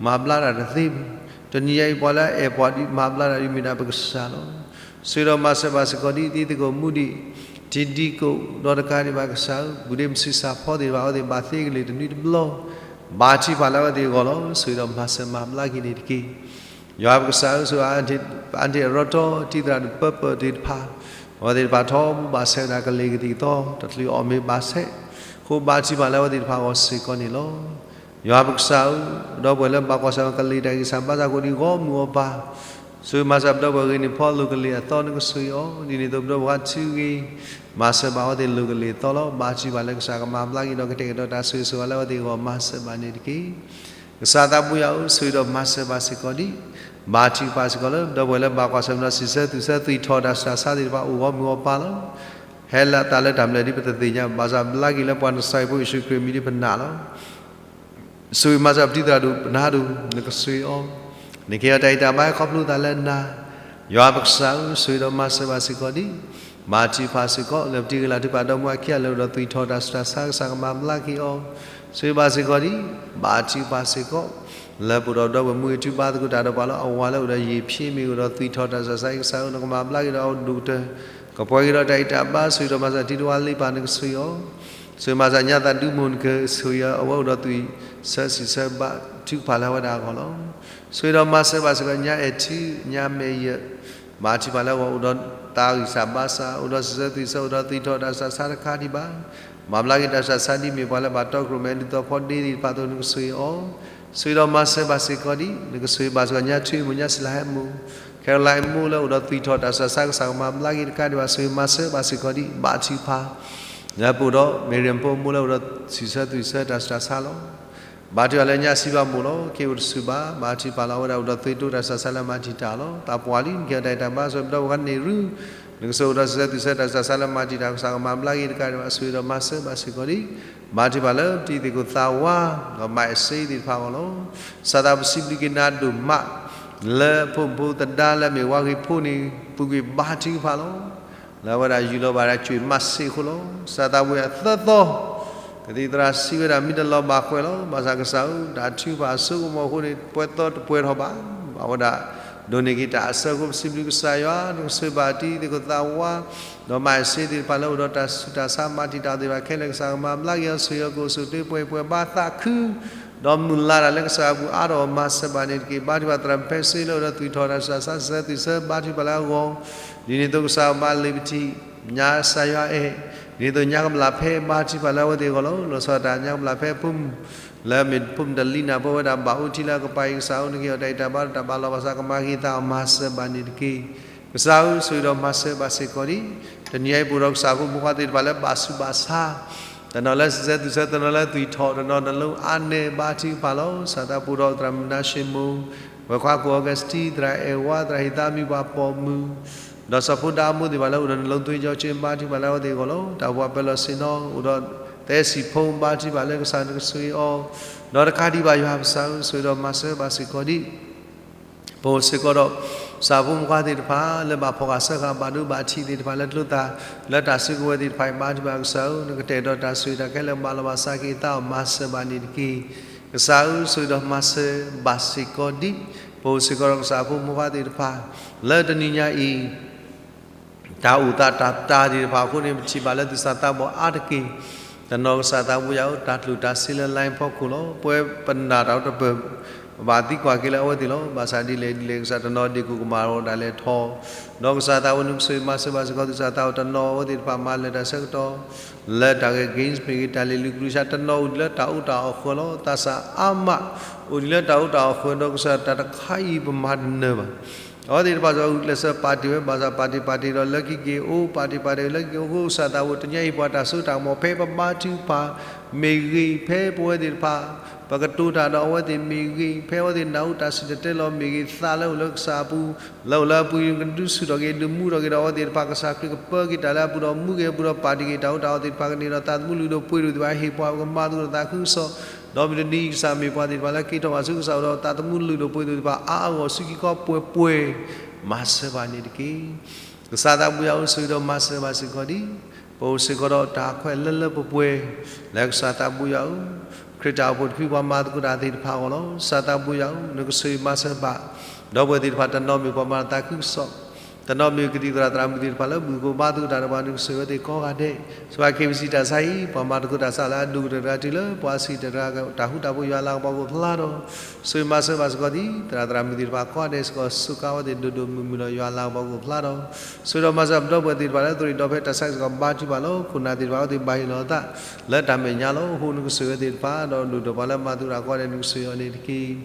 မၤဘျါတၢ်တသ့ဘၣ်. တနံၤညါအံၤပှၤလၢအအဲၣ်ပှၤဒ် မၤဘျါတၢ်ဒ်မ့ၢ်ဒၣ်ပကစၢ်လီၤ. ဆိၣ်ဂ့ၤဒီးမၤစၢၤဘၣ်စ့ၢ်ကီးဒ်တံၤသကိးမူဒံး, တံၤဒံကိး ဒီးတကးဒံးဘၣ်ကစၢ်ဧၢ, ပုၢ်ဒ့မုၣ်ဆံးစၢ်ဖီသ့ၣ်တဖၣ် အဝဲသ့ၣ်ဘၣ်သ့ကလံၤတနွံတဘျီ ဘါထုကဖၣ်လၢအဝဲသ့ၣ်အဂီၢ်လီၤ. ဆိၣ်ဂ့ၤဒီးမၤစၢၤမၤဘျါက့ၤန့ၣ်တက့ၢ်. ယွၤပကစၢ်ဧၢ, ဆိၣ်ဂ့ၤအါထီၣ် အါထီၣ်အရၢတီ တံၤသရၣ်ဒိၣ်ပၢပၢသ့ၣ်တဖၣ်, အဝဲသ့ၣ်တဖၣ်ထီဘိဘၣ်ဆဲးဝဲဒၣ်ကလံၤကသံၣ်ကသီ တချုးအီၣ်မ့ၤဘၣ်ဆဲး, အဃိဘါထုကဖၣ်လၢအဝဲသ့ၣ်တဖၣ်အဂီၢ်စ့ၢ်ကီးန့ၣ်လီၤ. ယွၤပကစၢ်ဧၢ, ဒီပုၢ်ဝဲၢ်လၢဘၣ်ကွၢ်ဆၢၣ်မဲာ်ကလံၤတၢ်ဂံၢ်စၢ်ဘါစၢ်အဃိန့ၣ် ဂီၢ်မုၢ်အီၤပၢ်, ဆိၣ်ဂ့ၤမၤစၢၤပဒီပုၢ်ဝဲၢ်ဂ့ၤန့ၢ်ဖီလိၤကလံၤအသီနကဆိၣ်ဂ့ၤအီၤ, ဒ်န့ၣ်အသိးပဒီပုၢ်ဝဲၢ်ဂၤထုကဖၣ် မၤစၢၤဘၣ်အဝဲသ့ၣ်လိၤကလံၤအသီလီၤ. ဘါထုကဖၣ်လၢကစၢ်ကမၤဘျါက့ၤဒီး ကတဲာ်ကတီၤတၢ်ဆိၣ်ဂ့ၤဆိၣ်ဝါလၢအဝဲသ့ၣ်အဂီၢ်မၤစၢၤဘၣ်န့ၣ်တက့ၢ်. ကစၢ်သးပူၤယၤဧူ, ဆိၣ်ဂ့ၤဒီးမၤစၢၤဘၣ်စ့ၢ်ကီးဒံး, ဘါထုကဖၣ်စ့ၢ်ကီးလၢ ဒီပုၢ်ဝဲၢ်လၢဘၣ်ကွၢ်ဆၢၣ်မဲာ်ဒီးစံးဆၢသူၣ်ဆၢသွံၣ်ထီၣ်တၢ်ဆူးတၢ်ဆါသ့ၣ်တဖၣ်အိၣ်ဂီၢ်မုၢ်အီၤပၢ်လီၤ. ဟဲလၢအသးလၢတၢ်ဘျၢဒ်ပတသ့ၣ်ညါ, ဘၣ်ဆၣ်ဘျါက့ၤလၢပှၤနစၢ်အံၤဖိယ့ၣ်ၡူးခရံာ်အမံၤဒ်ပနာ်လီၤ. ဆိၣ်ဂ့ၤမၤစၢၤပတံၤသရၣ်ဒိၣ်ပနၢ်ဒိၣ် နကဆိၣ်ဂ့ၤအီၤ, နကဟ့ၣ်အီၤတၢ်ဂံၢ်တၢ်ဘါခီဖျိသးလၢနၤ, ယွၤပကစၢ်ဧၢ, ဆိၣ်ဂ့ၤဒီးမၤစၢၤဘၣ်စ့ၢ်ကီးဒံး, ဘါထုကဖၣ်စ့ၢ်ကီး လၢပတံၤဂ့ၤလၢထုကဖၣ်ဒီမါဝၤခံဂၤလၢအိၣ်ဒီးသွံၣ်ထီၣ်တၢ်ဆူးတၢ်ဆါကစၢ်ကမၤဘျါက့ၤအီၤ, ဆိၣ်ဂ့ၤဘၣ်စ့ၢ်ကီးဒံး, ဘါထုကဖၣ်စ့ၢ်ကီး လၢပအိၣ်ဒီးဒီပုၢ်ဝဲၢ်မူဂ့ၤထုဘါသကိးတၢ်ဒီးပှၤလၢအဝၤလၢအိၣ်ဒီးယံာ်ဖံးမ့ၢ်ဂ့ၤဒီးသွံၣ်ထီၣ်တၢ်ဆူးတၢ်ဆါကစၢ်ဧၢ, နကမၤဘျါက့ၤဒီးအဒိၣ်ကတၢၢ်, ကပှဲၤက့ၤဒီးတၢ်ဂံၢ်တၢ်ဘါ, ဆိၣ်ဂ့ၤဒီးမၤစၢၤတံၤတဝါလံပၢ်နကဆိၣ်ဂ့ၤအီၤ, ဆိၣ်ဂ့ၤမၤစၢၤညါသးဒုမုၢ်နကဆိၣ်ဂ့ၤအီၤ, အဝဲအိၣ်ဒီးသွံၣ်ဆၢစံးဆၢဘါထုကဖၣ်လၢအဝဲဒၣ်အဂီၢ်လီၤ. ဆိၣ်ဂ့ၤဒီးမၤစၢၤဘၣ်စ့ၢ်ကီးညါအဲၣ်ထံ, ညါမဲာ်ယၢၢ်, ဘါထုကဖၣ်လၢအဂီၢ်အိၣ်ဒီးတၢ်ဂံၢ်စၢ်ဘါစၢ်, အိၣ်ဒီးစံးဆၢသွံၣ်ဆၢ, အိၣ်ဒီးသွံၣ်ထီၣ်တၢ်ဆူးတၢ်ဆါတခါဒံးဘၣ်, မၤဘျါက့ၤတၢ်ဆူးတၢ်ဆါဒ်မ့ၢ်ပှၤလၢဘၣ်တီခိၣ်ရိၣ်မဲဒ်သိးဖီဒ့သ့ၣ်တဖၣ်အသိး နကဆိၣ်ဂ့ၤအီၤ, ဆိၣ်ဂ့ၤဒီးမၤစၢၤဘၣ်စ့ၢ်ကီးဒံး, နကဆိၣ်ဂ့ၤဘၣ်စ့ၢ်ကီးညါထွံၣ်မိၢ်, ညါစံလၤဟဲမိၢ်, ခဲရလါမိၢ်လၢအိၣ်ဒီးသွံၣ်ထီၣ်တၢ်ဆူးတၢ်ဆါကစၢ်ကမၤဘျါက့ၤတခါဒံးဘၣ်, ဆိၣ်ဂ့ၤမၤစၢၤဘၣ်စ့ၢ်ကီးဒံး, ဘါထုကဖၣ် လၢပအိၣ်ဒီး မ့ၢ်ရ့ၣ်ဖိမိၢ်လၢအိၣ်ဒီးစံးဆၢသွံၣ်ဆၢတၢ်ဆူးတၢ်ဆါလီၤ. ဘါထုကဖၣ်လၢညါစံးဘၣ်မိၢ်လီၤ, က့ၤအိၣ်တဆူၣ်ဘၣ်, ဘါထုကဖၣ်လၢအဝဲဒၣ်အိၣ်ဒီးသွံၣ်ထီၣ်တၢ်ဆူးတၢ်ဆါလၢမၤတံာ်တာ်လီၤ. သးပှၢ်လံ, နကဟ့ၣ်အီၤတၢ်ဂံၢ်တၢ်ဘါ, ဆိၣ်ဂ့ၤပဒီပုၢ်ဝဲၢ်ဂၤန့ၣ်ရူ, နကဆိၣ်ဂ့ၤအိၣ်ဒီးစံးဆၢသွံၣ်ဆၢတၢ်ဆူးတၢ်ဆါလၢမၤတံာ်တာ်ကစၢ်ကမၤဘျါက့ၤတခါဒံးဘၣ်, ဆိၣ်ဂ့ၤဒီးမၤစၢၤဘၣ်စ့ၢ်ကီးဒံး, ဘါထုကဖၣ်လၢတံၤသကိးသးဝါ, ဒီးမၤအဲၣ်စ့သ့ၣ်တဖၣ်အဂီၢ်လီၤ. ကစၢ်သးပစံးဘျုးက့ၤနၤဒိၣ်မး လၢဖိမုၣ်ဖိသဒါလၢအမ့ၢ်ဝါဂ့ၤဖိန့ၣ် ပူၤကွံာ်ဘါထုကဖၣ်လီၤ. လၢအဝဲဒၣ်ယူၢ်လီၤဘၣ်ဒၣ်ကွံာ်မးစ့အဃိလီၤ. ကစၢ်သးပှဲၤအသၢသီ, ကသံၣ်သရၣ်စံးဝဲဒၣ်မ့ၢ်တလီၤဘၣ်ကွဲးလီၤ. ဘၣ်ဆၣ်ကစၢ်ဧၢ, တၢ်ထုကဖၣ်အစိကမီၤအဃိန့ၣ် ပှဲၤသီတပှဲၤထီၣ်ဘၣ်. အဝဲဒၣ်ဒိးန့ၢ်က့ၤတၢ်အဆၢအဃိ ပစံးဘျုးကစၢ်ယွၤ, နကဆိၣ်ဂ့ၤဘၣ်တံၤသကိးသးဝါ, ဒီးမၤအဲၣ်စ့သ့ၣ်တဖၣ်လၢအိၣ်ဒီးတၢ်ဆူးတၢ်ဆါမၤတံာ်တာ်သ့ၣ်တဖၣ်ခဲလၢာ် ကစၢ်ကမၤဘျါက့ၤအီၤ, ဆိၣ်ဂ့ၤအီၤကအိၣ်ဆူၣ်တ့ပှဲၤပှဲၤဘါသးခု ဒီးမုၢ်လၢ်တၢ်လၢကစၢ်အပူၤအါထီၣ်အီၤမၤစၢၤဘၣ်န့ၣ်တက့ၢ်. ဘါထုကဖၣ်သရၣ်မုၣ်ဖဲစ့လၢအိၣ်ဒီးသွံၣ်ထီၣ်တၢ်ဆူးတၢ်ဆါ စံးဆၢသွံၣ်ဆၢဘါထုကဖၣ်လၢအဂီၢ်, ဒ်န့ၣ်အသိးကစၢ်မၤလံာ်ပထံၣ် ညါကစၢ်ယွၤအဲၣ်, ဒ်န့ၣ်အသိးညါကဘျၣ်ဖဲဘါထုကဖၣ်လၢအဝဲသ့ၣ်အဂီၢ်လီၤ. လီၤဆီဒၣ်တၢ်ညါကဘျၣ်ဖဲအဖိမုၣ် လၢအမ့ၢ်ဖိမုၣ်တလံနၤ ပဝဲဒၣ်ဘၣ်အိၣ်ထံလၢအကပၤအံၤ ကစၢ်အိၣ်နက့ၤအီၤတၢ်အံၤတၢ်ဘါဒီးတၢ်ဘၣ်လီၤဘၣ်စး ကမၤဂ့ၤသးအီၤမၤစၢၤဘၣ်န့ၣ်တက့ၢ်. ကစၢ်ဧၢ ဆိၣ်ဂ့ၤဒီးမၤစၢၤဘၣ်စ့ၢ်ကီးဒံး တနံၤအံၤပအိၣ်ဒီးကစၢ်ဖိမုၣ်ခွါသ့ၣ်တဖၣ်လၢဘၣ်ဆူးဘၣ်ဆါ, တနီၤလၢစံးဆၢသွံၣ်ဆၢ တနီၤလၢသွံၣ်ထီၣ် တနီၤနလိအါနဲဘါထုကဖၣ်လီၤ. ကစၢ်သးပအိၣ်ဒီးသရၣ်မုၣ်နါၡ့မိၣ်, ဝဲၢ်ခွါကိၣ်အီကူးစတံ, သရၣ်အဲၣ်ဝါ, သရၣ်ဟ့ၣ်သးမံၤပှၤပိာ်မုၣ် ဒီးစီၤဖိဒါအမိၢ်သ့ၣ်တဖၣ်လၢအိၣ်ဒီးနလိသွ့ကၠီကၠ့ ဘါထုကဖၣ်လၢအဝဲသ့ၣ်အဂီၢ်လီၤ. တၢ်အိၣ်ဖှိၣ်ပၢၤလီၢ်ဆ့ၣ်နီၤ အိၣ်ဒီးသဲစံၣ်ဖိ ဘါထုကဖၣ်လၢကစၢ်နကဆိၣ်ဂ့ၤအီၤ, ဒီးတကးဒံးဘၣ်ယွၤကစၢ်ဧၢ ဆိၣ်ဂ့ၤဒီးမၤစၢၤဘၣ်စ့ၢ်ကီးဒံး ပအိၣ်စ့ၢ်ကီးဒီး ကစၢ်ဖိမုၣ်ခွါသ့ၣ်တဖၣ် လၢဘၣ်ဖီၣ်ဃာ်စၢဃာ်ဘၣ်ဒိဘၣ်ထံးသ့ၣ်တဖၣ်လၢကျိသၣ် လၢတၢ်စုကဝဲၤသ့ၣ်တဖၣ်အံၤ ဘါထုကဖၣ်ကစၢ်ဧၢ နကတဲာ်ကတီၤတၢ်ဆိၣ်ဂ့ၤတၢ်ခဲလၢာ် ဘၣ်လီၤဘၣ်စးက့ၤအသးအီၤမၤစၢၤဘၣ်န့ၣ်တက့ၢ်. ကစၢ်ဧၢ ဆိၣ်ဂ့ၤဒီးမၤစၢၤဘၣ်စ့ၢ်ကီးဒံး ပအိၣ်စ့ၢ်ကီးဒီးကစၢ်ဖိမုၣ်ခွါသ့ၣ်တဖၣ် လၢတနံၤညါအံၤ တၢ်အိၣ်သးတၢ်သးသ့ၣ်တဖၣ်အဃိန့ၣ် ပထံၣ်ဘၣ်လၢသူၣ်စၢ်သးဘီၣ်အါတက့ၢ်. တနီၤကစၢ်သးဘိယွၤဧၢ တၢ်ကျိၣ်တၢ်စ့လၢ line ဖီခိၣ်လီၤ. ပဝဲပနာ်တၢ်အိၣ်တပၢၢ် ပဘၣ်သံကွၢ်က့ၤလၢအဝဲသ့ၣ်လီၤ. ဘၣ်ဆၣ်ဒ်လဲၣ်ဒ်လဲၣ် ကစၢ်တနီၤဒ့ၣ်ကိၣ်ကမၣ်ဒီးတၢ်လဲၤထီၣ်, ဒီးကစၢ်သးဘိနကဆိၣ်ဂ့ၤမၤစၢၤဘၣ်စ့ၢ်ကီး သူၣ်စၢ်သးဘိတနီၤအဝဲသ့ၣ်တဖၣ်မၤလၢာ်တၢ်ဆၢကတီၢ် လၢတၢ်ဂဲၤ games မ့ၢ်ဂ့ၤ တၢ်လ့ၣ်လုၢ်ပျူၤဆါ တနီၤအိၣ်ဒံးလၢတၢ်အီၣ်တၢ်အီၣ်ဃၢၤလီၤ. သးစၢ်အါမး အိၣ်ဒံးလၢတၢ်အီၣ်တၢ်အီၣ်ဃၢၤ ဒီးကစၢ်တၢ်တခါအံၤပမၤတနၢၤဘၣ်. အဝဲသ့ၣ်တဖၣ်စ့ၢ်ကီး ဂုာ်ကျဲးစၢးပာ်တ့ၢ်ဝဲ ဘၣ်ဆၣ်ပာ်တ့ၢ်ပာ်တ့ၢ်ဒီးလၢခံက့ၤအိၣ် ပာ်တ့ၢ်ပာ်တ့ၢ်လၢခံက့ၤအိၣ် ကစၢ်သးဘိတနံၤအံၤ ပှၤတၢ်စိတၢ်ကမီၤ ဖဲပဘါထုကဖၣ်မ့ၢ်ဂ့ၤ ဖဲပဝဲသ့ၣ်တဖၣ် ပကတိၤတၢ်ဒီးအဝဲသ့ၣ်မ့ၢ်ဂ့ၤ ဖဲအဝဲသ့ၣ်နၢ်ဟူတၢ်စံၣ်တဲၤတဲလီၤမ့ၢ်ဂ့ၤ သးလၢအိၣ်လၢကစၢ်အပူၤ လၢအိၣ်လၢအပူၤ ကဒုးဆူၣ်ထီၣ်က့ၤ ဒုးမူထီၣ်က့ၤဒီးအဝဲသ့ၣ်တဖၣ် ကစၢ်ခရံာ်ကပၢက့ၤတၢ်လၢအပူၤဒီး မူက့ၤအပူၤဒီး ပာ်တ့ၢ်က့ၤတၢ်အီၣ်တၢ်အီသ့ၣ်တဖၣ် ကန့ၢ်ဒီးသးသမူလုၢ်ဒိၣ်ပှ့ၤဒိၣ်သ့ၣ်တဖၣ် ဟ့ၣ်ပှၤပကမၤသကိးတၢ်သးခုကစီၣ် ဒီးမုၢ်တနံၤအံၤ ကစၢ်မ့ၢ်ပှၤသ့ၣ်တဖၣ်လၢက့ၤထီၣ်ဘၣ်ဆူကစၢ်အအိၣ်ဒီး သးသမူလုၢ်ဒိၣ်ပှ့ၤဒိၣ်သ့ၣ်တဖၣ် အါအါဂီၢ်ဂီၢ် ဆူခံခီပှဲၤပှဲၤ မၤစၢၤဘၣ်န့ၣ်တက့ၢ်. ကစၢ်သးဘိယွၤဧၢ ဆိၣ်ဂ့ၤဒီးမၤစၢၤဘၣ်စ့ၢ်ကီးဒံး ပအိၣ်စ့ၢ်ကီးဒီးတၢ်ခွဲးလၢလၢပှဲၤပှဲၤ လၢကစၢ်သးဘိယွၤဧၢ ခရံာ်တၢ်အိၣ်ဖှိၣ်တဖု ပှၤမၤသကိးတၢ်သ့ၣ်တဖၣ်အဂီၢ်လီၤ. ကစၢ်သးဘိယွၤဧၢ နကဆိၣ်ဂ့ၤမၤစၢၤဘၣ် ဒီပုၢ်ဝဲၢ်သ့ၣ်တဖၣ် တနီၤမ့ၢ်ပှၤမၤတၢ်သးခုကစီၣ် တနီၤမ့ၢ်ကသံၣ်သရၣ်သရၣ်မုၣ်သ့ၣ်တဖၣ်လၢ ဘူၣ်ကိၣ်ဘါသကိးတၢ်ဒီးပှၤ နကဆိၣ်ဂ့ၤအဝဲသ့ၣ်ကိးဂၤဒဲး စှၤခ့ပစံးတၢ်ဆါအံၤ ပှၤမၤသကိးတၢ်ဆါလၢအဒိၣ်ကတၢၢ်တဂၤတုၤလၢ ပှၤဆံးတၢ်တဂၤ တၢ်ဃူတၢ်ဖိး ယွၤလၤကပီၤကအိၣ်ဖျါဒီး ဆိၣ်ဂ့ၤမၤစၢၤဘၣ်စ့ၢ်ကီးဒံး သရၣ်သရၣ်မုၣ်သ့ၣ်တဖၣ်ကိးဂၤဒဲးစ့ၢ်ကီး စူးကါအဝဲသ့ၣ်ဒိၣ်ဒိၣ်မုၢ်မုၢ်ဒီး ယွၤလၤကပီၤကအိၣ်ဖျါဒီး ဆိၣ်ဂ့ၤဒီးမၤစၢၤပဒီပုၢ်ဝဲၢ်သ့ၣ်တဖၣ်လၢ သရ့ၣ်ဒီဖျၢၣ်တၢ်ဆါစ့ၢ်ကီးဘါထုကဖၣ်လီၤ. ခိၣ်နၢ်သ့ၣ်တဖၣ်အဝဲသ့ၣ်ဘၣ်ဟ့ၣ်လီၤအသး လၢတၢ်မဲာ်ညါလီၤ. အဃိနကဆိၣ်ဂ့ၤအဝဲသ့ၣ်တဖၣ် ဒီးဒိၣ်ဒီးပှၤလၢမၤသကိးတၢ်ကိးဂၤဒဲး နကဆိၣ်ဂ့ၤအီၤန့ၣ်တက့ၢ်.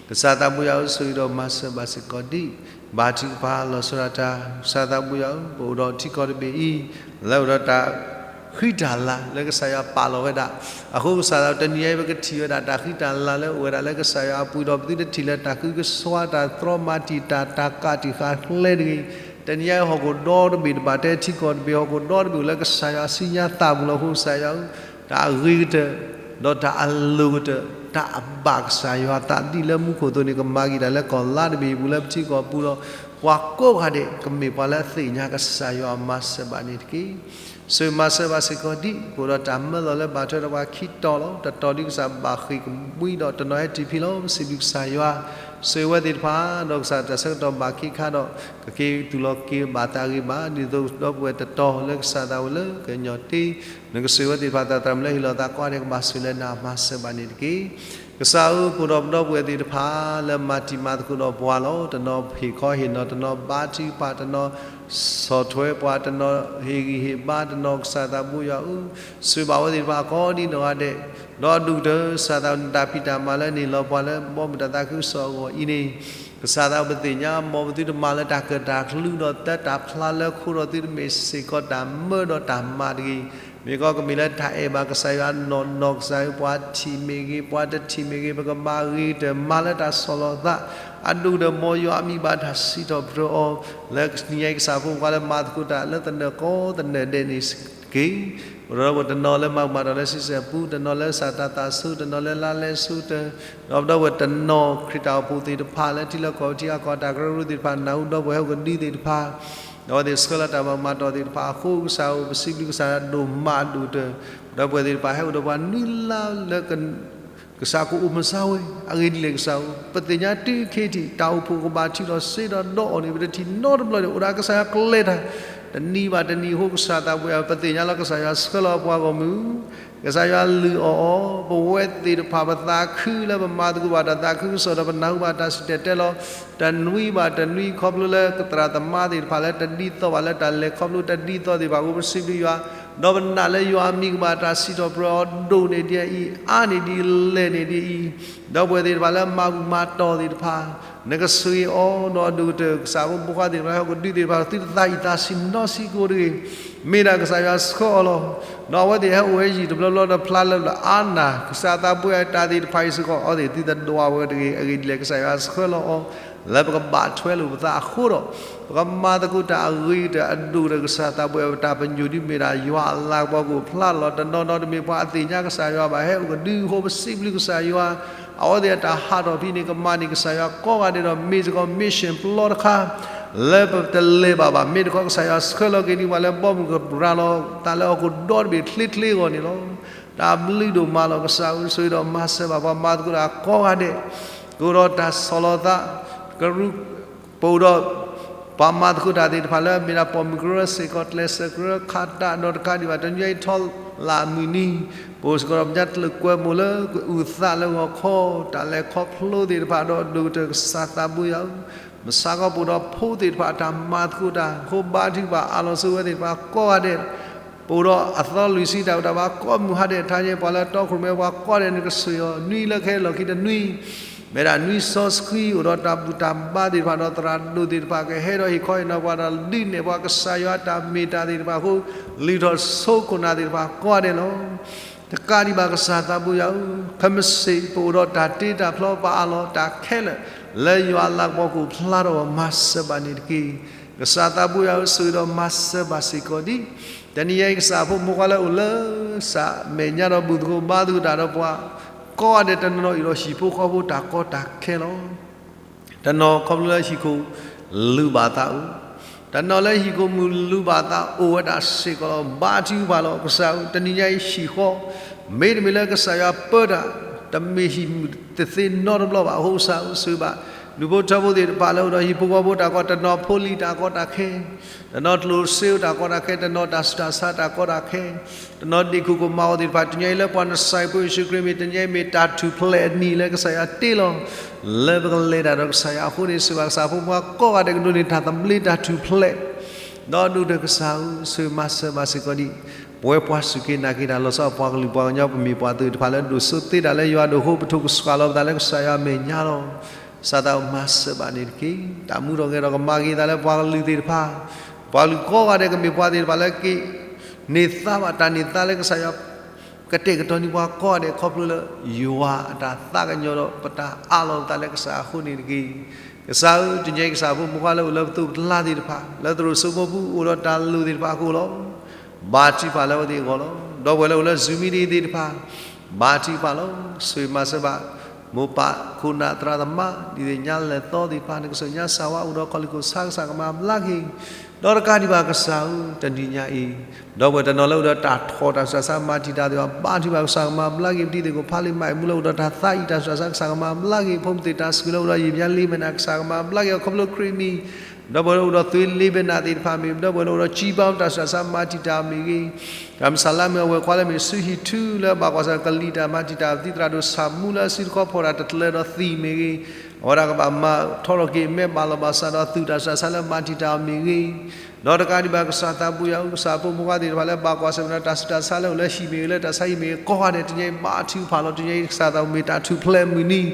ကစၢ်သးဘိယွၤဧၢ ဆိၣ်ဂ့ၤဒီးမၤစၢၤဘၣ်စ့ၢ်ကီးဒံး ဘါထုကဖၣ်လီၤဆီဒၣ်တၢ် ကစၢ်သးဘိယွၤဧၢ ပအိၣ်ဒီးထံကီၢ်တဘ့ၣ်အံၤ လၢအိၣ်ဒီးတၢ်ဃံတၢ်လၤလၢကစၢ်ယွၤပာ်လီၤဝဲဒၣ် အဃိကစၢ်သးဘိ တနံၤအံၤ ပကထံၣ်ဝဲဒၣ်တၢ်ဃံတၢ်လၤလၢအိၣ်ဝဲဒၣ်လၢကစၢ်ယွၤအပူၤဒီး ပသုတထံၣ်လၢတၢ်ဃုကစွါ တၢ်သြီမၤတံာ်တာ် တၢ်ကးတံာ်ဃာ်ကျဲတဂ့ၤ. တနံၤအံၤ ဟီၣ်ခိၣ်ဒီတဘ့ၣ် တဘၣ်တဲထံကီၢ်တဘ့ၣ် ဟီၣ်ခိၣ်ဒီတဘ့ၣ်အိၣ်လၢကစၢ်ယွၤအစုညါသးပူၤလီၤ. အဃိကစၢ်ယွၤဧၢ တၢ်အဂ့ၤကတၢၢ် ဒီးတၢ်အလိၤကတၢၢ် တၢ်အဘၣ်ကစၢ်ယွၤသးဒ်လၢမူခိၣ်အသိးန့ၣ် ကမၤက့ၤတၢ်လၢကီၢ်လါတဘ့ၣ်အပူၤ လၢပထံကီၢ်ပူၤဒီး ပှၤကိးဂၤဒဲး ကမ့ၢ်ပှၤလၢအသ့ၣ်ညါကစၢ်ယွၤအမၤစၢၤဘၣ်န့ၣ်တက့ၢ်. ဆိၣ်ဂ့ၤမၤစၢၤဘၣ်စ့ၢ်ကီးဒံး ပအိၣ်ဒီးတၢ်မၢလီၤလၢဘၣ်ထွဲဒီးပှၤခံတီၤလီၤ. တတီၤဒ်ကစၢ်ဘၣ်ဃ့ၢ်ကမှံဒီး တနီၤဟဲတံၢ်ဖံလီၤ. ပစံးဘျုးကစၢ်ယွၤ ဆိၣ်ဂ့ၤဝဲသ့ၣ်တဖၣ် ဒီးကစၢ်တၢ်ဆၢကတီၢ်ဘၣ်ခံခါဒီး ကက့ၤသူၣ်လီၤက့ၤဘၣ်သးဂ့ၤဘၣ် ဒ်သိးဒီပုၢ်ဝဲၢ်တတီၤလၢကစၢ်သးဝဲလၢ ကညီၤတ့ နကဆိၣ်ဂ့ၤဝဲသ့ၣ်တဖၣ် သရၣ်သရၣ်မုၣ်လၢဟ့ၣ်လီၤသးကိးဂၤဒဲး ကဘၣ်ဆိၣ်ဂ့ၤလၢနၤမၤစၢၤဘၣ်န့ၣ်တက့ၢ်. ကစၢ်ဧၢ ပအိၣ်ဒီးပဒီပုၢ်ဝဲၢ်သ့ၣ်တဖၣ် လၢမၤတံၤမၤသကိးဒီးပှၤလီၤ. တနီၤဟ့ၣ်ခီဟ့ၣ်နီၤ တနီၤဘါထုကဖၣ် တနီၤဆီၣ်ထွဲပှၤ တနီၤဟ့ၣ်ဂံၢ်ဟ့ၣ်ဘါ တနီၤကစၢ်သးဘိယွၤဧၢ ဆိၣ်ဂ့ၤဘၣ်ဝဲသ့ၣ်တဖၣ်ကိးဒ်နီၢ်ဂၤဒဲး ဒီးအဒိၣ်ကတၢၢ် ကစၢ်သးဘိနတၢ်ဖံးတၢ်မၤလၢနဟ့ၣ်လီၤပှၤလၢဘီမုၢ်တၢ်သးခုကစီၣ်အဂီၢ်အံၤန့ၣ် ကစၢ်သးဘိပသ့ၣ်ညါ မ်ပသုတမၤလၢတၢ်ကၢၢ်တၢ်ကျူဒီး သၢတၢ်ဖျါလၢခိဒီးသုတမ့ၢ်စ့ၢ်ကီးတၢ်မၢဒီးတၢ်မၤတဂ့ၤ. မ့ၢ်ကီးကမ့ၢ်လၢတၢ်အဲၣ်ဘၣ်ကစၢ်ယွၤနီၢ်နီၢ် ကစၢ်ယွၤ ပှၤထံၣ်မ့ၢ်ဂ့ၤ ပှၤတထံၣ်မ့ၢ်ဂ့ၤ ပကမၤဂ့ၤကတၢၢ် မၤလၢတၢ်ဆီၣ်လီၤသး အဒိၣ်ကတၢၢ် မ်ယွၤအမံၤဘၣ်တၢ်စံးထီၣ်ပတြၢၤအီၤ လၢတနံၤအံၤ ကစၢ်ဖိခွါလၢမၤသကိးတၢ်လၢသနၢၣ်ကိးသနၢၣ်ဒဲးန့ၣ်တက့ၢ်. ပဒီပုၢ်ဝဲၢ်တနီၤလၢမၤကမၣ်တၢ်လၢဆံဆဲၣ်ပူၤ တနီၤလၢကစၢ်တၢ်သးဆိ တနီၤလၢလါလဲစိၤတၢၢ် ဒီးပဒီပုၢ်ဝဲၢ်တနီၤ ခရံာ်တၢ်အိၣ်ဖှိၣ်သ့ၣ်တဖၣ် လၢထံလၢကီၢ်ပထံအကီၢ်တၢ်ကရၢကရိသ့ၣ်တဖၣ် နၢ်ဟူဒီပုၢ်ဝဲၢ်ဟဲအိၣ်ကဒုသ့ၣ်တဖၣ် ဒီးအဝဲသ့ၣ်ဆှၢလီၤတၢ်မၤကမၣ်တီၢ်သ့ၣ်တဖၣ်အဃိ ကစၢ်ဧၢ ပစံးဘျုးကစၢ်ယွၤဒိၣ်မးအဒိၣ်ကတၢၢ် ဒီပုၢ်ဝဲၢ်သ့ၣ်တဖၣ်ဟဲအိၣ်ဒီးပှၤနွံလါလၢ ကစၢ်ကအိၣ်မုာ်စါဝဲ အဂ့ၢ်ဒ်လဲၣ်ကစၢ်ဧၢ, ပသ့ၣ်ညါတုၤခဲအံၤ တၢ်အိၣ်ဖှိၣ်ကဘၣ်ထုးထီၣ်စ့ဒီးဒီးအီၤန့ၣ် ပတထံၣ်နီတဘျီန့ၣ် အိၣ်ဒၣ်ကစၢ်ယွၤကျဲၤတၢ်, တၢ် တနံၤဘၣ်တနံၤအဃိ ကစၢ်သးပှၢ် ပသ့ၣ်ညါလီၤ ကစၢ်ယွၤဆှၢလီၤပှၤဂီၢ်မုၢ်, ကစၢ်ယွၤလုၢ်အီၣ်အီၤ, ပဝဲသ့ၣ်တဖၣ် ပသးခုလၢပမၤသကိးဘၣ်တၢ်သးခုကစီၣ်ဒီး ပနၢ်ဟူဘၣ်တၢ်စံၣ်တဲၤတဲလီၤ တနွံဘၣ်တနွံ ခီဖျိလၢသရၣ်သမါသ့ၣ်တဖၣ်လၢတဒ်သိးဘၣ် လၢတၢ်လဲၤခီဖျိတဒ်သိးသ့ၣ်တဖၣ်အဃိ ပစံးဘျုးယွၤ, ဒီးပနာ်လၢယွၤအမံၤကဘၣ်တၢ်စံးထီၣ်ပတြၢၤအီၤဒိၣ်န့ၢ်ဒ်အံၤ အါန့ၢ်ဒ်အံၤ ဒီပုၢ်ဝဲၢ်သ့ၣ်တဖၣ်လၢမၤဘူၣ်မၤတီၢ်သ့ၣ်တဖၣ် နကဆိၣ်ဂ့ၤအီၤ ဒီးဒိၣ်ကတၢၢ်ကစၢ်ဖိမုၣ်ဖိခွါသ့ၣ်တဖၣ် ဟဲကဒုးသ့ၣ်တဖၣ် သုတသးအံၤသးဆံးနီတဆံးကိးတဂ့ၤ, မ့ၢ်ဒၣ်ကစၢ်ယွၤဆှၢအီၤလီၤ. ဒီးအဝဲသ့ၣ်ဟဲအိၣ်ဝဲယံာ်တဘျီဘျီဒီးဖျါလၢပျၢၤအါနၢ် ကစၢ်သးပှၢ်တၢ်သ့ၣ်တဖၣ်အံၤစ့ၢ်ကီး အဝဲသ့ၣ်သုတဒွးဝဲတဂ့ၤ, အဂ့ၢ်ဒ်လဲၣ် ကစၢ်ယွၤဆှၢလီၤအီၤ လၢပကဘၣ်ထွဲလိာ်ပသးအဃိဒီး ပကမၤသကိးတၢ်အဂ့ၤကတၢၢ်အဒိၣ်ကတၢၢ် ကစၢ်သးပှၢ်တၢ်ပညိၣ်ဒ်မ့ၢ်ဒၣ်ယွၤအလၤကပီၤကအိၣ်ဖျါလီၤ. တနီၤနီၤတမ့ၢ်ပှၤအသ့ၣ်ညါကစၢ်ယွၤဘၣ် ဟဲအိၣ်ကဒုအဃိ ပစံးဘျုးကစၢ်ယွၤ အဝဲသ့ၣ်အတၢ်ဟးထီၣ်ဖဲန့ၣ် ကမၤန့ၢ်ကစၢ်ယွၤကိးဂၤဒဲးဒီး မ့ၢ်စ့ၢ်ကီး mission ပျီတခါ လၢပတလဲၤဘၣ်ဘၣ် မ့ၢ်တခီကစၢ်ယွၤဆှၢလီၤက့ၤဒံးပှၤလၢဘီမုၢ်ကရၤလီၤ တၢ်လၢဟီၣ်ခိၣ်ဒီတဘ့ၣ်ချ့ချ့အဂီၢ်န့ၣ်လီၤ. တၢ်ဘျုးဒိၣ်မးလီၤ. ကစၢ်ဧၢ ဆိၣ်ဂ့ၤဒီးမၤစၢၤဘၣ်ပှၤမၤသကိးတၢ်ကိးဂၤဒဲး ကအိၣ်ဒီးတၢ်ဆီၣ်လီၤသး ကရူၢ် ပအိၣ်ဒီး ပှၤမၤသကိးတၢ်သ့ၣ်တဖၣ်လၢ မ့ၢ်ဒၣ်ပိာ်မုၣ်ကရၢစ့ၢ်ကီး ကျဲးစၢးကရၢခးတၢ် ဒီးတကးဒံးဘၣ် တနံၤအံၤထီလာ်မုၢ်နံၤ ပအိၣ်စ့ၢ်ကီးဒီးပညါတၢ်လၢကွဲမုာ်လၢ ကအုၣ်သးလၢဂီၤခီ တၢ်လဲၤခီဖျိသ့ၣ်တဖၣ်ဒီး ဒိၣ်ကတၢၢ်ကစၢ်သးဘိယွၤဧၢ, မဆါကီးပအိၣ်ဒီးဖိသ့ၣ်တဖၣ်အတၢ်မၤသကိးတၢ် ဃိဘါထုကဖၣ်အးလီၤဆိဝဲသ့ၣ်တဖၣ်ကိးဂၤဒဲး ပအိၣ်ဒီးအသီလွံၢ်ဆံတၢ်အိၣ်တၢ်ဘၣ်ကိးမုၢ်ဟါဒဲး ထါညါပှၤလၢတီခိၣ်ရိၣ်မဲပှၤကိးဂၤဒဲး နကဆိၣ်ဂ့ၤအီၤ နွံလၢခဲလၢာ်ခံတနွံ မ့ၢ်ဒၣ်နွံစီဆှံ အိၣ်ဒီးတၢ်ဘူၣ်တၢ်ဘါသ့ၣ်တဖၣ်ဒီးသရၣ်ဒိၣ်သ့ၣ်တဖၣ် ကဟဲဒီးဟ့ၣ်ခီဟ့ၣ်နီၤပှၤဒီးဒုးနဲၣ်ပှၤကစၢ်ယွၤတၢ်မ့ၢ်တၢ်သ့ၣ်တဖၣ်အဃိ လုၢ်ထီၣ်ဆိခိၣ်နၢ်သ့ၣ်တဖၣ်ကိးဂၤဒဲးလီၤ. တကးဒံးဘၣ်ကစၢ်သးဘိယွၤဧၢ, ခဲမုၢ်ဆ့ၣ် ပအိၣ်ဒီးတၢ်တ့တၢ်ဖျီ ပအးလီၤတၢ်ခဲလၢာ် လၢယွၤအလၤကပီၤကအိၣ်ဖျါထီၣ်ပှၤ မၤစၢၤဘၣ်န့ၣ်တက့ၢ်. ကစၢ်သးဘိယွၤဧၢ ဆိၣ်ဂ့ၤဒီးမၤစၢၤဘၣ်စ့ၢ်ကီးဒံး တနံၤညါအံၤ ကစၢ်ဖိမုၣ်ဖိခွါလၢအိၣ်လၢ စးမဲာ်ညါဒီးဘူၣ်သကိးဘါသကိးတၢ်ဒီးပှၤ ကိးဂၤဒဲးတနီၤနီၤအံၤဒီးဟံၣ်ဖိဃီဖိတၢ်ကီတၢ်ခဲလီၤ. တနီၤခီဖျိလၢဟံၣ်ခိၣ်လူၤဘၣ်သးအိၣ်, တနီၤလၢဟံၣ်ခိၣ်မုၢ်လူၤဘၣ်သးအိၣ်ဝဲဒၣ်စ့ၢ်ကီးလီၤ. ဘါထုကဖၣ်လီၤ ကစၢ်ဧၢ, တနံၤညါအံၤဟံၣ်ဃီ မ့တမ့ၢ်လၢကစၢ်ယွၤပၢတၢ် တမ့ၢ်ဟံၣ်မုၢ်တသ့နီတဘျီဘၣ်အဃိ ကစၢ်ဧၢ ဆိၣ်ဂ့ၤဘၣ် ဒူၣ်ဖိထၢဖိသ့ၣ်တဖၣ်လၢအိၣ်ဒီးဟံၣ်ဖိဃီဖိတၢ်ကီ, တနီၤဖိလံၤတၢ်ကီတၢ်ခဲ တနီၤကျိၣ်စ့အိၣ်တၢ်ကီတၢ်ခဲ, တနီၤတၢ်ဆူးတၢ်ဆါတၢ်ကီတၢ်ခဲ, တနီၤဒ့ၣ်ခိၣ်ကမၤအီၤသ့ၣ်တဖၣ် တနံၤညါအံၤလၢပှၤနစၢ်ဖိယ့ၣ်ၡူးခရံာ်မံၤ တနံၤညါအံၤမ့ၢ်တၢ်ထူၣ်ဖျဲးအနံၤလၢကစၢ်ယွၤတ့လီၤ လၢပကလဲၤတၢ်ဒီးကစၢ်ယွၤအဃိန့ၣ် ဆိၣ်ဂ့ၤဘၣ်ကစၢ်ဖိမုၣ်ဖိခွါကိးဂၤဒဲးကဒိးန့ၢ်တၢ်သဘျ့တၢ်ထူၣ်ဖျဲး ဒီးဒိၣ်ကတၢၢ်ကစၢ်ဧၢ ဆိၣ်ဂ့ၤမၤစၢၤဘၣ်စ့ၢ်ကီးဒံး ပဝဲပှၤစူၢ်က့ၤနာ်က့ၤတၢ်လီၤဆီ ပှၤကလုာ်ပှၤကညီ ပမ့ၢ်ပှၤသ့ၣ်တဖၣ်လၢဒိၣ်စိသ့တၢ်လၢယွၤဒိၣ်အဃိ ပထိၣ်ကစှၤလီၤပသးလၢကစၢ်ယွၤအမဲာ်ညါလီၤ. ကစၢ်သးဧၢ မၤစၢၤဘၣ်န့ၣ်တက့ၢ်. တၢ်မူထီၣ်ဂဲၤထီၣ်ကမၤက့ၤသးလၢပှၤကလုာ်သ့ၣ်တဖၣ်, ပှၤကလုာ်ကိးဂၤဒဲးကမ့ၢ်ပှၤသ့ၣ်တဖၣ်လၢက့ၤ န့ၢ်သါဘၣ်တၢ်န့ၢ်သါလၢကစၢ်ယွၤ ကတဲာ်ကတီၤန့ၢ်ပှၤကိးဂၤဒဲးခီဖျိလၢ ယွၤအတၢ်သးကညီၤဒီး ပတၢ်အးလီၤပသးလၢကစၢ်အဃိန့ၣ်တက့ၢ်. ကစၢ်ဧၢ တနံၤညါအံၤ ကစၢ်ဖိမုၣ်ဖိခွါလၢအိၣ်လၢပသိးပတလါသ့ၣ်တဖၣ် လၢသရိာ်စိမိပူၤအိၣ်ဒီးတၢ်လိၣ်သ့ၣ်တဖၣ်အဃိလီၤ. ဘါထုကဖၣ်လၢအဝဲသ့ၣ်အဂီၢ်လီၤ. ဒီပုၢ်ဝဲၢ်လၢအိၣ်လၢ Zoom meeting သ့ၣ်တဖၣ် ဘါထုကဖၣ်လီၤ. ဆိၣ်ဂ့ၤမၤစၢၤဘၣ် မိၢ်ပၢ်ခိၣ်နၢ်သရၣ်သမါ ဒ်သိးညါလဲၤသီသ့ၣ်တဖၣ် နကစၢ်ညါစၢ်ဝါအိၣ်ဒီးခီၣ်လံၢ်ခိၣ်ဆါ ကစၢ်ကမၤဘျါက့ၤ ဒီးတကးဒံးဘၣ်ကစၢ်ဧၢ တနံၤညါအံၤ ဒီပုၢ်ဝဲၢ်တနီၤလၢအိၣ်ဒီးတၢ်ထီၣ်တၢ်ဆူးတၢ်ဆါမၤတံာ်တာ်သ့ၣ်တဖၣ် ဘါထုကဖၣ်ကစၢ်ကမၤဘျါက့ၤ ပတံၤသကိးဖးလံာ်မၤအ့ၣ်မူလၢအိၣ်ဒီးတၢ်သးအံၣ်တၢ်ဆူးတၢ်ဆါ ကစၢ်ကမၤဘျါက့ၤ ဖိမုၣ်သ့ၣ်တၢ်စူၢ်လၢအိၣ်ဒီးယံာ်ဘျါလ့ဘဲနၣ် ကစၢ်ကမၤဘျါက့ၤအီၤခီဖျိခရံာ်မံၤ ဒီပုၢ်ဝဲၢ်လၢအိၣ်ဒီးသွံလ့ဘဲနၣ်သ့ၣ်တဖၣ်မ့ၢ် ဒီပုၢ်ဝဲၢ်လၢအိၣ်ဒီးကံဘါတၢ်ဆူးတၢ်ဆါမၤတံာ်တာ်မ့ၢ်ဂ့ၤ တၢ်မုၢ်ဆါလါမ့ၢ်အဝဲၢ်ခွါလၢမ့ၢ် ဆူဟံၣ်ထူလၢဘၣ်ကွၢ်ဆၢၣ်ကလံၤတၢ်မၤတံာ်တာ် ပသံသရၣ်ဒိၣ်ဆၣ်မူလၢအစုတခီဖီၣ်တၢ်တကျၢၤဒီးသံၣ်မ့ၢ်ဂ့ၤ အဝဲဒၣ်ကဘၣ်မၤထီထီၣ်က့ၤမဲဘၣ်လီၤဘၣ်စးဒီးသူၣ်တၢ်ဆူးတၢ်ဆါလၢမၤတံာ်တာ်အီၤမ့ၢ်ဂ့ၤ ဒီးတကးဒံးဘၣ်ကစၢ်သးဘိယွၤဧၢ ကစၢ်ဖိမုၣ်ဖိခွါသ့ၣ်တဖၣ်လၢဘၣ်ကွၢ်ဆၢၣ်မဲာ်ဒီးတၢ်ဆူးတၢ်ဆါလၢအိၣ်လၢဟံၣ်မ့ၢ်ဂ့ၤ လၢတၢ်ဆါဟံၣ်မ့ၢ်ဂ့ၤ ကိးဂၤဒဲး တနံၤညါအံၤဘါထုကဖၣ်လီၤ တနံၤညါအံၤကစၢ်သးဘိမ့ၢ်တၢ်ထူၣ်ဖျဲးမုၢ်နံၤ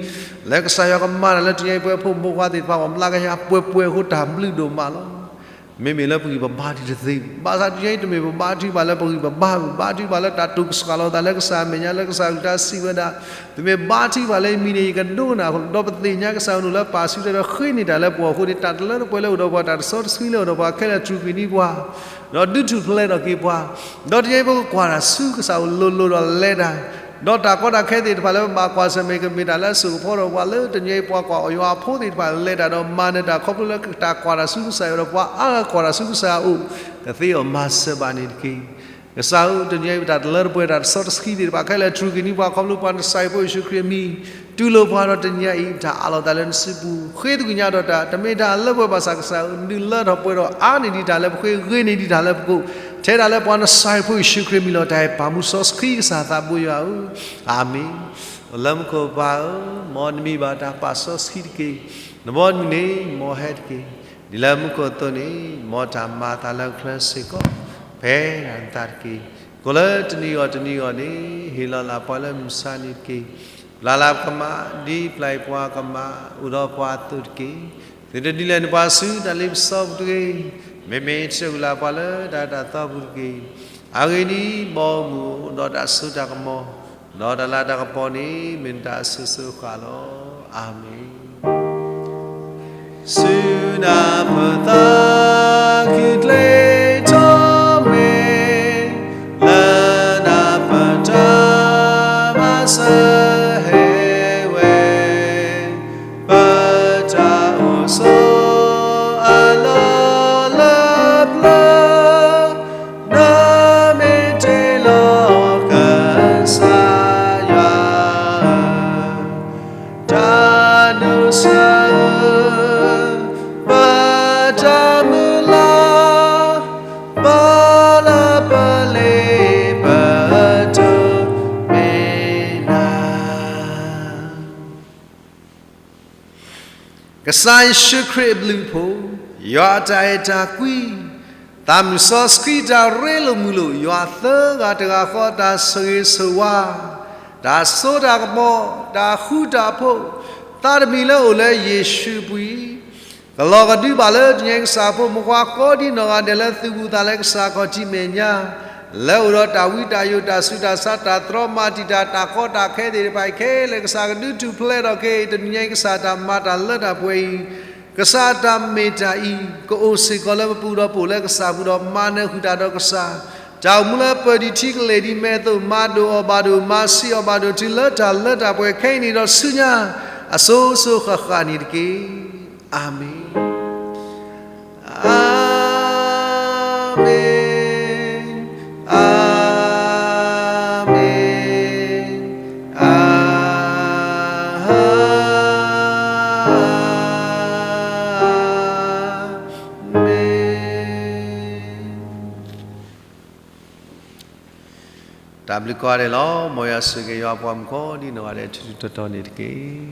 လၢကစၢ်ယွၤကမၤတၢ်လၢတနံၤညါအံၤပဝဲဖိမုၣ်ဖိခွါသ့ၣ်တဖၣ် ပှၤမျးကယၤပှဲၤပှဲၤအဃိတၢ်ဘျုးဒိၣ်မးလီၤ. မ့မ့ၢ်လၢပဂံၢ်ပဘါဒံးတသ့ဘၣ် ဘၣ်ဆၣ်တနံၤညါအံၤတမ့ၢ်ပဘါထုကဖၣ်လၢပဂံၢ်ပဘါဘၣ် ဘါထုကဖၣ်လၢတၢ်တိၢ်ကစှၤလီၤသးလၢကစၢ်မ့ၢ်ညါ လၢကစၢ်ကလုၢ်တၢ်စံးဝဲဒၣ် ပမ့ၢ်ဘါထုကဖၣ်လၢယမံၤန့ၣ် ယကဒိကနၣ် ဒီးပသ့ၣ်ညါကစၢ်အအိၣ်လၢပာ်စုတဲဒီးဃ့န့ၢ်တၢ်လၢပဂီၢ်အဃိန့ၣ် တၢ်တလၢတပှဲၤလၢအိၣ်ဒီးပှၤ တၢ်တစီတဆှံလၢအိၣ်ဒီးပှၤခဲလၢာ်တြူာ်ကွံာ်န့ၢ်ပှၤ ဒီးဒုးထူၣ်ဖျဲးထီၣ်က့ၤပှၤ ဒီးတနံၤညါအံၤပကကွၢ်တၢ်ဆူကစၢ်အအိၣ်လိၤလိၤဒီးလဲၤတၢ် ဒီးတၢ်ကီတၢ်ခဲသ့ၣ်တဖၣ်လၢပဘၣ်ကွၢ်ဆၢၣ်မဲာ်ကမ့ၢ်တၢ်လၢအစိာ်ကဖီဒီးပှၤလၢတနံၤညါအံၤ ပှၤကွၢ်အီၤယွၤအဖိသ့ၣ်တဖၣ်လဲၤတၢ်ဒီးမၤနၢၤတၢ်ခီဖျိလၢတၢ်ကွၢ်တၢ်ဆူကစၢ်ယွၤဒီးပှၤအါဂၤကွၢ်တၢ်ဆူကစၢ်အအိၣ် ကသ့အီၤမၤစၢၤဘၣ်န့ၣ်တက့ၢ်. ကစၢ်ဧၢ တနံၤညါအံၤပတၢ်တလၢတပှဲၤတၢ်တစီတဆှံသ့ၣ်တဖၣ် ခဲလၢာ်တြူာ်ကွံာ်န့ၢ်ပှၤခီဖျိပှၤနစၢ်ဖိယ့ၣ်ၡူးခရံာ်အမံၤ တူၢ်လိာ်ပှၤဒီးတနံၤအံၤ တၢ်အးလီၤသးလၢနစုပူၤ, ဃ့သကွံာ်ညါဒီးတၢ်, တမ့ၢ်တၢ်လၢပှဲၤဘၣ်ဆၣ်ကစၢ်ဧၢ, နုာ်လၢထီၣ်ပှဲၤဒီးအါန့ၢ်ဒံးတၢ်လၢပဃ့, ဂ့ၤန့ၢ်ဒံးတၢ်လၢပကိး, ထဲဒၣ်လၢပှၤနစၤရ့းဖိယ့ၣ်ၡူးခရံာ်မံၤလီၤ. တၢ်အဲၣ်ပၢ်မူစီဆှံကစၢ်သးဘိယွၤဧၢ, အၤမ့ၣ်. အိၣ်လၢမူခိၣ်ပၢ်ဧၢ, မ်နမံၤဘၣ်တၢ်ပာ်စီဆှံတက့ၢ်. နဘီမုၢ်န့ၣ်မ်ဟဲတက့ၢ်. ဒ်လၢမူခိၣ်အသိးန့ၣ်, မ်တၢ်မၤအသးလၢပချၢစ့ၢ်ကီး, ဖဲဒၣ်နသးတက့ၢ်. ကိးလၢတနံၤဂီၢ်တနံၤဂီၢ်န့ၣ်, ဟ့ၣ်လီၤလၢပှၤလၢမုၢ်ဆါနံၤတက့ၢ်. ပျၢ်လၢပကမၣ်, ဒ်ပျၢ်အံၤပှၤကမၣ်, အိၣ်ဒီးပှၤအသိးတက့ၢ်. သုတဒုးလဲၤနပှၤဆူတၢ်လ့ပစီပူၤတဂ့ၤ. မ့မ့ၢ်တၢ်အုၣ်လၢပှၤလၢတၢ်အၢတၢ်သီပူၤတက့ၢ်. အဂ့ၢ်ဒ်အံၤ, မ်မုၢ်အိၣ်ဒီးတၢ်စိတၢ်ကမီၤ, ဒီးတၢ်လၤတၢ်ကပီၤန့ၣ် မ့ၢ်နတၢ်အစိၤစိၤအဃၣ်လီၤ. အၤမ့ၣ်. ဆူနၢ်ပၢၢ်သးခုကျဲထီၣ်မ့ၢ်, လၢနၢ်ပၢၢ်တၢ်မၤစၢၤဟဲဝဲ, ပတၢ်အိၣ်ဆိးအလီၢ်လၢပျၢၤ, နမ့ၢ်တ့လီၤကစၢ်ယွၤဧၢ, တၢ်ဒိးစၢၤဧၢ, ပတၢ်မုၢ်လၢ်, ပလၢပလ့ပတိၢ်မ့ၢ်နၤ. ကစၢ်ယ့ၣ်ၡူးခရံာ်အဘျုးအဖှိၣ်, ယွၤအတၢ်အဲၣ်တၢ်ကွံ, သးမုၢ်စီဆှံတၢ်ရ့လိာ်မုာ်လိာ်, ယွၤသၢဂၤတဂၤဃီတၢ်ဆိၣ်ဂ့ၤဆိၣ်ဝါ, တၢ်စိတၢ်ကမီၤ, တၢ်ဃူတၢ်ဖိး, သးတမံၤလၢအိၣ်လၢယ့ၣ်ၡူးအပူၤအံၤ, ကလီၤကဒုဘၣ်လၢတနံၤအံၤကစၢ်ဖိမုၣ်ဖိခွါကိးဒံနီၢ်ဂၤဒဲးလၢသုးဘူးသးလၢကစၢ်ခီၣ်ထံးမဲာ်ညါ, လၢအိၣ်ဒီးတၢ်ဝံတၢ်ယိး တၢ်ဆူးတၢ်ဆါ တၢ်တြီမၤတံာ်တာ် တၢ်ကီတၢ်ခဲသ့ၣ်တဖၣ်အံၤခဲလၢာ် ကစၢ်ကဒုးထူၣ်ဖျဲးထီၣ်က့ၤ တနံၤအံၤကစၢ်တၢ်မၤတၢ်လၢတၢ်ပှဲၤအံၤ, ကစၢ်တၢ်မ့ၢ်တၢ်အံၤ ကအိၣ်စ့ၢ်ကီးလၢပပူၤဒီးပအိၣ်လၢကစၢ်ပူၤဒီးမၤနၢၤဃုာ်တၢ်ဒီးကစၢ်, တၢ်အိၣ်မူလၢပၢၢ်ဒံးထံကလဲၤဒံးမဲာ်အသိး မၤဒိၣ်အီၣ်ဘၣ်ဒိၣ် မၤဆံးအီၣ်ဘၣ်ဒိၣ်တုၤလၢတၢ်လၢတၢ်ပှဲၤခဲအံၤန့ၣ်ဒီးဆူညါ အစိၤစိၤဃၣ်ဃၣ်န့ၣ်တက့ၢ်. အၤမ့ၣ်. အၤမ့ၣ်, အၤမ့ၣ်, အၤမ့ၣ်. တၢ်ဘျုးကိးဂၤဒဲးလီၤ. မ်ယွၤဆိၣ်ဂ့ၤက့ၤယွၤပှၤမုၣ်ကိးဒံနီၢ်ဂၤဒဲး ထူးထူးတီၤတီၤန့ၣ်တက့ၢ်.